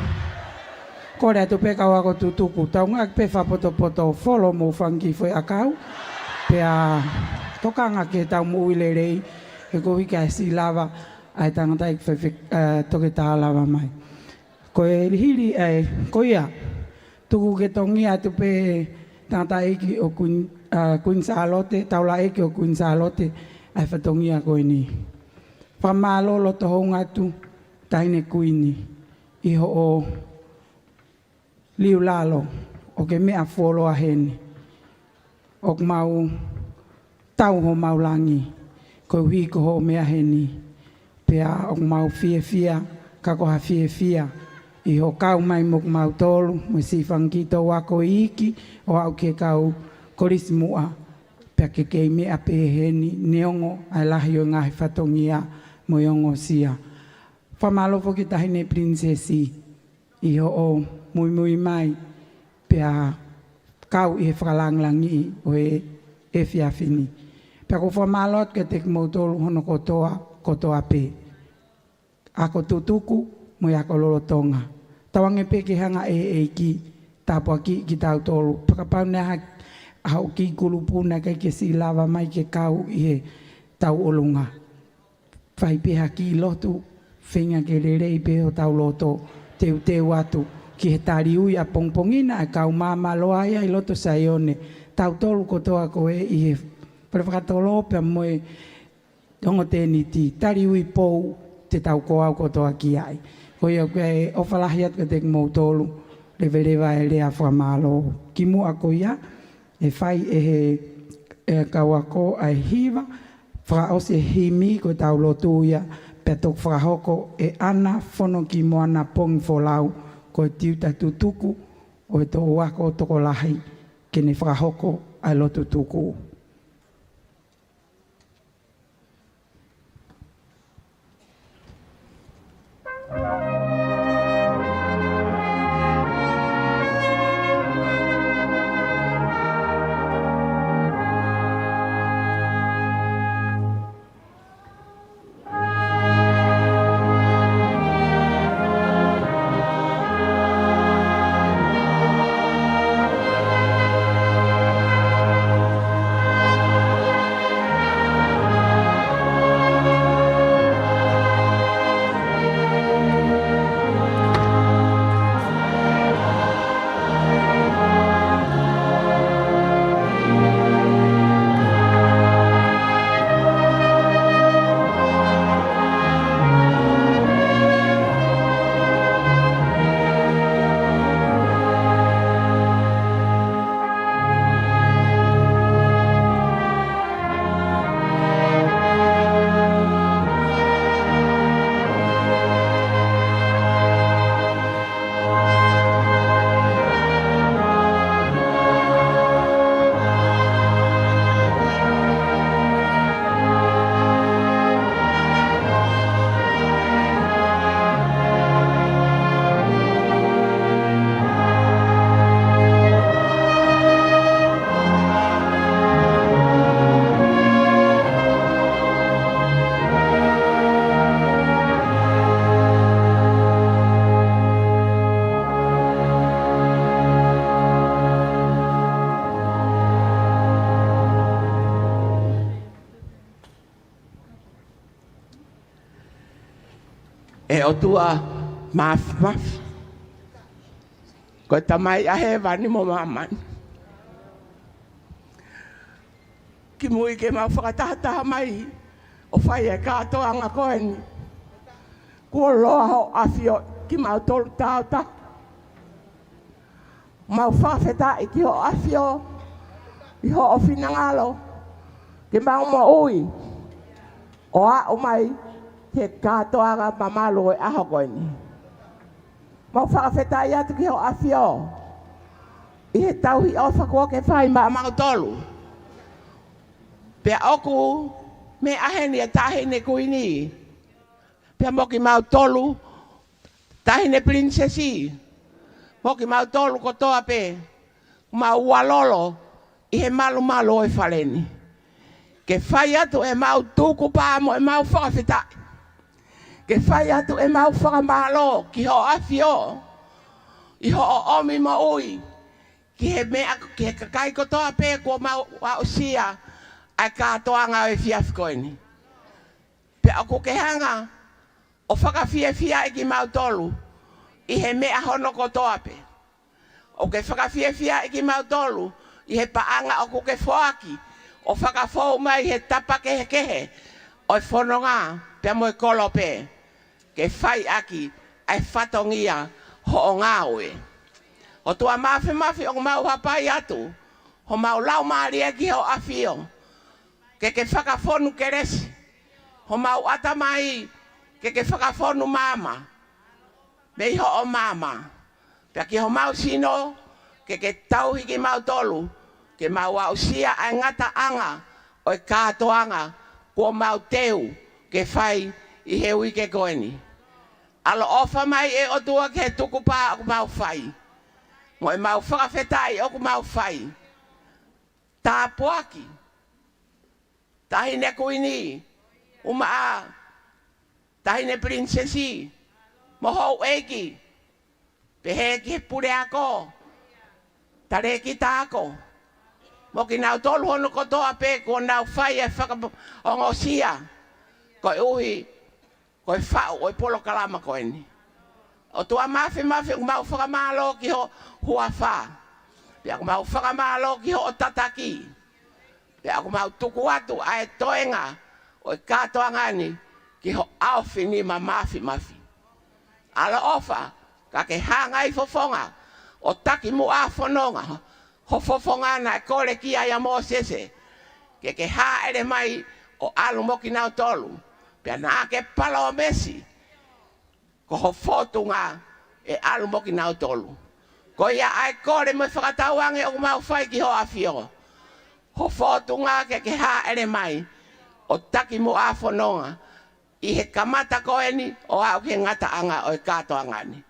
kole atu pē kau ako tutuku, tau ngāueʻaki pē fakapotopoto, folo mo fanga kiʻi foʻi ʻakau. Pea tokanga ki he tau moʻui lelei, he koeʻuhi ka e siʻi lava ʻa e tangataʻeiki faife-, ē, toketā lava mai. Ko e hili ē, ko ia, Tuku ke tongi atu pē tangataʻeiki ʻo Kuini, ʻa, Kuini Sālote, taulaʻeiki ʻo Kuini Sālote, ʻa e fatongia ko eni. Fakamālō loto houngaʻia atu, Taʻahine Kuini, ʻi hoʻo liu lalo ʻo ke meʻa fuoloa heni. ʻOku mau tau homau langi, koeʻuhi ko hoʻo meʻa heni. Pea ʻoku mau fiefia, ka ko ha fiefia, ʻi hoʻo kau mai mo kimautolu, mo e siʻi fanga kiʻi touako iiki, ʻo aʻu ki he kau kolisi muʻa, pea ke kei meʻa pē heni, neongo ʻa e lahi ʻo e ngaahi fatongia mo e ongosia. Fakamālō foki Taʻahine Pilinisesi, ʻi hoʻo muimui mai, pea kau ʻi he fakalāngilangiʻi ʻo e efiafi ni. Pea ʻoku ou fakamālō atu kiate kimoutolu hono kotoa, kotoa pē. Ako tutuku, mo e ako lolotonga. Tauange pē ke hanga ʻe he ʻEiki ʻo tāpuakiʻi kitautolu. Pea kapau naʻe ʻi ai ha, ha kiʻi kulupu naʻe ʻikai ke siʻi lava mai ke kau ʻi he tauʻolunga, fai pē ha kiʻi lotu, feinga ke lelei pē hotau loto, teuteu atu ki he taliui ʻapongipongi naʻe kau māmāloa ai ʻi loto Saione, tautolu kotoa ko ē ʻi he Fale Fakatōlō pea mo e ongo tēniti, taliui pou te tau kau kotoa ki ai. Ko ia ʻoku ou ʻofa lahi atu kiate kimoutolu, leveleva e lea fakamālō. Kimuʻa ko ia, ʻe fai ʻe he, ʻe he kau ako ʻa e hiva, fakaʻosi e himi ko e tau lotu ia, pea toki fakahoko ʻe ʻAna Fono ki Moana Pongifolau, ko e tiuta tutuku ʻo e touako tokolahi, ke ne fakahoko ʻa e lotu tuku. ʻE ʻOtua Māfimafi, ko e Tamai ʻa hēvani mo māmani, kimui ke mau fakatahataha mai ʻo fai e kātoanga ko eni, kuo loa hoʻo ʻafio kimautolu tāutaha. Mau fakafetaʻi ki hoʻo ʻafio, ʻi hoʻo finangalo ke mau moʻui ʻo aʻu mai ki he kātoanga mamalu ʻo e ʻaho ko eni. Mau fakafetaʻi atu ki hoʻo ʻafio ʻi he tauhi ʻofa kuo ke fai maʻamautolu. Pea ʻoku meʻa heni ʻa Taʻahine Kuini, pea mo kimautolu, Taʻahine Pilinisesi, mo kimautolu kotoa pē, mau ʻalolo ʻi he malumalu ʻo e fale ni. Ke fai atu ʻemau tukupā mo ʻemau fakafetaʻi. Ke fai atu ʻemau fakamālō ki hoʻo ʻafio, ʻi hoʻo ʻomi moʻui ki he meʻa, ki he kakai kotoa pē kuo mau aʻusia ʻa e kātoanga ʻo e efiafi ko eni. Pea ʻoku ke hanga ʻo fakafiefiaʻi kimautolu ʻi he meʻa hono kotoa pē. ʻOku ke fakafiefiaʻi kimautolu ʻi he paʻanga ʻoku ke foaki ʻo fakafou mai he tapa kehekehe ʻo e fononga pea mo e kolope ke fai ʻaki ʻa e fatongia hoʻo ngāue. ʻOtua Māfimafi, ʻoku mau hapai atu homau laumālie ki hoʻo ʻafio, ke ke fakafonu kelesi homau ʻatamai, ke ke fakafonu maama mei hoʻo maama, pea ki homau sino, ke ke tauhi kimautolu ke mau aʻusia ʻa e ngataʻanga ʻo e kātoanga kuo mau teu ke fai ʻi he uike ko eni. ʻAloʻofa mai ʻe ʻOtua ki he tukupā ʻoku mau fai, mo ʻemau fakafetaʻi ʻoku mau fai. Tāpuaki Taʻahine Kuini, ʻumaʻā Taʻahine Pilinisesi, mo houʻeiki, pehē ki he puleako, talēkita ako, mo kinautolu hono kotoa pē kuo nau fai e fakaongosia koeʻuhi ko e faʻu ʻo e polokalama ko eni. ʻOtua Māfimafi, ʻoku mau fakamālō ki ho huafa, pea ʻoku mau fakamālō ki hoʻo tataki, pea ʻoku mau tuku atu ʻa e toenga ʻo e kātoanga ni ki ho ʻaofinima māfimafi. ʻAloʻofa, ka ke hanga ʻi fofonga ʻo takimuʻa fononga, ho fofonga naʻe kole ki ai ʻa Mōsese, ke ke hāʻele mai ʻo ʻalu mo kinautolu, pea naʻa ke palōmesi ko ho fōtunga ʻe ʻalu mo kinautolu. Ko ia ʻa e kole mo e fakatauange ʻoku mau fai ki hoʻo ʻafio, ho fōtunga ke ke hāʻele mai ʻo takimuʻa fononga ʻi he kamata ko eni ʻo aʻu ki he ngataʻanga ʻo e kātoanga ni.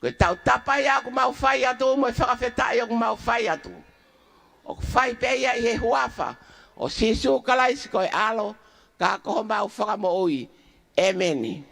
Ko e tautapa ia ʻoku mau fai atu mo e fakafetaʻi ʻoku mau fai atu, ʻoku fai pē ia ʻi he huafa ʻo Sīsū Kalaisi ko e ʻAlo ka ko homau Fakamoʻui. ʻĒmeni.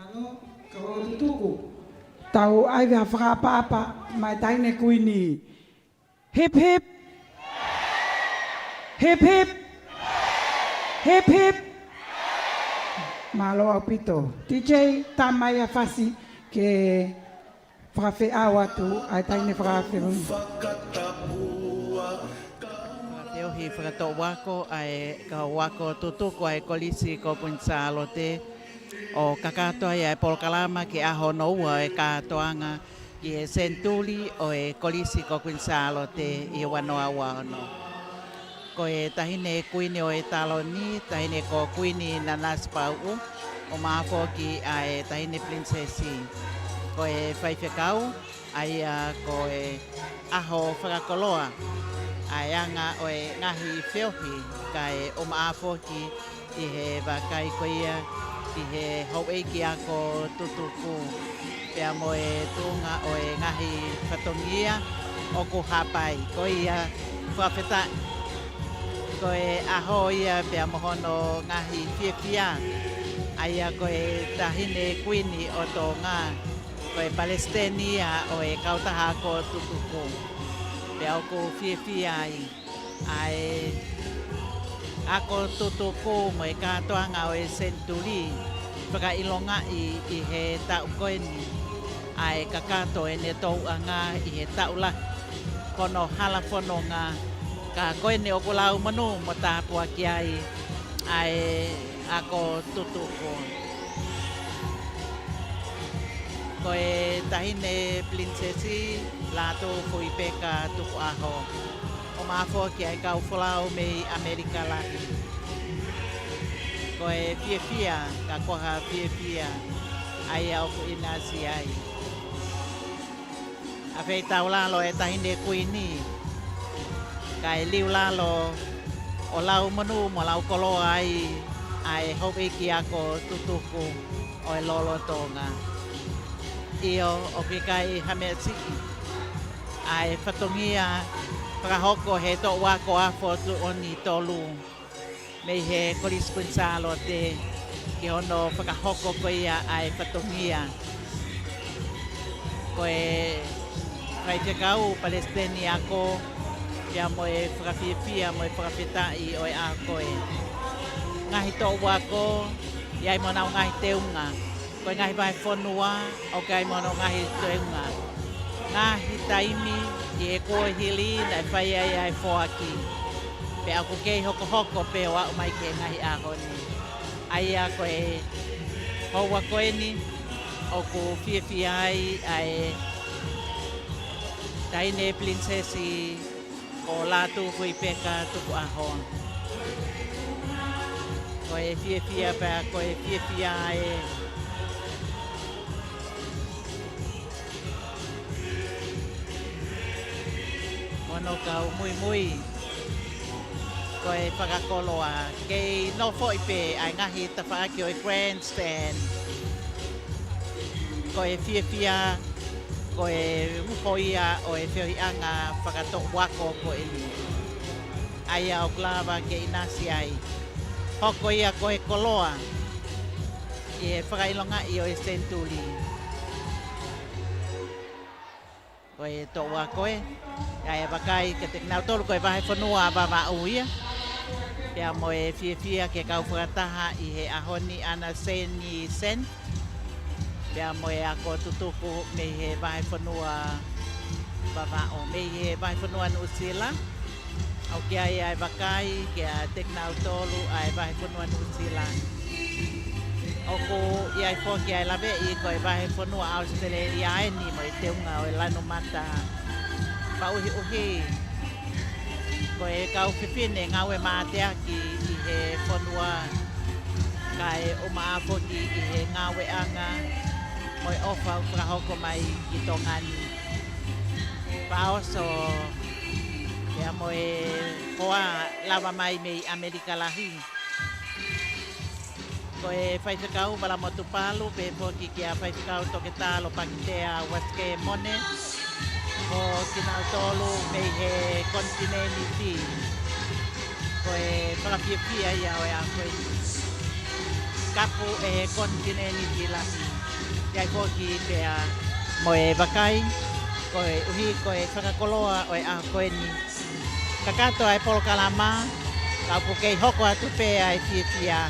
Ano, kau tutuku. Tau ʻai ha fakaʻapaʻapa maʻa e Taʻahine Kuini. Hip, hip. Hip, hip. Hip, hip. Mālō ʻaupito. D J, tā mai ʻa e fasi ke fakafeʻao atu ʻa e Taʻahine Fakafeʻao. Fakafeʻao fakatoʻu ako ʻa e kau ako tutuku ʻa e Kolisi ko Kuini Sālote, ʻo kakato ai ʻa e polokalama ki he ʻaho hono ua ʻo e kātoanga ki he senituli ʻo e Kolisi ko Kuini Sālote ʻi he ua noa ua ono. Ko e Taʻahine Kuini ʻo e taloni, Taʻahine ko Kuini Nanasipauʻu, ʻumaʻā foki ʻa e Taʻahine Pilinisesi. Ko e faifekau, ʻa ia ko e ʻaho fakakoloa, ʻa e anga ʻo e ngaahi feohi, kae ʻumaʻā foki ʻi he vakai ko ia ki he houʻeiki ako tutuku, pea mo e tuʻunga ʻo e ngaahi fatongia ʻoku hapai. Ko ia fakafetaʻi. Ko e ʻaho ia pea mo hono ngaahi fiefia, ʻa ia ko e Taʻahine Kuini ʻo Tonga, ko e palesiteni ia ʻo e kautaha ako tutuku. Pea ʻoku fiefia ai ʻa e ako tutuku mo e kātoanga ʻo e senituli, fakaʻilongaʻi ʻi he taʻu ko eni ʻa e kakato ʻene touʻanga ʻi he taʻu lahi hono hala fononga Ka ko eni ʻoku lau monū mo tāpuaki ai ʻa e ako tutuku. Ko e Taʻahine Pilinisesi Lātūfuipeka Tukuʻaho, ʻo mafoa ki ai kau folau mei ʻAmelika Lahi. Ko e fiefia, ka ko ha fiefia, ʻa ia ʻoku ʻinasi ai. ʻAfeitaulalo e Taʻahine Kuini, kae liulalo ʻo lau monū mo lau koloa ai ʻa e houʻeiki ako tutuku ʻo e lolotonga. ʻIo, ʻoku ʻikai ha meʻa siʻi ʻa e fatongia fakahoko he toʻu ako Afo Tuʻoni Tolu mei he Kolisi Kuini Sālote ki hono fakahoko ko ia ʻa e fatongia. Ko e faifekau palesiteni ako, pea mo e fakafiefia mo e fakafetaʻi ʻo e ako ē. Ngaahi toʻu ako, ʻi ai mo honau ngaahi teunga. Ko e ngaahi vahefonua, ʻoku ʻi ai mo honau ngaahi teunga. Ngaahi taimi ʻi he kuohili naʻe fai ai ʻa e foaki. Pea ʻoku kei hokohoko pē ʻo aʻu mai ki he ngaahi ʻaho ni. ʻA ia ko e houa ko eni, ʻoku fiefia ai ʻa e Taʻahine Pilinisesi ko Lātūfuipeka Tukuʻaho. Ko e fiefia pea ko e fiefia ē. Mo hono kau muimui ko e fakakoloa, kei nofoʻi pē ʻa e ngaahi tafaʻaki ʻo e grandstand. Ko e fiefia, ko e uho ia ʻo e feohiʻanga fakatoʻu ako ko eni. ʻA ia ʻoku lava ke ʻinasi ai. Hoko ia ko e koloa ʻi he fakaʻilongaʻi ʻo e senituli. Ko e toʻu ako ē, ʻa e vakai kiate kinautolu ko e vahefonua ʻa Vavaʻu ia. Pea mo e fiefia ke kau fakataha ʻi he ʻaho ni ʻAna Seni Sen. Pea mo e ako tutuku mei he vahefonua Vavaʻu, mei he vahefonua Nuʻusila. ʻOku ʻi ai ʻa e vakai kiate kinautolu ʻa e vahefonua Nuʻusila. ʻOku ʻi ai foki ʻa e laveʻi ko e vahefonua ʻAositelēlia eni mo e teunga ʻo e lanu mata. Fakaʻuhiʻuhi, ko e kau fefine ngāue mateaki ʻi he fonua, kae ʻumaʻā foki ʻi he ngāueʻanga mo e ʻofa ʻoku fakahoko mai ki Tonga ni. Fakaʻosi, pea mo e hoa lava mai mei ʻAmelika Lahi. Ko e faifekau Valamotu Palu, pehē foki kia faifekau Toketā Lopakitea Uasikemone, mo kinautolu mei he konitinēniti. Ko e fakafiefia ia ʻo e ako ē. Kapu ʻe he konitinēniti lahi. ʻI ai foki pea mo e vakai, koeʻuhi ko e fakakoloa ʻo e ako eni. Kakato ʻa e polokalama, ka ʻoku kei hoko atu pē ʻa e fiefia.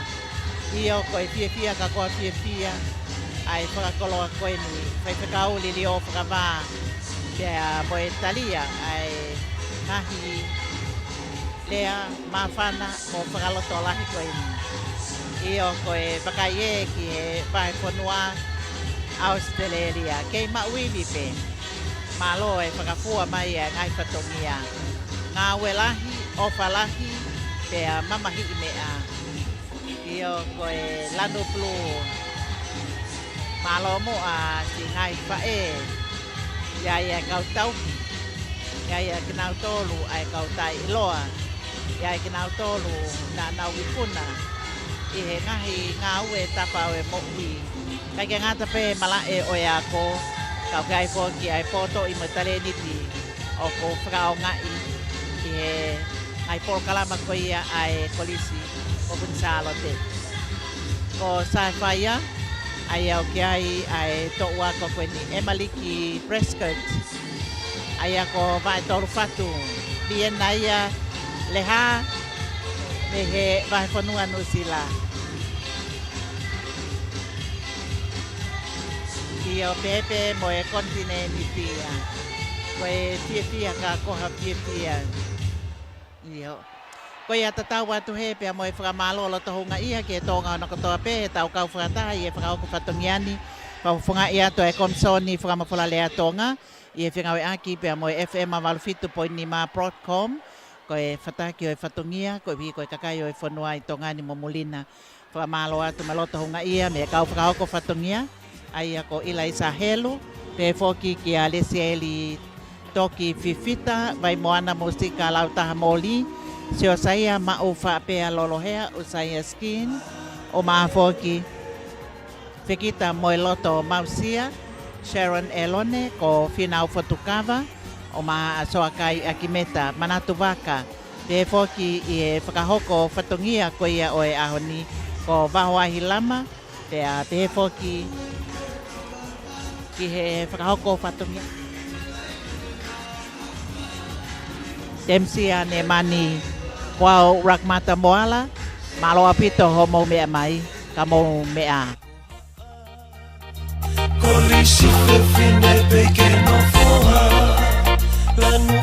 ʻIo, ko e fiefia ka ko ha fiefia ʻa e fakakoloa ko eni, Faifekau Liliō Fakavā, pea mo e talia ʻa e ngaahi lea māfana mo fakalotolahi ko eni. ʻIo, ko e vakai ē ki he vahefonua ʻAositelēlia. Kei maʻu ivi pē. Mālō e fakafua mai ʻa e ngaahi fatongia. Ngāue lahi, ʻofa lahi, pea mamahiʻi meʻa. ʻIo, ko e lanu pulū. Mālō muʻa siʻi ngaahi faʻē. ʻI ai ʻa e kau tauhi. ʻI ai ʻa kinautolu ʻa e kau taʻeʻiloa. ʻI ai kinautolu naʻa nau ikuna ʻi he ngaahi ngāue tapa ʻo e moʻui. ʻIkai ke ngata pē he malaʻe ʻo e ako, ka ʻoku ʻi ai foki ʻa e potoʻi mo e talēniti ʻoku fakaʻaongaʻi ʻi he ngaahi polokalama ko ia ʻa e Kolisi ko Kuini Sālote. Ko Saefaia, ʻa ia ʻoku ʻi ai ʻa e toʻu ako ko eni, ʻEmaliki Prescott, ʻa ia ko Vaetolu Fatu, Viena ia Leha, mei he vahefonua Nuʻusila. ʻIo, pehē pē mo e konitinēniti ia. Ko e fiefia ka ko ha fiefia. Ko ia tatau atu hē pea mo e fakamālō loto houngaʻia ki he Tonga ʻo kotoa pē heʻetau kau fakataha ʻi he fakahoko fatongia ni. Fakafofongaʻi atu e Komisoni Fakamafolalea Tonga ʻi he fengāueʻaki pea mo e F M valu fitu poini nima Broadcom. Ko e fataki ʻo e fatongia, koeʻuhi ko e kakai ʻo e fonua ʻi Tonga ni mo muli na. Fakamālō atu mo e loto houngaʻia mei he kau fakahoko fatongia, ʻa ia ko ʻIlaisa Helu, pehē foki kia Lesieli Toki Fifita, Vaimoana Musika Lautaha Moli, Siosaia Maʻu Faʻapea Lolohea, ʻUsaia Skin, ʻo maʻa foki Fekita Moeloto Mausia, Sharon Elone, ko Finau Fotukava, ʻo maʻa Soakai ʻAkimeta, Manatu Vaka, pehē foki ʻi he fakahoko fatongia ko ia ʻo e ʻaho ni ko Vahoahi Lama, pea pehē foki ki he fakahoko fatongia Temisia Nemani, ko au Rakmata Moala, mālō ʻaupito hoʻomou meʻa mai, ka mou meʻa. Kolisi fefine pē ke nofoha, lanu